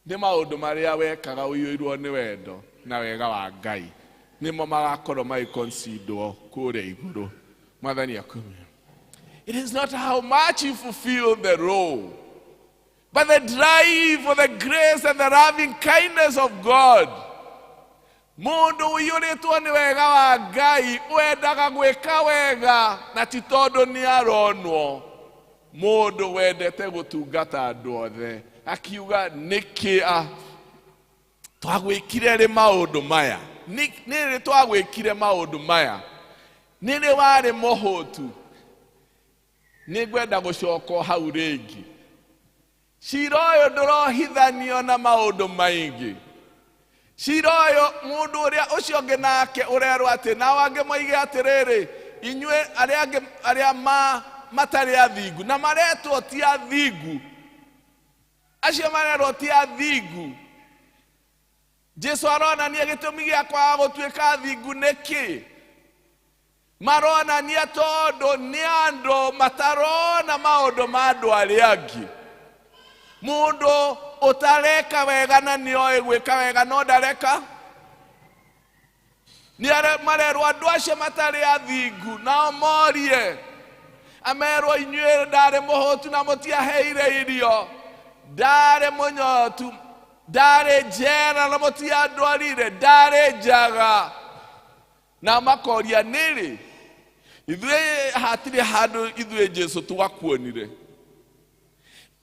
nĩ maũndũ marĩa wekaga ũiyũirwo nĩ wendo na wega wa Ngai nĩmo magakorwo magĩconsiderwo kũrĩa igũrũ. Mwathani akumio. It is not how much you fulfill the role, but the drive for the grace and the loving kindness of God. Mũndũ ũiyũrĩtwo nĩ wega wa Ngai wendaga gwĩka wega na ti tondũ nĩ aronwo. Mũndũ wendete gũtungata andũ othe akiuga nĩkĩ twagwĩkire rĩ maũndũ maya, nĩ rĩ twagwĩkire maũndũ maya, nĩ rĩ warĩ mũhũtu. Nĩ ngwenda gũcoka hau rĩngĩ. Cira ũyũ ndũrohithanio na maũndũ maingĩ. Cira ũyũ mũndũ ũrĩa ũcio ũngĩ nake ũrerwo atĩ nao angĩ moige atĩrĩrĩ, inyuĩ arĩa angĩ arĩa matarĩ athingu na maretwo ti athingu, acio marerwo ti athingu. Jesu aronania gĩtũmi gĩa kwaga gũtuĩka athingu nĩkĩ? Maronania tondũ nĩ andũ matarona maũndũ ma andũ arĩa angĩ. Mũndũ ũtareka wega na nĩoĩ gwĩka wega no ndareka, nĩ marerwo andũ acio matarĩ athingu nao morie, amerwo inyuĩ ndarĩ mũhũtu na mũtiaheire irio, ndarĩ mũnyotu, ndarĩ njera na mũtiandwarire, ndarĩ njaga. Na makoria nĩrĩ ithuĩ hatirĩ handũ ithuĩ Jesu twakuonire.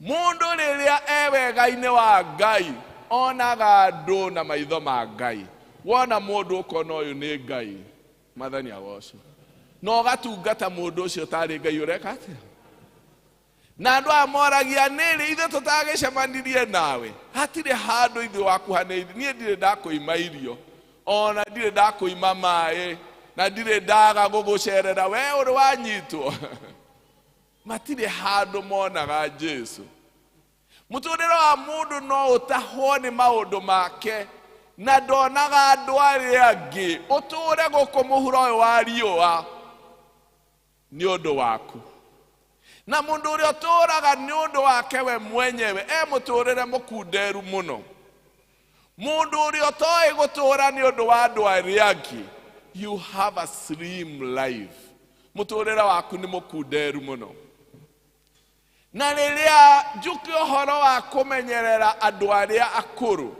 Mũndũ rĩrĩa e wega-inĩ wa Ngai onaga andũ na maitho ma Ngai. Wona mũndũ ũkona ũyũ nĩ Ngai, Mwathani agocwo, na ũgatungata mũndũ ũcio tarĩ Ngai ũreka atĩa? Na andũ aya moragia nĩrĩ ithuĩ tũtagĩcemanirie nawe, hatirĩ handũ ithuĩ wakuhanĩirie, niĩ ndirĩ ndakũima irio, ona ndirĩ ndakũima maĩ, na ndirĩ ndaga gũgũcerera, we ũrĩ wanyitwo. Matirĩ handũ monaga Jesu. Mũtũrĩre wa mũndũ no ũtahwo nĩ maũndũ make na ndonaga andũ arĩa angĩ. Ũtũre gũkũ mũhuro ũyũ wa riũa nĩ ũndũ waku, na mũndũ ũrĩa ũtũraga nĩ ũndũ wake we mwenyewe e mũtũrĩre mũkunderu mũno. Mũndũ ũrĩa ũtoĩ gũtũra nĩ ũndũ wa andũ arĩa angĩ, you have a slim life. Mũtũrĩre waku nĩ mũkunderu mũno. Na rĩrĩa njuke ũhoro wa kũmenyerera andũ arĩa akũrũ,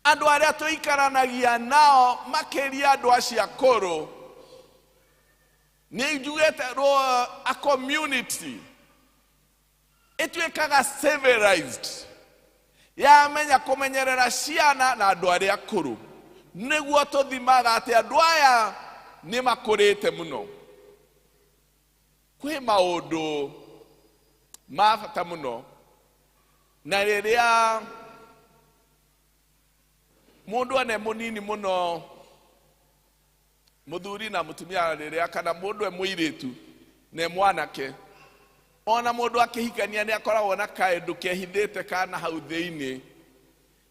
andũ arĩa tũikaranagia nao makĩria andũ acio akũrũ, nĩ njugĩte a community ĩtuĩkaga civilized yamenya kũmenyerera ciana na andũ arĩa akũrũ. Nĩguo tũthimaga atĩ andũ aya nĩ makũrĩte mũno. Kwĩ maũndũ ma bata mũno, na rĩrĩa mũndũ ane mũnini mũno, mũthuri na mũtumia rĩrĩa, kana mũndũ e mũirĩtu na e mwanake, ona mũndũ akĩhikania nĩ akoragwo na kaũndũ kehithĩte kana hau thĩinĩ,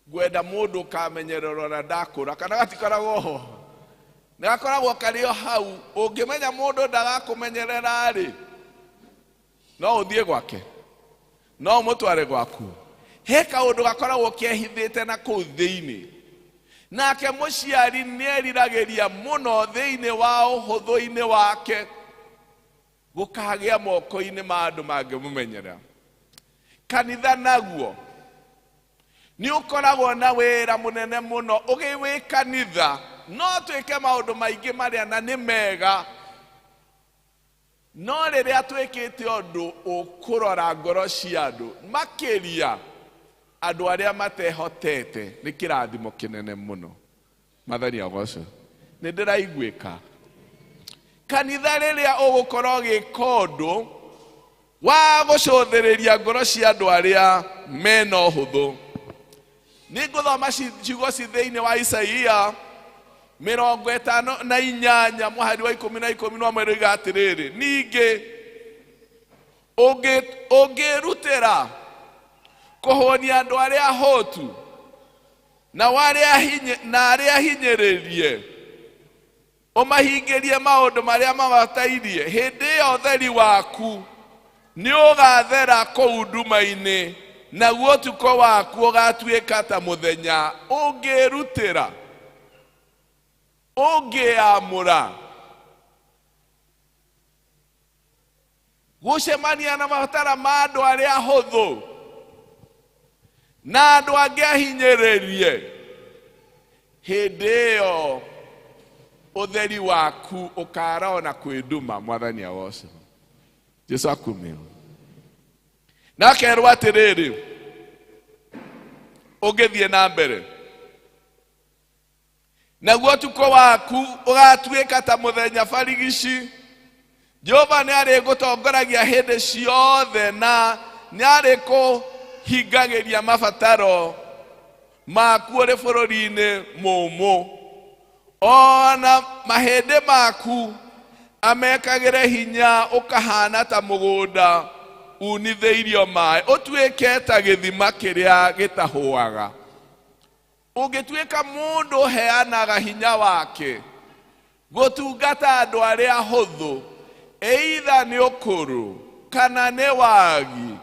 ngwenda mũndũ ũkamenyererwo na ndakũra, kana gatikoragwo ho, nĩ gakoragwo karĩ o hau. Ũngĩmenya mũndũ ndagakũmenyerera rĩ, no ũthiĩ gwake, no ũmũtware gwaku. He kaũndũ gakoragwo kehithĩte na kũu thĩinĩ. Nake mũciari nĩeriragĩria mũno thĩinĩ wa ũhũthũ-inĩ wake gũkagĩa moko-inĩ ma andũ mangĩmũmenyera. Kanitha naguo nĩ ũkoragwo na wĩra mũnene mũno ũgĩ wĩ kanitha. No twĩke maũndũ maingĩ marĩa na nĩ mega, no rĩrĩa twĩkĩte ũndũ ũkũrora ngoro cia andũ, makĩria andũ arĩa matehotete, nĩ kĩrathimo kĩnene mũno. Mwathani agocwo. Nĩ ndĩraiguĩka. Kanitha rĩrĩa ũgũkorwo ũgĩka ũndũ wa gũcũthĩrĩria ngoro cia andũ arĩa mena ũhũthũ. Nĩ ngũthoma ciugo ci thĩinĩ wa Isaia 58 mũhari wa 10 na 11 rĩuga atĩrĩrĩ, ningĩ ũngĩrutĩra kũhũnia andũ arĩa ahũtu na arĩa hinyĩrĩrie, ũmahingĩrie maũndũ marĩa mabatairie, hĩndĩ ĩyo ũtheri waku nĩ ũgathera kũu nduma-inĩ, naguo ũtukũ waku ũgatuĩka ta mũthenya. Ũngĩrutĩra, ũngĩamũra gũcemania na mabatara ma andũ arĩa ahũthũ na andũ angĩ ahinyĩrĩrie, hĩndĩ ĩyo ũtheri waku ũkara ona kwĩ nduma. Mwathani agocwo. Jesu akumio. Na akerwo atĩrĩrĩ, ũngĩthiĩ na mbere, naguo ũtukũ waku ũgatuĩka ta mũthenya barigici. Jehova nĩ arĩgũtongoragia hĩndĩ ciothe na nĩ arĩkũhingagĩria mabataro maku ũrĩ bũrũri-inĩ mũũmũ. Ona mahĩndĩ maku amekagĩre hinya, ũkahana ta mũgũnda unithĩirio maĩ, ũtuĩke ta gĩthima kĩrĩa gĩtahũaga. Ũngĩtuĩka mũndũ ũheanaga hinya wake gũtungata andũ arĩa ahũthũ, either nĩ ũkũrũ kana nĩ wagi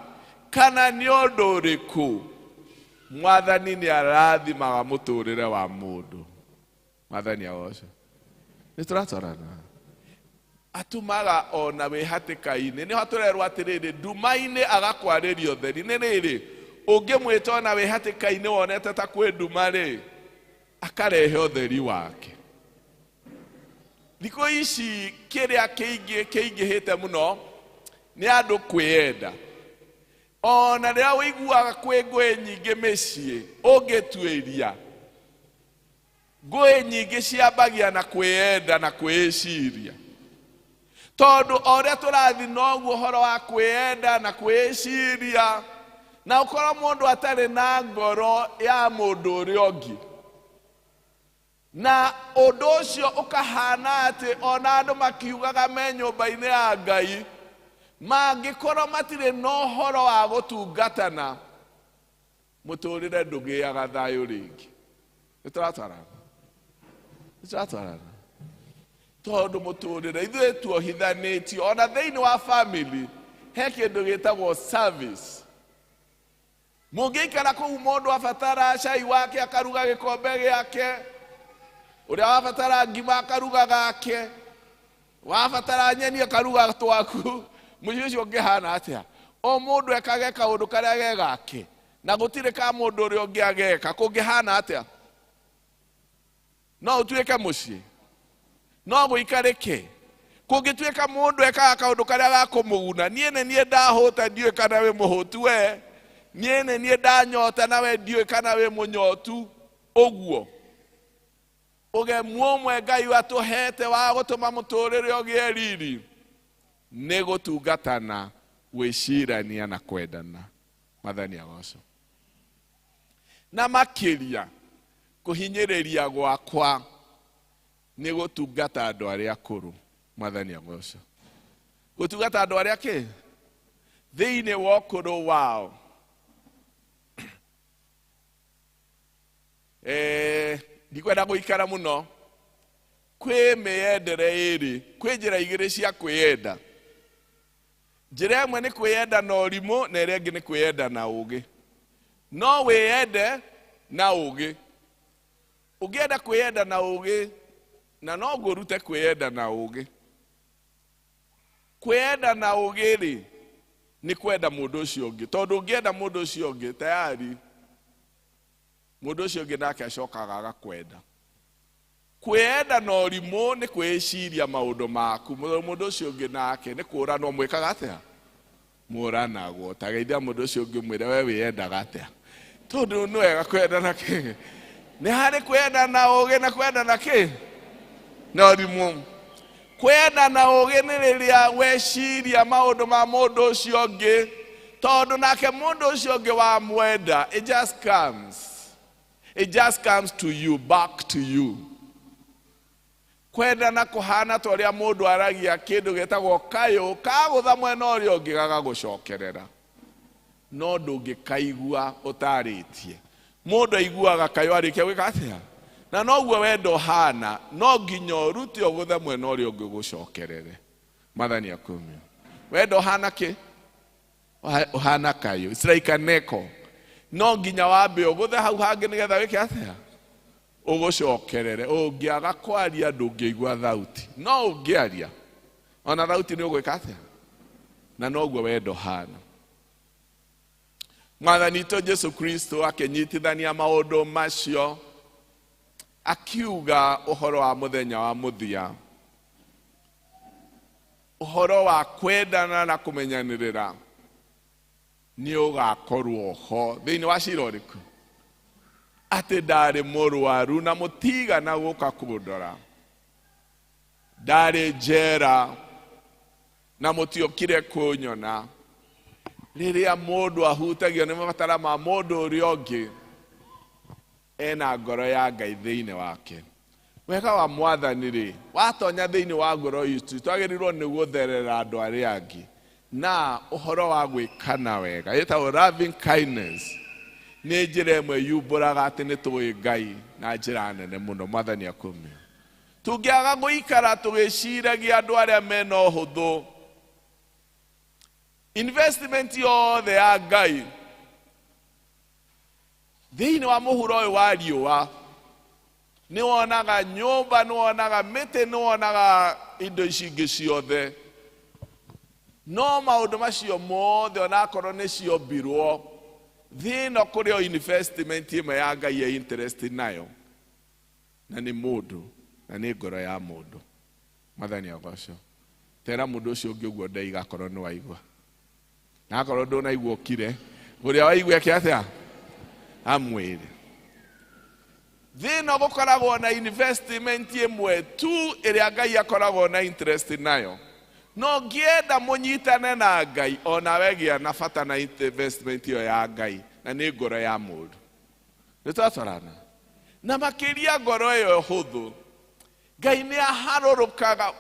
kana nĩ ũndũ ũrĩkũ, Mwathani nĩ arathimaga mũtũrĩre wa mũndũ. Mwathani agocwo. Nĩ tũratwarana. Atumaga ona wĩ hatĩka-inĩ. Nĩho tũrerwo atĩrĩrĩ, nduma-inĩ agakwarĩria ũtheri. Nĩ rĩrĩ, ũngĩmwĩta ona wĩ hatĩka-inĩ wonete ta kwĩ nduma rĩ, akarehe ũtheri wake. Thikũ ici kĩrĩa kĩingĩhĩte mũno nĩ andũ kwĩyenda. Ona rĩrĩa ũiguaga kwĩ ngũĩ nyingĩ mĩciĩ, ũngĩtuĩria ngũĩ nyingĩ ciambagia na kwĩyenda na kwĩĩciria. Tondũ o ũrĩa tũrathiĩ noguo ũhoro wa kwĩyenda na kwĩĩciria, na ũkorwo mũndũ atarĩ na ngoro ya mũndũ ũrĩa ũngĩ, na ũndũ ũcio ũkahana atĩ ona andũ makiugaga me nyũmba-inĩ ya Ngai, mangĩkorwo matirĩ na ũhoro wa gũtungatana, mũtũrĩre ndũgĩaga thayũ rĩngĩ. Nĩ tũratwarana? Nĩ tũratwarana? Tondũ mũtũrĩre ithuĩ tuohithanĩtio ona thĩinĩ wa family he kĩndũ gĩtagwo service. Mũngĩikara kũu mũndũ abatara cai wake akaruga gĩkombe gĩake, ũrĩa wabatara ngima akaruga gake, wabatara nyeni akaruga twaku, mũciĩ ũcio ũngĩhana atĩa? O mũndũ ekage kaũndũ karĩa ge gake na gũtirĩ ka mũndũ ũrĩa ũngĩ ageka, kũngĩhana atĩa? No ũtuĩke mũciĩ, no gũikarĩke. Kũngĩtuĩka mũndũ ekaga kaũndũ karĩa gakũmũguna, niĩ nĩ niĩ ndahũta ndiũĩ kana wĩ mũhũtu we, niĩ nĩ niĩ ndanyota nawe ndiũĩ kana wĩ mũnyotu. Ũguo ũgemu ũmwe Ngai atũhete wa gũtũma mũtũrĩre ũgĩe riri nĩ gũtungatana, gwĩcirania na kwendana. Mwathani agocwo. Na makĩria kũhinyĩrĩria gwakwa nĩ gũtungata andũ arĩa akũrũ. Mwathani agocwo. Gũtungata andũ arĩa kĩ thĩinĩ wa ũkũrũ wao. Ndikwenda gũikara mũno. Kwĩ mĩyendere ĩrĩ, kwĩ njĩra igĩrĩ cia kwĩyenda. Njĩra ĩmwe nĩ kwĩyenda na ũrimũ na ĩrĩa ĩngĩ nĩ kwĩyenda na ũũgĩ. No wĩyende na ũũgĩ. Ũngĩenda kwĩyenda na ũũgĩ, na no ngũrute kwĩyenda na ũũgĩ. Kwĩyenda na ũũgĩ rĩ, Nĩ kwenda mũndũ ũcio ũngĩ, tondũ ũngĩenda mũndũ ũcio ũngĩ tayari mũndũ ũcio ũngĩ nake acokaga agakwenda. Kwĩyenda na ũrimũ nĩ kwĩciria maũndũ maku, mũndũ ũcio ũngĩ nake nĩ kũũranwo mwĩkaga atĩa? Mũranagwo. Ta geithia mũndũ ũcio ũngĩ mwĩre we wĩyendaga atĩa, tondũ nĩ wega kwendana kĩ? Nĩ harĩ kwenda na ũgĩ na kwenda na kĩ? Na ũrimũ. Kwenda na ũgĩ nĩ rĩrĩa weciria maũndũ ma mũndũ ũcio ũngĩ, tondũ nake mũndũ ũcio ũngĩ wamwenda, it just comes. It just comes to you, back to you. Kwendana kũhana ta ũrĩa mũndũ aragia kĩndũ gĩtagwo kayũ, kagũtha mwena ũrĩa ũngĩ gagagũcokerera, no ndũngĩkaigua ũtarĩtie. Mũndũ aiguaga kayũ arĩkia gwĩka atĩa? Na noguo wendo ũhana, no nginya ũrute ũgũthe mwena ũrĩa ũngĩ ũgũcokerere. Mwathani akumio. Wendo ũhana kĩ? Ũhana kayũ. It's like an echo. No nginya wambe ũgũthe hau hangĩ nĩgetha wĩke atĩa? Ũgũcokerere. Ũngĩaga kwaria ndũngĩigua thauti, no ũngĩaria ona thauti nĩ ũgwĩka atĩa? Na noguo wendo ũhana. Mwathani witũ Jesu Kristo akĩnyitithania maũndũ macio, akiuga ũhoro wa mũthenya wa mũthia, ũhoro wa kwendana na kũmenyanĩrĩra nĩ ũgakorwo ho thĩinĩ wa cira ũrĩkũ? Atĩ ndarĩ mũrwaru na mũtigana gũka kũndora, ndarĩ njera na mũtiokire kũnyona. Rĩrĩa mũndũ ahutagio nĩ mabatara ma mũndũ ũrĩa ũngĩ, ena ngoro ya Ngai thĩinĩ wake. Wega wa Mwathani rĩ, watonya thĩinĩ wa ngoro itũ, twagĩrĩirwo nĩ gũtherera andũ arĩa angĩ na ũhoro wa gwĩkana wega, ĩtagwo loving kindness. Nĩ njĩra ĩmwe yumbũraga atĩ nĩ tũĩ Ngai na njĩra nene mũno. Mwathani akumio. Tũngĩaga gũikara tũgĩciragia andũ arĩa mena ũhũthũ, investment yothe ya Ngai thĩinĩ wa mũhuro ũyũ wa riũa, nĩ wonaga nyũmba, nĩ wonaga mĩtĩ, nĩ wonaga indo ici ingĩ ciothe, no maũndũ macio mothe onakorwo nĩ ciombirwo, thĩ ĩno kũrĩ o investment ĩmwe ya Ngai ya interest nayo, na nĩ mũndũ, na nĩ ngoro ya mũndũ. Mwathani agocwo. Tera mũndũ ũcio ũngĩ ũguo ndaiga akorwo nĩ waigua, na akorwo ndũnaigua ũkire, ũrĩa waigua eke atĩa? Amwĩre. Thĩ ĩno gũkoragwo na investment ĩmwe tu ĩrĩa Ngai akoragwo na interest nayo. No ngĩenda mũnyitane na Ngai, onawe gĩa na bata na investment ĩyo ya Ngai, na nĩ ngoro ya mũndũ. Nĩ twatwarana? Na makĩria ngoro ĩyo hũthũ, Ngai nĩ aharũrũkaga,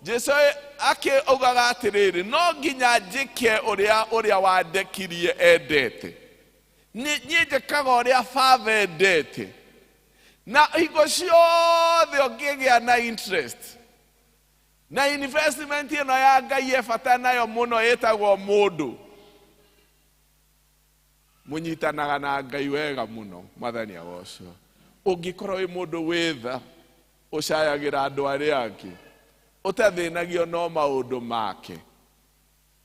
Jesu akĩugaga atĩrĩrĩ, no nginya njĩke ũrĩa ũrĩa wandekirie endete. Niĩ njĩkaga ũrĩa Baba endete. Na hingo ciothe ũngĩgĩa na interest na investment ĩno ya Ngai e bata nayo mũno, ĩtagwo mũndũ. Mũnyitanaga na Ngai wega mũno. Mwathani agocwo. Ũngĩkorwo wĩ mũndũ wĩ tha, ũcayagĩra andũ arĩa angĩ, ũtathĩnagio no maũndũ make,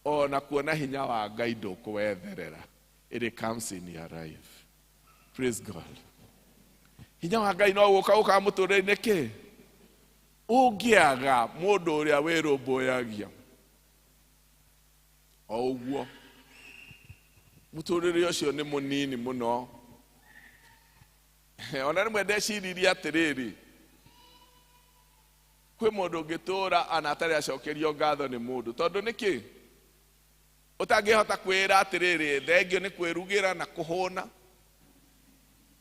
ona kuona hinya wa Ngai ndũkũwetherera. It comes in your life. Praise God. Hinya wa Ngai no gũka gũkaga mũtũrĩre-inĩ kĩ? Ũngĩaga mũndũ ũrĩa wĩrũmbũyagia o ũguo, mũtũrĩre ũcio nĩ mũnini mũno. Ona rĩmwe ndeciririe atĩrĩrĩ, kwĩ mũndũ ũngĩtũra ana atarĩ acokerio ngatho nĩ mũndũ, tondũ nĩkĩ ũtangĩhota kwĩra atĩrĩrĩ, thengio nĩ kwĩrugĩra na kũhũna,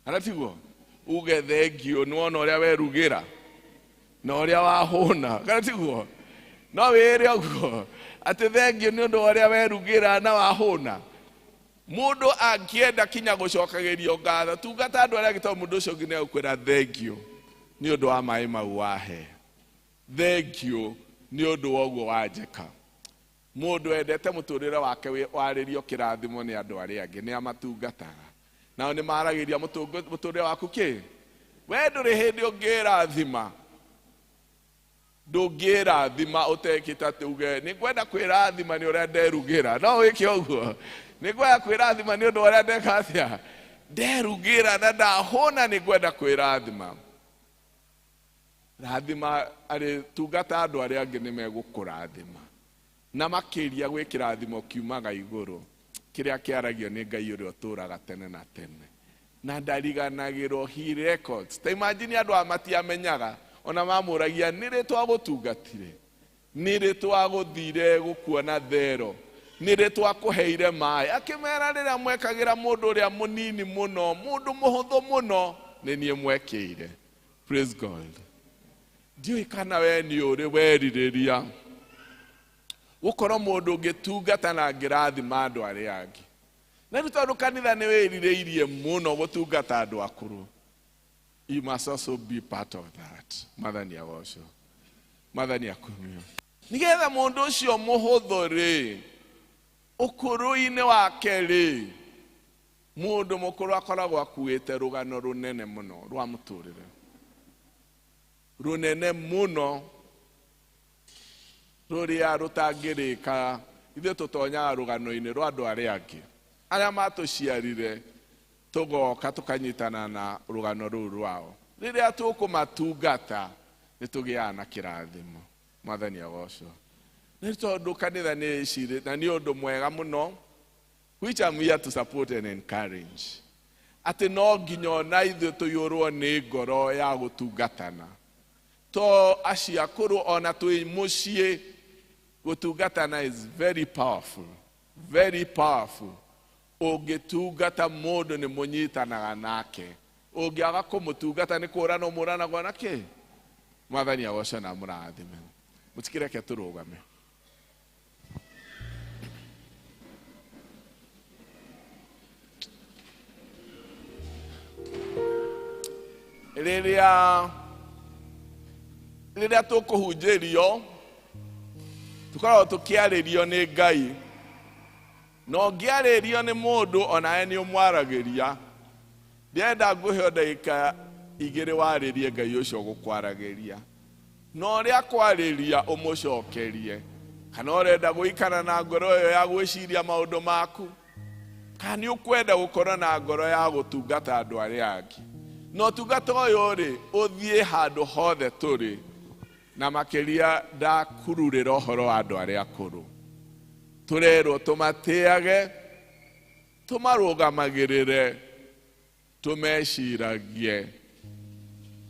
kana tiguo? Uge thengio nĩ wona ũrĩa werugĩra na ũrĩa wahũna, kana tiguo? No wĩre ũguo atĩ thengio nĩ ũndũ wa ũrĩa werugĩra na wahũna. Mũndũ angĩenda kinya gũcokagĩrio ngatho, tungata andũ arĩa angĩ, tondũ mũndũ ũcio ũngĩ nĩ egũkwĩra thengio nĩ ũndũ wa maĩ mau wahe, thengio nĩ ũndũ wa ũguo wanjĩka. Mũndũ endete mũtũrĩre wake warĩrio kĩrathimo nĩ andũ arĩa angĩ, nĩ amatungataga, nao nĩ maragĩria mũtũrĩre waku kĩ? We ndũrĩ hĩndĩ ũngĩrathima. Ndũngĩrathima ũtekĩte atĩ uge nĩ ngwenda kwĩrathima nĩ ũrĩa nderugĩra. No wĩke ũguo. Nĩ ngwenda kwĩrathima nĩ ũndũ wa ũrĩa ndeka atĩa? Nderugĩra na ndahũna nĩ ngwenda kwĩrathima. Rathima arĩ tungata andũ arĩa angĩ nĩ megũkũrathima. Na makĩria gwĩ kĩrathimo kiumaga igũrũ kĩrĩa kĩaragio nĩ Ngai ũrĩa ũtũũraga tene na tene. Na ndariganagĩrwo, he records. Ta imagine andũ aya matiamenyaga, ona mamũragia nĩ rĩ twagũtungatire, nĩ rĩ twagũthire gũkuona thero, nĩ rĩ twakũheire maĩ. Akĩmera rĩrĩa mwekagĩra mũndũ ũrĩa mũnini mũno, mũndũ mũhũthũ mũno, nĩ niĩ mwekĩire. Praise God. Ndiũĩ kana we nĩ ũrĩ werirĩria gũkorwo mũndũ ũngĩtungata na angĩrathima andũ arĩa angĩ. Na rĩu tondũ kanitha nĩ wĩrirĩirie mũno gũtungata andũ akũrũ, you must also be part of that. Mwathani agocwo. Mwathani akumio. Nĩgetha mũndũ ũcio mũhũthũ rĩ, ũkũrũ-inĩ wake rĩ, mũndũ mũkũrũ akoragwo akuĩte rũgano rũnene mũno rwa mũtũrĩre. Rũnene mũno rũrĩa rũtangĩrĩka. Ithuĩ tũtonyaga rũgano-inĩ rwa andũ arĩa angĩ arĩa matũciarire, tũgoka tũkanyitana na rũgano rũu rwao. Rĩrĩa tũkũmatungata nĩ tũgĩaga na kĩrathimo. Mwathani agocwo. Nĩ tondũ kanitha nĩ ĩcirĩ na nĩ ũndũ mwega mũno, which I'm here to support and encourage, atĩ no nginya ona ithuĩ tũiyũrwo nĩ ngoro ya gũtungatana. To acio akũrũ ona twĩ mũciĩ, gũtungatana is very powerful, very powerful. Ũngĩtungata mũndũ nĩ mũnyitanaga nake, ũngĩaga kũmũtungata nĩ kũũrana mũũranagwo na kĩ. Mwathani agocwo na amũrathime. Mũtikĩreke tũrũgame. Rĩrĩa tũkũhunjĩrio tũkoragwo tũkĩarĩrio nĩ Ngai. Na ũngĩarĩrio nĩ mũndũ onawe nĩ ũmwaragĩria. Ndĩrenda ngũhe o ndagĩka igĩrĩ warĩrie Ngai ũcio ũgũkwaragĩria. Na ũrĩa akwarĩria ũmũcokerie. Kana ũrenda gũikara na ngoro ĩyo ya gwĩciria maũndũ maku, kana nĩ ũkwenda gũkorwo na ngoro ya gũtungata andũ arĩa angĩ. Na ũtungata ũyũ rĩ, ũthiĩ handũ hothe tũrĩ, na makĩria ndakururĩra ũhoro wa andũ arĩa akũrũ. Tũrerwo tũmatĩage, tũmarũgamagĩrĩre, tũmeciragie,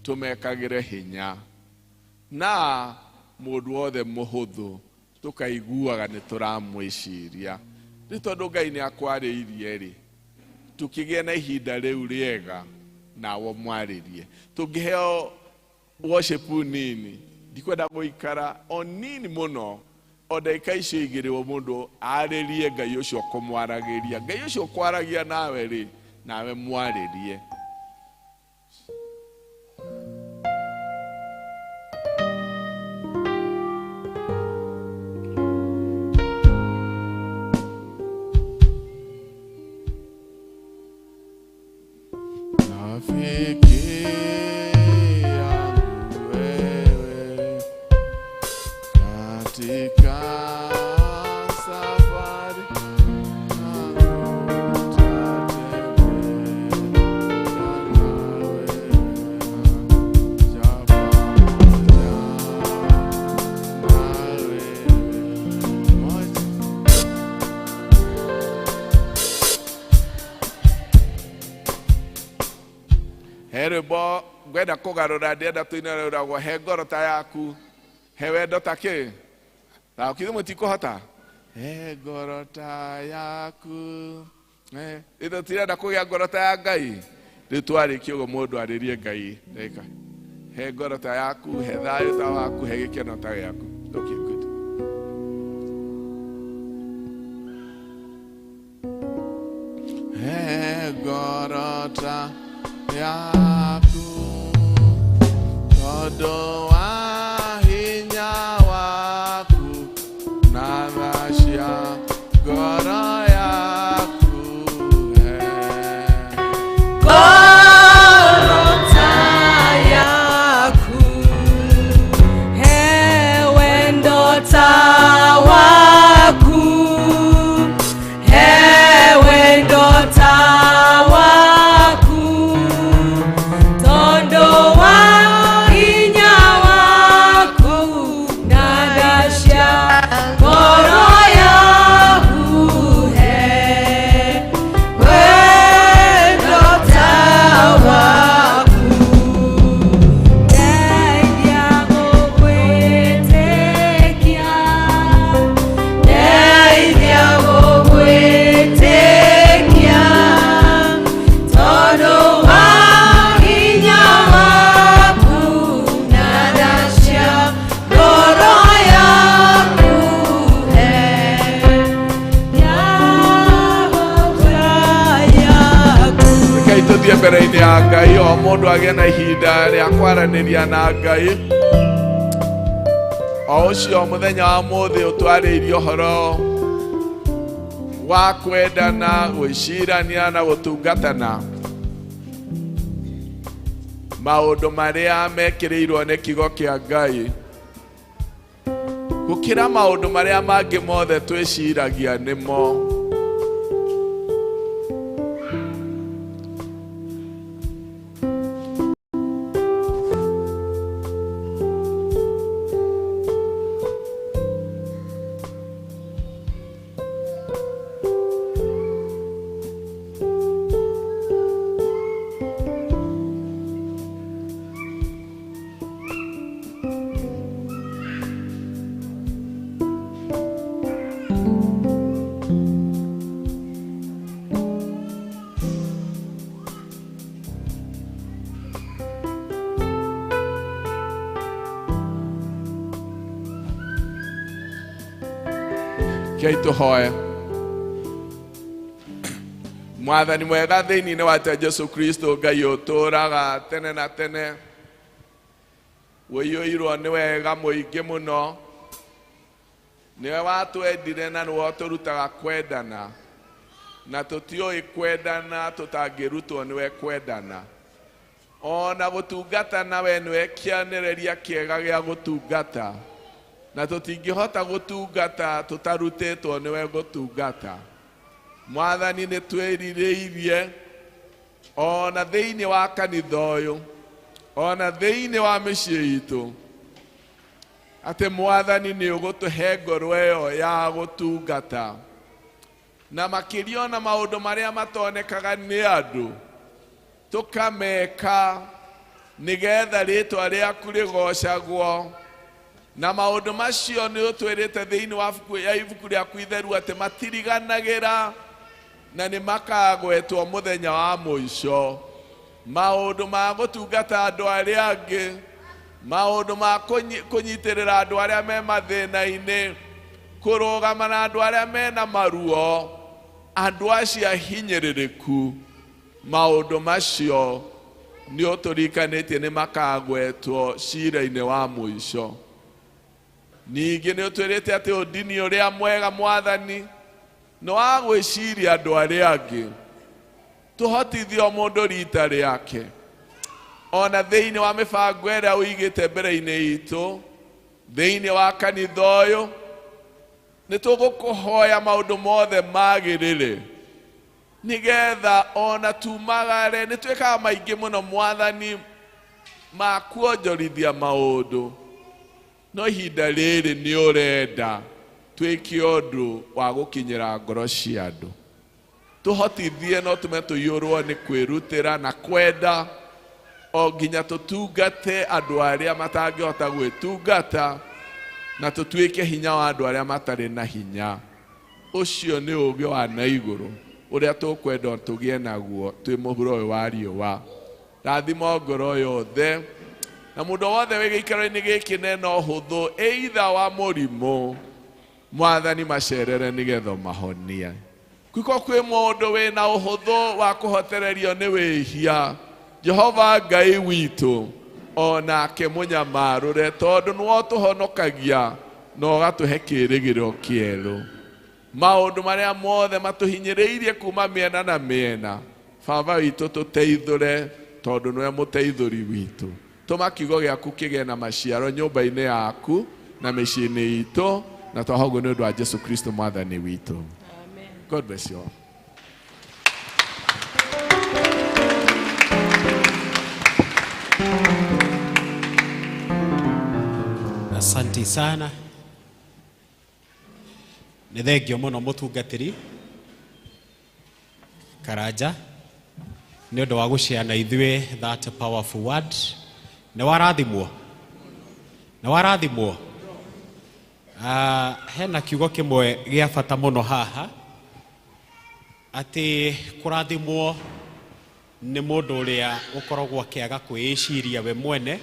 tũmekagĩre hinya. Na mũndũ wothe mũhũthũ tũkaiguaga nĩ tũramwĩciria. Nĩ tondũ Ngai nĩ akwarĩirie rĩ, tũkĩgĩe na ihinda rĩu rĩega nawe mwarĩrie. Tũngĩheo worship nini, ndikwenda gũikara o nini mũno, o ndagĩka icio igĩrĩ o mũndũ arĩrie Ngai ũcio ũkũmwaragĩria. Ngai ũcio ũkwaragia nawe rĩ, nawe mwarĩrie. Rafiki yangu wewe, katika safari he rwĩmbo ngwenda kũgarũra, ndĩrenda tũine rũragwo he ngoro ta yaku, he wendo ta kĩ. Ta ũkithi mũtikũhota he ngoro ta yaku. Ithuĩ tũtirenda kũgĩa ngoro ta ya Ngai. Rĩu twarĩkia ũguo mũndũ arĩrie Ngai ndagĩka. He ngoro ta yaku, he thayũ ta waku, he gĩkeno ta gĩaku. Okay, good. He ngoro ta yaku, tondũ wa hinya waku na tha cia ngoro yaku. He ngoro ta yaku, he ta waku, he wendo ta waku, tondo wa hinya waku, na tha ngoro yaku he wendo ta waku. Ndeithia gũgwĩtĩkia, ndeithia gũgwĩtĩkia, tondũ wa hinya waku na tha cia ngoro yaku he Rekei tũthiĩ mbere-inĩ ya Ngai o mũndũ agĩe na ihinda rĩa kwaranĩria na Ngai o ũcio mũthenya wa mũthĩ ũtwarĩirie ũhoro wa kwendana, gwĩcirania na gũtungatana, maũndũ marĩa mekĩrĩirwo nĩ kiugo kĩa Ngai gũkĩra maũndũ marĩa mangĩ mothe twĩciragia nĩmo. Rekei tũhoe. Mwathani mwega thĩinĩ wa Jesu Kristo Ngai ũtũũraga tene na tene, ũiyũirwo nĩ wega mũingĩ mũno, nĩwe watwendire na nĩwe ũtũrutaga kwendana, na tũtiũĩ kwendana tũtangĩrutwo nĩwe kwendana. Ona gũtungatana we nĩwe kĩonereria kĩega gĩa gũtungata, na tũtingĩhota gũtungata tũtarutĩtwo nĩwe gũtungata. Mwathani nĩ twĩrirĩirie ona thĩinĩ wa kanitha ũyũ, ona thĩinĩ wa mĩciĩ itũ, atĩ Mwathani nĩ ũgũtũhe ngoro ĩyo ya gũtungata, na makĩria ona maũndũ marĩa matonekaga nĩ andũ tũkameka nĩgetha rĩtwa rĩaku rĩgocagwo. Na maũndũ macio nĩ ũtwĩrĩte thĩinĩ wa ibuku rĩaku itheru atĩ matiriganagĩra na nĩ makagwetwo mũthenya wa mũico. Maũndũ ma gũtungata andũ arĩa angĩ, maũndũ ma kũnyitĩrĩra andũ arĩa me mathĩna-inĩ, kũrũgama na andũ arĩa mena maruo, andũ acio ahinyĩrĩrĩku, maũndũ macio nĩ ũtũrikanĩtie nĩ makagwetwo cira-inĩ wa mũico. Ningĩ nĩ ũtwĩrĩte atĩ ũndini ũrĩa mwega Mwathani nĩ wa gwĩciria andũ arĩa angĩ, tũhotithie o mũndũ rita rĩake, ona thĩinĩ wa mĩbango ĩrĩa ũigĩte mbere-inĩ itũ, thĩinĩ wa kanitha ũyũ, nĩ tũgũkũhoya maũndũ mothe magĩrĩre nĩgetha ona tumagare. Nĩ twĩkaga maingĩ mũno Mwathani ma kuonjorithia maũndũ, no ihinda rĩrĩ nĩ ũrenda twĩke ũndũ wa gũkinyĩra ngoro cia andũ, tũhotithie no tũme tũiyũrwo nĩ kwĩrutĩra na kwenda o nginya tũtungate andũ arĩa matangĩhota gwĩtungata, na tũtuĩke hinya wa andũ arĩa matarĩ na hinya. Ũcio nĩ ũũgĩ wa na igũrũ ũrĩa tũkwenda tũgĩe naguo twĩ mũhuro ũyũ wa riũa. Rathima ngoro yothe na mũndũ wothe wĩ gĩikaro-inĩ gĩkĩ nena ũhũthũ either wa mũrimũ, Mwathani macerere nĩgetha ũmahonie. Kwiko kwĩ mũndũ wĩna ũhũthũ wa kũhotererio nĩ wĩhia, Jehova Ngai witũ onake mũnyamarũre, tondũ nĩwe ũtũhonokagia na ũgatũhe kĩĩrĩgĩrĩro kĩerũ. Maũndũ marĩa mothe matũhinyĩrĩirie kuma mĩena na mĩena, Baba witũ tũteithũre, tondũ nĩwe mũteithũri witũ. Tũma kiugo gĩaku kĩgĩe na maciaro nyũmba-inĩ yaku, na mĩciĩ-inĩ itũ na twahoguo nĩ ũndũ wa Jesu Kristo mwathani witũ. God bless you all. Asante sana. Nĩ thengio mũno mũtungatĩri Karanja nĩ ũndũ wa gũshare na ithuĩ that powerful word. Nĩ warathimwo, nĩ warathimwo. Hena kiugo kĩmwe gĩa bata mũno haha atĩ kũrathimwo nĩ mũndũ ũrĩa ũkoragwo akĩaga kwĩĩciria we mwene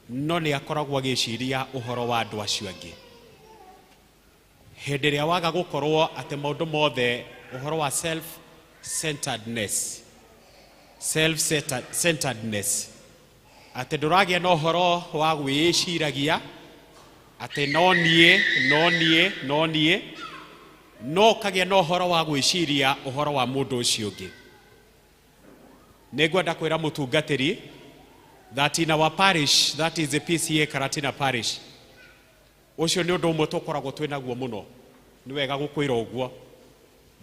no nĩ akoragwo agĩciria ũhoro wa andũ acio angĩ. Hĩndĩ ĩrĩa waga gũkorwo atĩ maũndũ mothe ũhoro wa self centeredness, self centeredness, atĩ ndũragĩa na ũhoro wa gwĩĩciragia atĩ no niĩ, no niĩ, no niĩ, no ũkagĩa na ũhoro wa gwĩciria ũhoro wa mũndũ ũcio ũngĩ. Nĩ ngwenda kwĩra mũtungatĩri that in our parish, that is the PCA Karatina Parish, ũcio nĩ ũndũ ũmwe tũkoragwo twĩ naguo mũno. Nĩ wega gũkwĩra ũguo.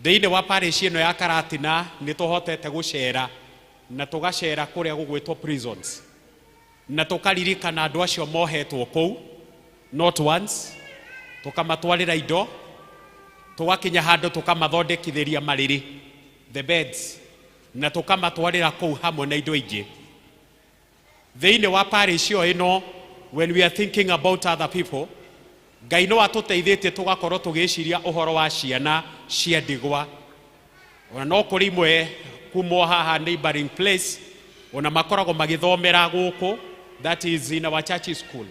Thĩinĩ wa parish ĩno ya Karatina nĩ tũhotete gũcera na tũgacera kũrĩa gũgwĩtwo prisons na tũkaririkana andũ acio mohetwo kũu, not once, tũkamatwarĩra indo, tũgakinya handũ tũkamathondekithĩria marĩrĩ, the beds, na tũkamatwarĩra kũu hamwe na indo ingĩ. Thĩinĩ wa parish ĩyo ĩno, when we are thinking about other people, Ngai no atũteithĩtie tũgakorwo tũgĩciria ũhoro wa ciana cia ndigwa. Ona no kũrĩ imwe kumwo haha neighboring place, ona makoragwo magĩthomera gũkũ, that is in our church school,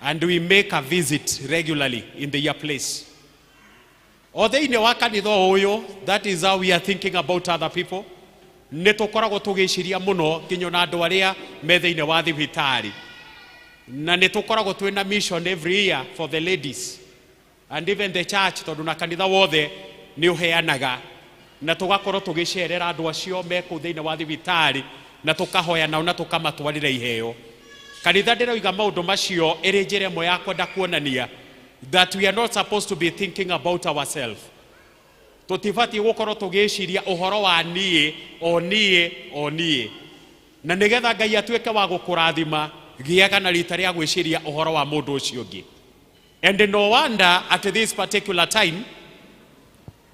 and we make a visit regularly in their place. O thĩinĩ wa kanitha ũyũ, that is how we are thinking about other people. Nĩ tũkoragwo tũgĩciria mũno nginya ona andũ arĩa me thĩinĩ wa thibitarĩ, na nĩ tũkoragwo twĩna mission every year for the ladies and even the church, tondũ na kanitha wothe nĩ ũheanaga, na tũgakorwo tũgĩcerera andũ acio me kũu thĩinĩ wa thibitarĩ na tũkahoya nao na tũkamatwarĩra iheo. Kanitha ndĩroiga maũndũ macio ĩrĩ njĩra ĩmwe ya kwenda kuonania that we are not supposed to be thinking about ourselves. Tũtibatiĩ gũkorwo tũgĩciria ũhoro wa niĩ, o niĩ, o niĩ. Na nĩgetha Ngai atuĩke wa gũkũrathima, gĩaga na rita rĩa gwĩciria ũhoro wa mũndũ ũcio ũngĩ. And no wonder at this particular time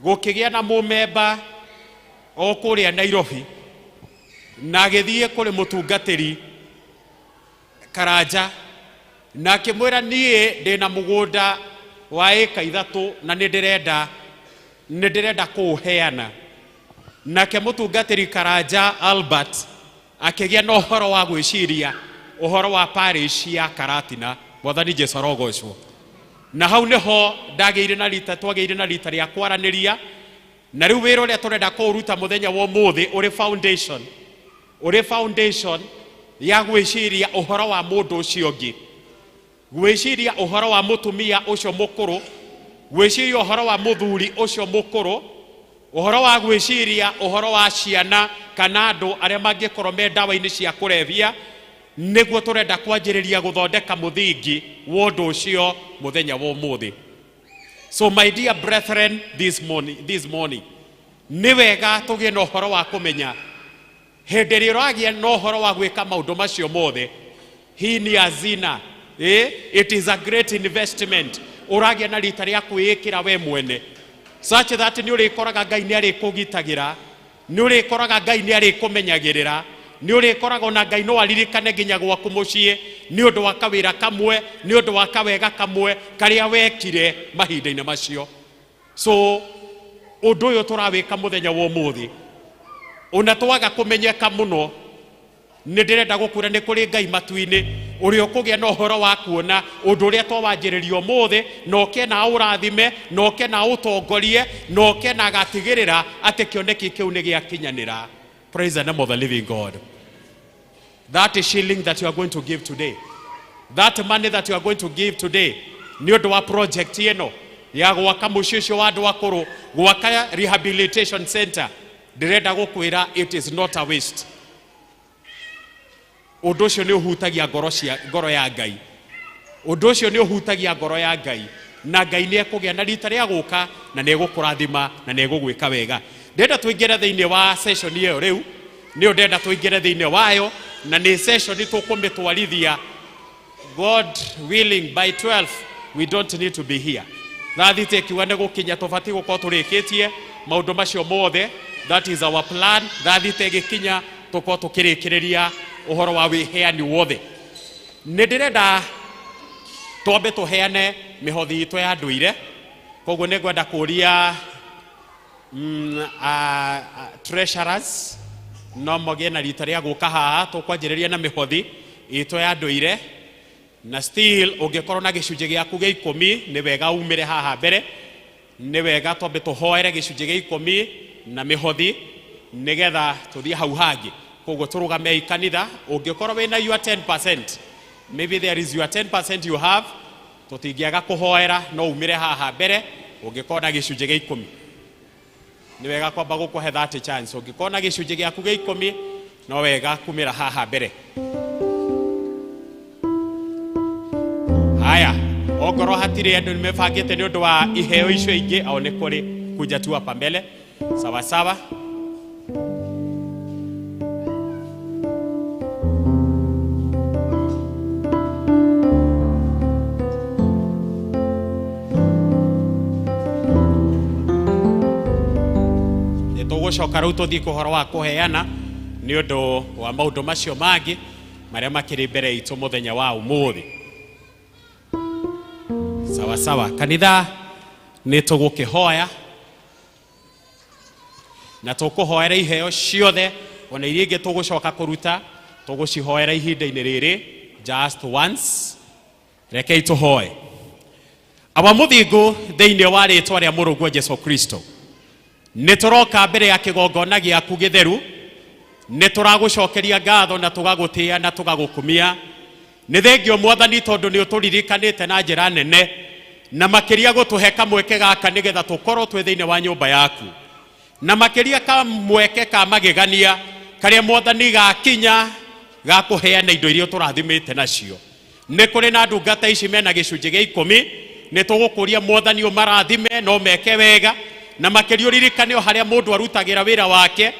gũkĩgĩa na mũmemba o kũrĩa Nairobi na agĩthiĩ kũrĩ mũtungatĩri Karanja na akĩmwĩra, niĩ ndĩna mũgũnda wa ĩka 3 na nĩ ndĩrenda kũũheana. Nake mũtungatĩri Karanja Albert akĩgĩa na ũhoro wa gwĩciria ũhoro wa parish ya Karatina. Mwathani Jesu arogocwo. Na hau nĩho ndagĩire na rita, twagĩire na rita rĩa kwaranĩria, na rĩu wĩra ũrĩa tũrenda kũũruta mũthenya wa ũmũthĩ ũrĩ foundation, ũrĩ foundation ya gwĩciria ũhoro wa mũndũ ũcio ũngĩ, gwĩciria ũhoro wa mũtumia ũcio mũkũrũ, gwĩciria ũhoro wa mũthuri ũcio mũkũrũ, ũhoro wa gwĩciria ũhoro wa ciana kana andũ arĩa mangĩkorwo me ndawa-inĩ cia kũrebia, nĩguo tũrenda kwanjĩrĩria gũthondeka mũthingi wa ũndũ ũcio mũthenya wa ũmũthĩ. So my dear brethren, this morning nĩ wega tũgĩe na ũhoro wa kũmenya hĩndĩ ĩrĩa ũragĩa na ũhoro wa gwĩka maũndũ macio mothe, hii ni hazina, eh? It is a great investment ũragĩa na rita rĩa kwĩĩkĩra we mwene, such that nĩ ũrĩkoraga Ngai nĩ arĩkũgitagĩra, nĩ ũrĩkoraga Ngai nĩ arĩkũmenyagĩrĩra, nĩ ũrĩkoraga ona Ngai no aririkane nginya gwaku mũciĩ nĩ ũndũ wa kawĩra kamwe, nĩ ũndũ wa kawega kamwe karĩa wekire mahinda-inĩ macio. So ũndũ ũyũ tũrawĩka mũthenya wa ũmũthĩ, ona twaga kũmenyeka mũno, nĩ ndĩrenda gũkwĩra nĩ kũrĩ Ngai matu-inĩ ũrĩa ũkũgĩa na ũhoro wa kuona ũndũ ũrĩa twawanjĩrĩria ũmũthĩ, na ũke na ũrathime, na ũke na ũtongorie, na ũke na agatigĩrĩra atĩ kĩoneki kĩu nĩ gĩakinyanĩra. Praise the name of the living God. That shilling that you are going to give today, that money that you are going to give today, nĩ ũndũ wa project ĩno ya gwaka mũciĩ ũcio wa andũ akũrũ, gwaka rehabilitation center, ndĩrenda gũkwĩra it is not a waste. Ũndũ ũcio nĩ ũhutagia ngoro cia ngoro ya Ngai. Ũndũ ũcio nĩ ũhutagia ngoro ya Ngai, na Ngai nĩ ekũgĩa na rita rĩa gũka na nĩ egũkũrathima na nĩ egũgwĩka wega. Ndĩrenda tũingĩre thĩinĩ wa session ĩyo rĩu, nĩyo ndĩrenda tũingĩre thĩinĩ wayo, na nĩ session tũkũmĩtwarithia God willing by 12. We don't need to be here thaa thita ĩkiuga nĩ gũkinya, tũbatiĩ gũkorwo tũrĩkĩtie maũndũ macio mothe. That is our plan. Thaa thita ĩgĩkinya tũkorwo tũkĩrĩkĩrĩria ũhoro wa wĩheani wothe. Nĩ ndĩrenda twambe tũheane mĩhothi itũ ya ndũire, koguo nĩ ngwenda kũria treasurers no mogĩe na rita rĩa gũka haha. Tũkwanjĩrĩria na mĩhothi itũ ya ndũire, na still ũngĩkorwo na gĩcunjĩ gĩaku gĩa 10 nĩ wega umĩre haha mbere. Nĩ wega twambe tũhoere gĩcunjĩ gĩa 10 na mĩhothi nĩgetha tũthiĩ hau hangĩ. Koguo tũrũgamei kanitha, ũngĩkorwo wĩna your 10%, maybe there is your 10% you have, tũtingĩaga kũhoera, no umĩre haha mbere ũngĩkorwo na gĩcunjĩ gĩa 10. Nĩ wega kwamba gũkũhe that chance. Ũngĩkorwo na gĩcunjĩ gĩaku gĩa 10 no wega kumĩra haha mbere. Haya, ongorwo hatirĩ andũ nĩ mebangĩte nĩ ũndũ wa iheo icio ingĩ, au nĩ kũrĩ, kuja tu hapa mbele. Sawa sawa. Nĩ tũgũcoka rĩu tũthiĩ kũhoro wa kũheana nĩ ũndũ wa maũndũ macio mangĩ marĩa makĩrĩ mbere itũ mũthenya wa ũmũthĩ. Sawa sawa, kanitha, nĩ tũgũkĩhoya na tũkũhoera iheo ciothe, ona iria ingĩ tũgũcoka kũruta tũgũcihoera ihinda-inĩ rĩrĩ just once. Rekei tũhoe. Awa mũthingu, thĩinĩ wa rĩtwa rĩa mũrũguo Jesu Kristo, nĩ tũroka mbere ya kĩgongona gĩaku gĩtheru. Nĩ tũragũcokeria ngatho na tũgagũtĩa na tũgagũkumia. Nĩ thengio Mwathani, tondũ nĩ ũtũririkanĩte na njĩra nene na makĩria gũtũhe kamweke gaka nĩgetha tũkorwo twĩ thĩinĩ wa nyũmba yaku, na makĩria kamweke ka magegania karĩa Mwathani gakinya ga kũheana indo iria ũtũrathimĩte nacio. Nĩ kũrĩ na ndungata ici mena gĩcunjĩ gĩa 10. Nĩ tũgũkũria Mwathani ũmarathime no meke wega, na makĩria ũririkane o harĩa mũndũ arutagĩra wĩra wake,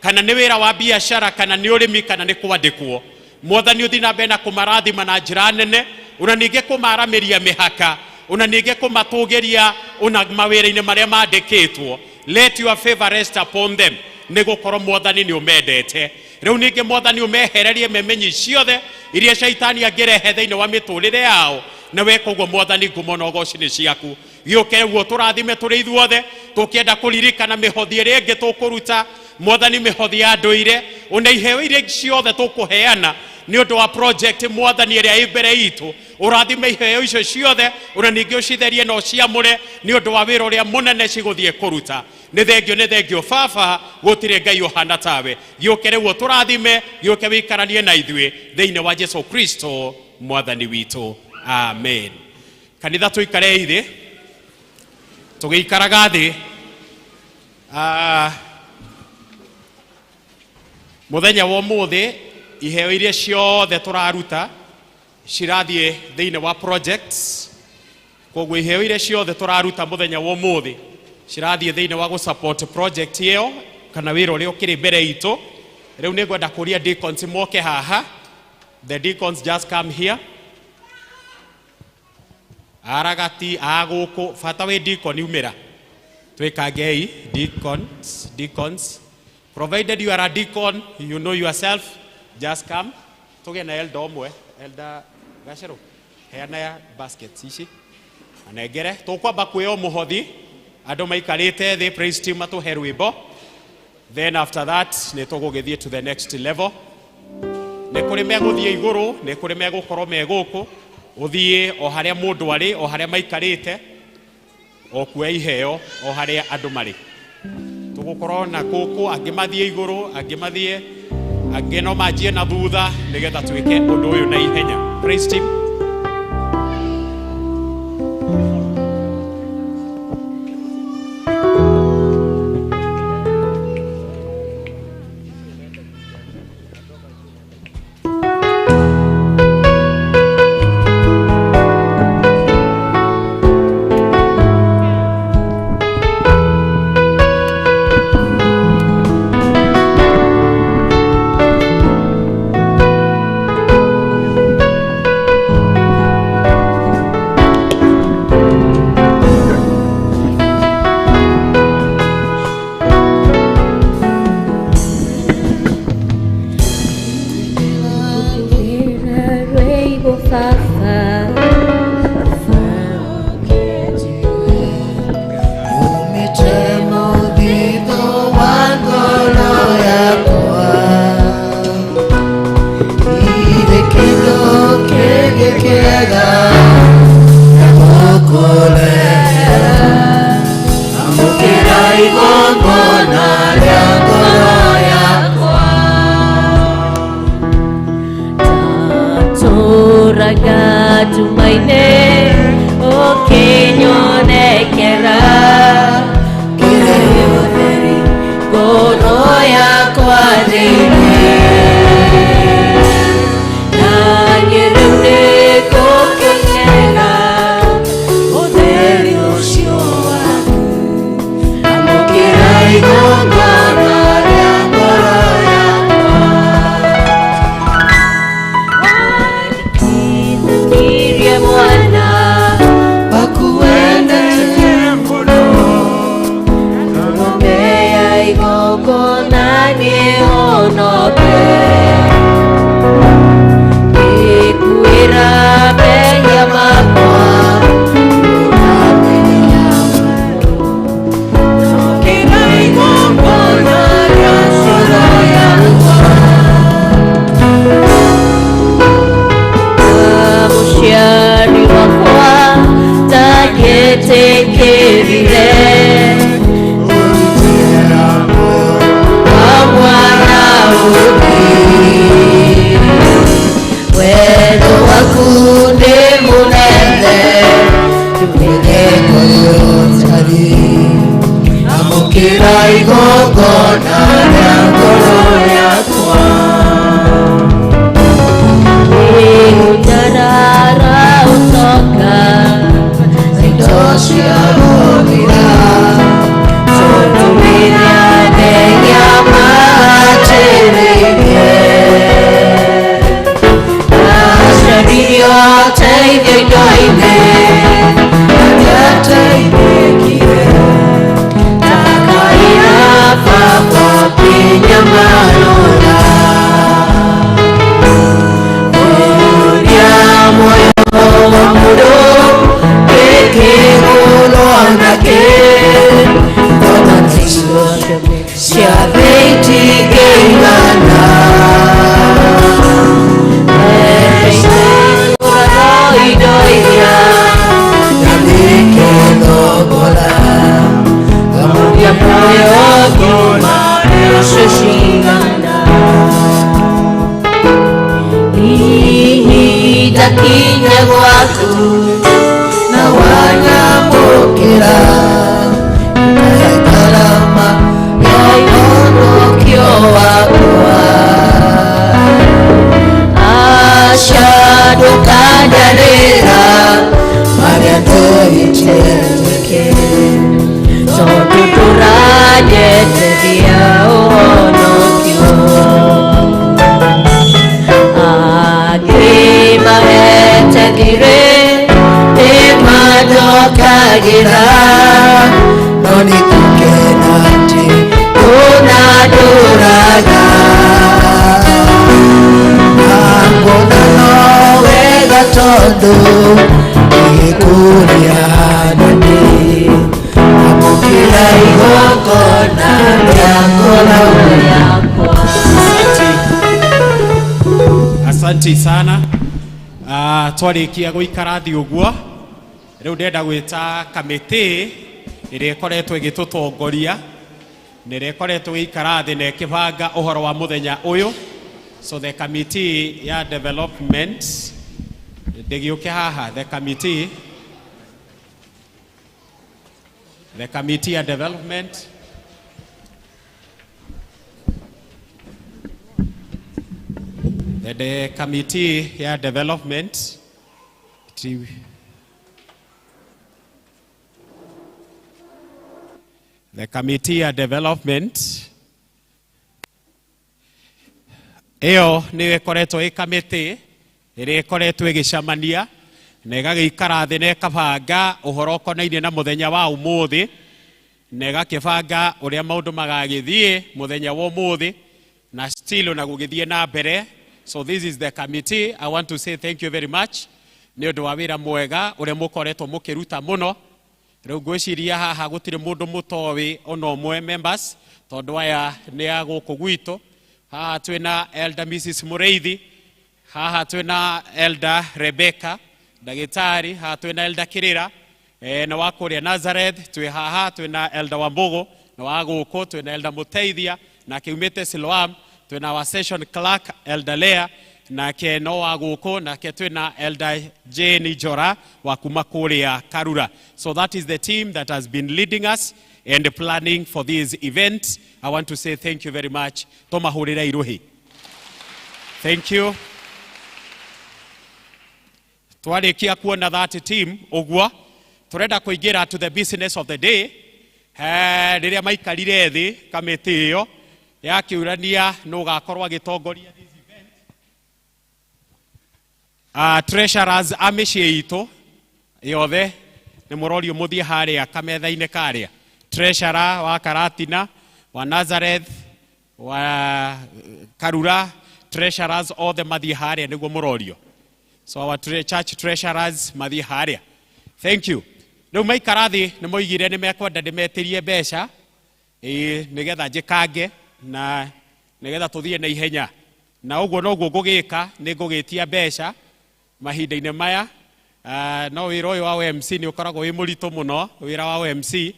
kana nĩ wĩra wa biacara, kana nĩ ũrĩmi, kana nĩ kwandĩkwo. Mwathani, ũthiĩ na mbere na kũmarathima na njĩra nene, ona ningĩ kũmaramĩria mĩhaka, ona ningĩ kũmatũgĩria ona mawĩra-inĩ marĩa mandĩkĩtwo. Let your favor rest upon them, nĩ gũkorwo Mwathani nĩ ũmendete. Rĩu ningĩ Mwathani ũmehererie memenyi ciothe iria caitani angĩrehe thĩinĩ wa mĩtũrĩre yao, na weka ũguo Mwathani, ngumo na ũgoci nĩ ciaku. Gĩũke ũguo tũrathime tũrĩ ithuothe tũkĩenda kũririkana mĩhothi ĩrĩa ĩngĩ tũkũruta Mwathani, mĩhothi ya ndũire, ona iheo iria ciothe tũkũheana nĩ ũndũ wa project Mwathani ĩrĩa ĩ mbere itũ. Ũrathime iheo icio ciothe, ona ningĩ ũcitherie na ũciamũre nĩ ũndũ wa wĩra ũrĩa mũnene cigũthiĩ kũruta. Nĩ thengio, nĩ thengio Baba, gũtirĩ Ngai ũhana tawe. Gĩũke rĩu ũtũrathime, gĩũke wĩikaranie na ithuĩ thĩinĩ wa Jesu Kristo Mwathani witũ, amen. Kanitha, tũikarei thĩ. Tũgĩikaraga thĩ, mũthenya wa ũmũthĩ iheo iria ciothe tũraruta cirathiĩ thĩinĩ wa projects. Koguo iheo iria ciothe tũraruta mũthenya wa ũmũthĩ cirathiĩ thĩinĩ wa gũ-support project ĩyo kana wĩra ũrĩa ũkĩrĩ mbere itũ. Rĩu nĩ ngwenda kũria deacons moke haha. The deacons, just come here. Aragati a gũkũ, bata wĩ deacon, umĩra twĩkangei. Deacons, deacons, provided you are a deacon, you know yourself, just come. Tũgĩe na elder ũmwe. Elder Gacerũ, heana ya baskets ici anengere. Tũkwamba kwĩo mũhothi andũ maikarĩte thĩ. Praise team matũhe rwĩmbo, then after that nĩ tũgũgĩthiĩ to the next level. Nĩ kũrĩ megũthiĩ igũrũ, nĩ kũrĩ megũkorwo me gũkũ. Ũthiĩ o harĩa mũndũ arĩ, o harĩa maikarĩte, o kuoya iheo o harĩa andũ marĩ. Tũgũkorwo na gũkũ, angĩ mathiĩ igũrũ, angĩ mathiĩ, angĩ no manjie na thutha nĩgetha twĩke ũndũ ũyũ na ihenya. Praise team. Kũrehera amũkĩra igongona rĩa ngoro yakwa. Tũraga tumaine ũkĩnyonekera kĩrĩ ũtheri ngoro yakwa thĩinĩ na niĩ rĩu nĩngũkenera ũtheri ũcio waku amũkĩra igongona rĩa ngoro yakwa. Nirie mwana wakuendete mũno ng'ombe ya igongona nĩhonoke ngĩkuĩra mehia makwa. Amũkĩra igongona rĩa ngoro yakwa. Mũciari wakwa ndangĩtĩkĩrire wa mwana ũngĩ wendo waku nĩ mũnene Ndũmenye kũrĩa ũtariĩ amũkĩra igongona rĩa ngoro yakwa. Nĩngũnjarara ũtonga indo cia gũthira tondũ rĩrĩa mehia manjĩrĩirie ndacaririe ũteithio indo-inĩ na ndiateithĩkire ndakaĩra baba kĩnyamarũra ũrĩa muoyo wa mũndũ gĩkĩgũrwo nakĩ ngona icio cia thĩ itingĩigana. Indo iria Ndathĩkĩthogora ngamũria muoyo ngima mbeca cigana hihi ndakinya gwaku na wanyamũkĩra ũkahe ngarama ya ũhonokio wakwa. Aca ndũkandarĩra marĩa ndehĩtie njĩke tondũ ndũranyeteria ũhonokio angĩ mahete thirĩ nĩmandokagĩra no nĩ kũkena atĩ ndũnandũraga na nguona no wega tondũ nĩgĩkũrĩa nani amũkĩra igongona rĩa ngoro yakwa. Asanti sana. Twarĩkia gũikara thĩ ũguo rĩu ndĩrenda gwĩta kamĩtĩ ĩrĩa ĩkoretwo ĩgĩtũtongoria na ĩrĩa ĩkoretwo ĩgĩikara thĩ na ĩkĩbanga ũhoro wa mũthenya ũyũ. So the committee ya development ndĩgĩũke haha, the committee ya development. The committee ya development the committee ya development ĩyo nĩyo ĩkoretwo ĩ kamĩtĩ ĩrĩa ĩkoretwo ĩgĩcemania na ĩgagĩikara thĩ na ĩkabanga ũhoro ũkonainie na mũthenya wa ũmũthĩ na ĩgakĩbanga ũrĩa maũndũ magagĩthiĩ mũthenya wa ũmũthĩ na still na gũgĩthiĩ na mbere. So this is the committee. I want to say thank you very much nĩ ũndũ wa wĩra mwega ũrĩa mũkoretwo mũkĩruta mũno. Rĩu ngwĩciria haha gũtirĩ mũndũ mũtoĩ ona ũmwe members tondũ aya nĩ a gũkũ gwitũ. Haha twĩna Elder Mrs. Mũrĩithi, haha twĩna Elder Rebecca ndagĩtarĩ, haha twĩna Elder Kĩrĩra. Na wa kũrĩa Nazareth twĩ haha, twĩna Elder Wambugu na wa gũkũ, twĩna Elder Mũteithia nake umĩte Siloam, twĩna wa session clerk Elder Lea nake no wa gũkũ, nake twĩna Elder Jane Njora wa kuma kũrĩa Karura. So that is the team that has been leading us and planning for this event. I want to say thank you very much. Tũmahũrĩre irũhi. Thank you. Twarĩkia kuona that team ũguo, tũrenda kũingĩra to the business of the day. Rĩrĩa maikarire thĩ kamĩtĩ ĩyo yakĩũrania nũ ũgakorwo agĩtongoria this event. Treasurers a mĩciĩ itũ yothe nĩ mũrorio mũthiĩ harĩa kametha-inĩ karĩa. Treasurer wa Karatina, wa Nazareth, wa Karura, treasurers othe mathiĩ harĩa nĩguo mũrorio. So our church treasurers mathiĩ harĩa. Thank you. Rĩu maikara thĩ nĩ moigire nĩ mekwenda ndĩmetĩrie mbeca, ĩĩ, nĩgetha njĩkange na nĩgetha tũthiĩ na ihenya. Na ũguo noguo ngũgĩka, nĩ ngũgĩtia mbeca mahinda-inĩ maya. No wĩra ũyũ wa OMC nĩ ũkoragwo wĩ mũritũ mũno, wĩra wa OMC,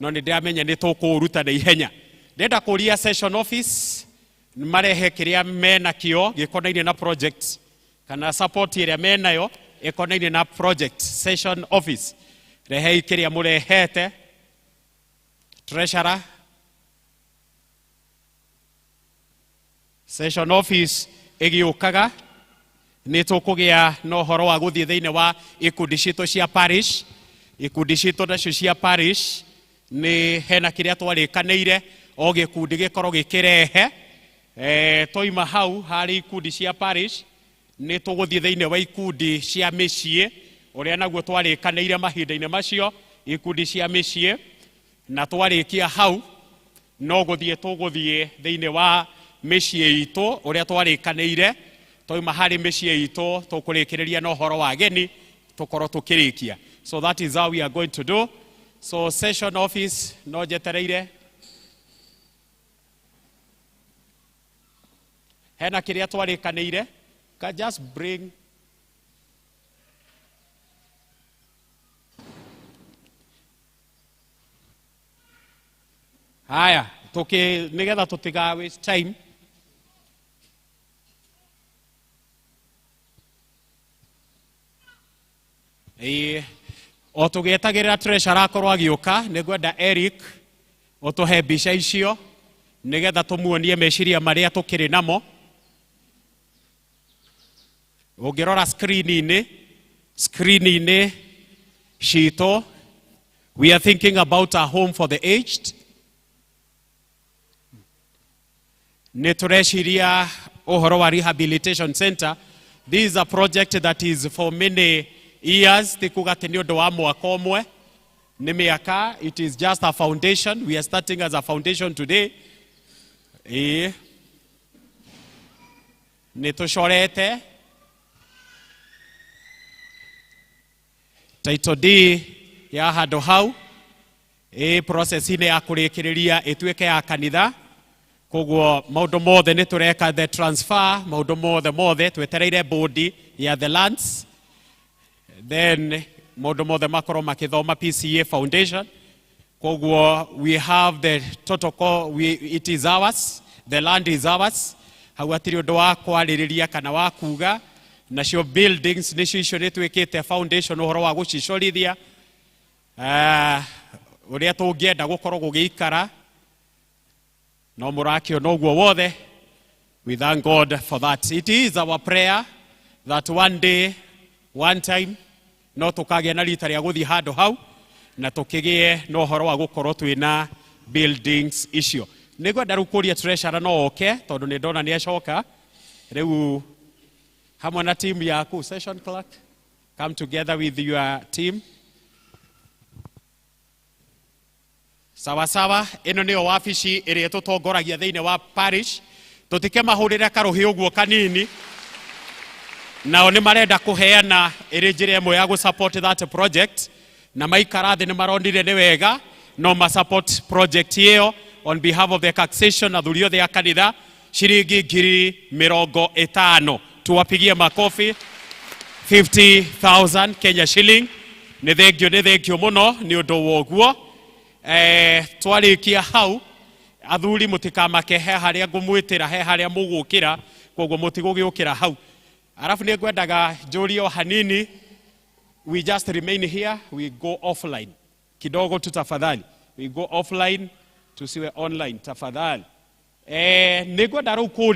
no nĩ ndĩramenya nĩ tũkũũruta na ihenya. Ndĩrenda kũria session office marehe kĩrĩa menakĩo gĩkonainie na project kana support ĩrĩa menayo ĩkonainie na project. Session office, rehei kĩrĩa mũrehete. Treasurer, session office ĩgĩũkaga nĩ tũkũgĩa na ũhoro wa gũthiĩ thĩinĩ wa ikundi citũ cia parish. Ikundi citũ nacio cia parish nĩ hena kĩrĩa twarĩkanĩire o gĩkundi gĩkorwo gĩkĩrehe. Twaima hau harĩ ikundi cia parish nĩ tũgũthiĩ thĩinĩ wa ikundi cia mĩciĩ ũrĩa naguo twarĩkanĩire mahinda-inĩ macio, ikundi cia mĩciĩ. Na twarĩkia hau no gũthiĩ tũgũthiĩ thĩinĩ wa mĩciĩ itũ ũrĩa twarĩkanĩire. Twauma harĩ mĩciĩ itũ tũkũrĩkĩrĩria na ũhoro wa ageni tũkorwo tũkĩrĩkia. So that is how we are going to do. So session office no njetereire hena kĩrĩa twarĩkanĩire. Can just bring haya tuki nigetha tutiga waste time. Ĩĩ, o tũgĩetagĩrĩra treasurer akorwo agĩũka, nĩ ngwenda Eric ũtũhe mbica icio nĩgetha tũmuonie meciria marĩa tũkĩrĩ namo. Ũngĩrora screen-inĩ citũ, we are thinking about a home for the aged. Nĩ tũreciria ũhoro wa rehabilitation center. This is a project that is for many years, ti kuga atĩ nĩ ũndũ wa mwaka ũmwe, nĩ mĩaka. It is just a foundation. We are starting as a foundation today. Ĩĩ, nĩ tũcorete title D ya handũ hau, ĩ process-inĩ ya kũrĩkĩrĩria ĩtuĩke ya kanitha. Koguo maũndũ mothe nĩ tũreka the transfer, maũndũ mothe mothe twetereire board ya the lands, then maũndũ mothe makorwo makĩthoma PCEA foundation. Koguo we have the total it is ours, the land is ours. Hau hatirĩ ũndũ wa kwarĩrĩria kana wa kuga. Nacio buildings nĩcio icio nĩ twĩkĩte foundation ũhoro wa gũcicorithia, ũrĩa tũngĩenda gũkorwo gũgĩikara, no mũrakĩona ũguo wothe. We thank God for that. It is our prayer that one day, one time, no tũkagĩa na rita rĩa gũthiĩ handũ hau na tũkĩgĩe na ũhoro wa gũkorwo twĩna buildings icio. Nĩ ngwenda rĩu kũria treasurer no oke, tondũ nĩ ndona nĩ acoka rĩu hamwe na team yaku. Session clerk, come together with your team. Sawa sawa, ĩno nĩyo wabici ĩrĩa tũtongoragia thĩinĩ wa parish. Tũtikemahũrĩre karũhĩ ũguo kanini. Nao nĩ marenda kũheana ĩrĩ njĩra ĩmwe ya gũ-support that project, na maikara thĩ nĩ maronire nĩ wega no ma-support project ĩyo on behalf of the taxation. Athuri othe a kanitha ciringi 50,000. Tuwapigie makofi. 50,000 Kenya shilling. Nĩ thengio, nĩ thengio mũno nĩ ũndũ wa ũguo. Twarĩkia hau, athuri mũtikamake, he harĩa ngũmwĩtĩra, he harĩa mũgũkĩra, koguo mũtigũgĩũkĩra hau. Arabu nĩ ngwendaga njũrie o hanini. We just remain here, we go offline kidogo tu tafadhali. We go offline, tusiwe online tafadhali. Nĩ ngwenda rĩu kũria.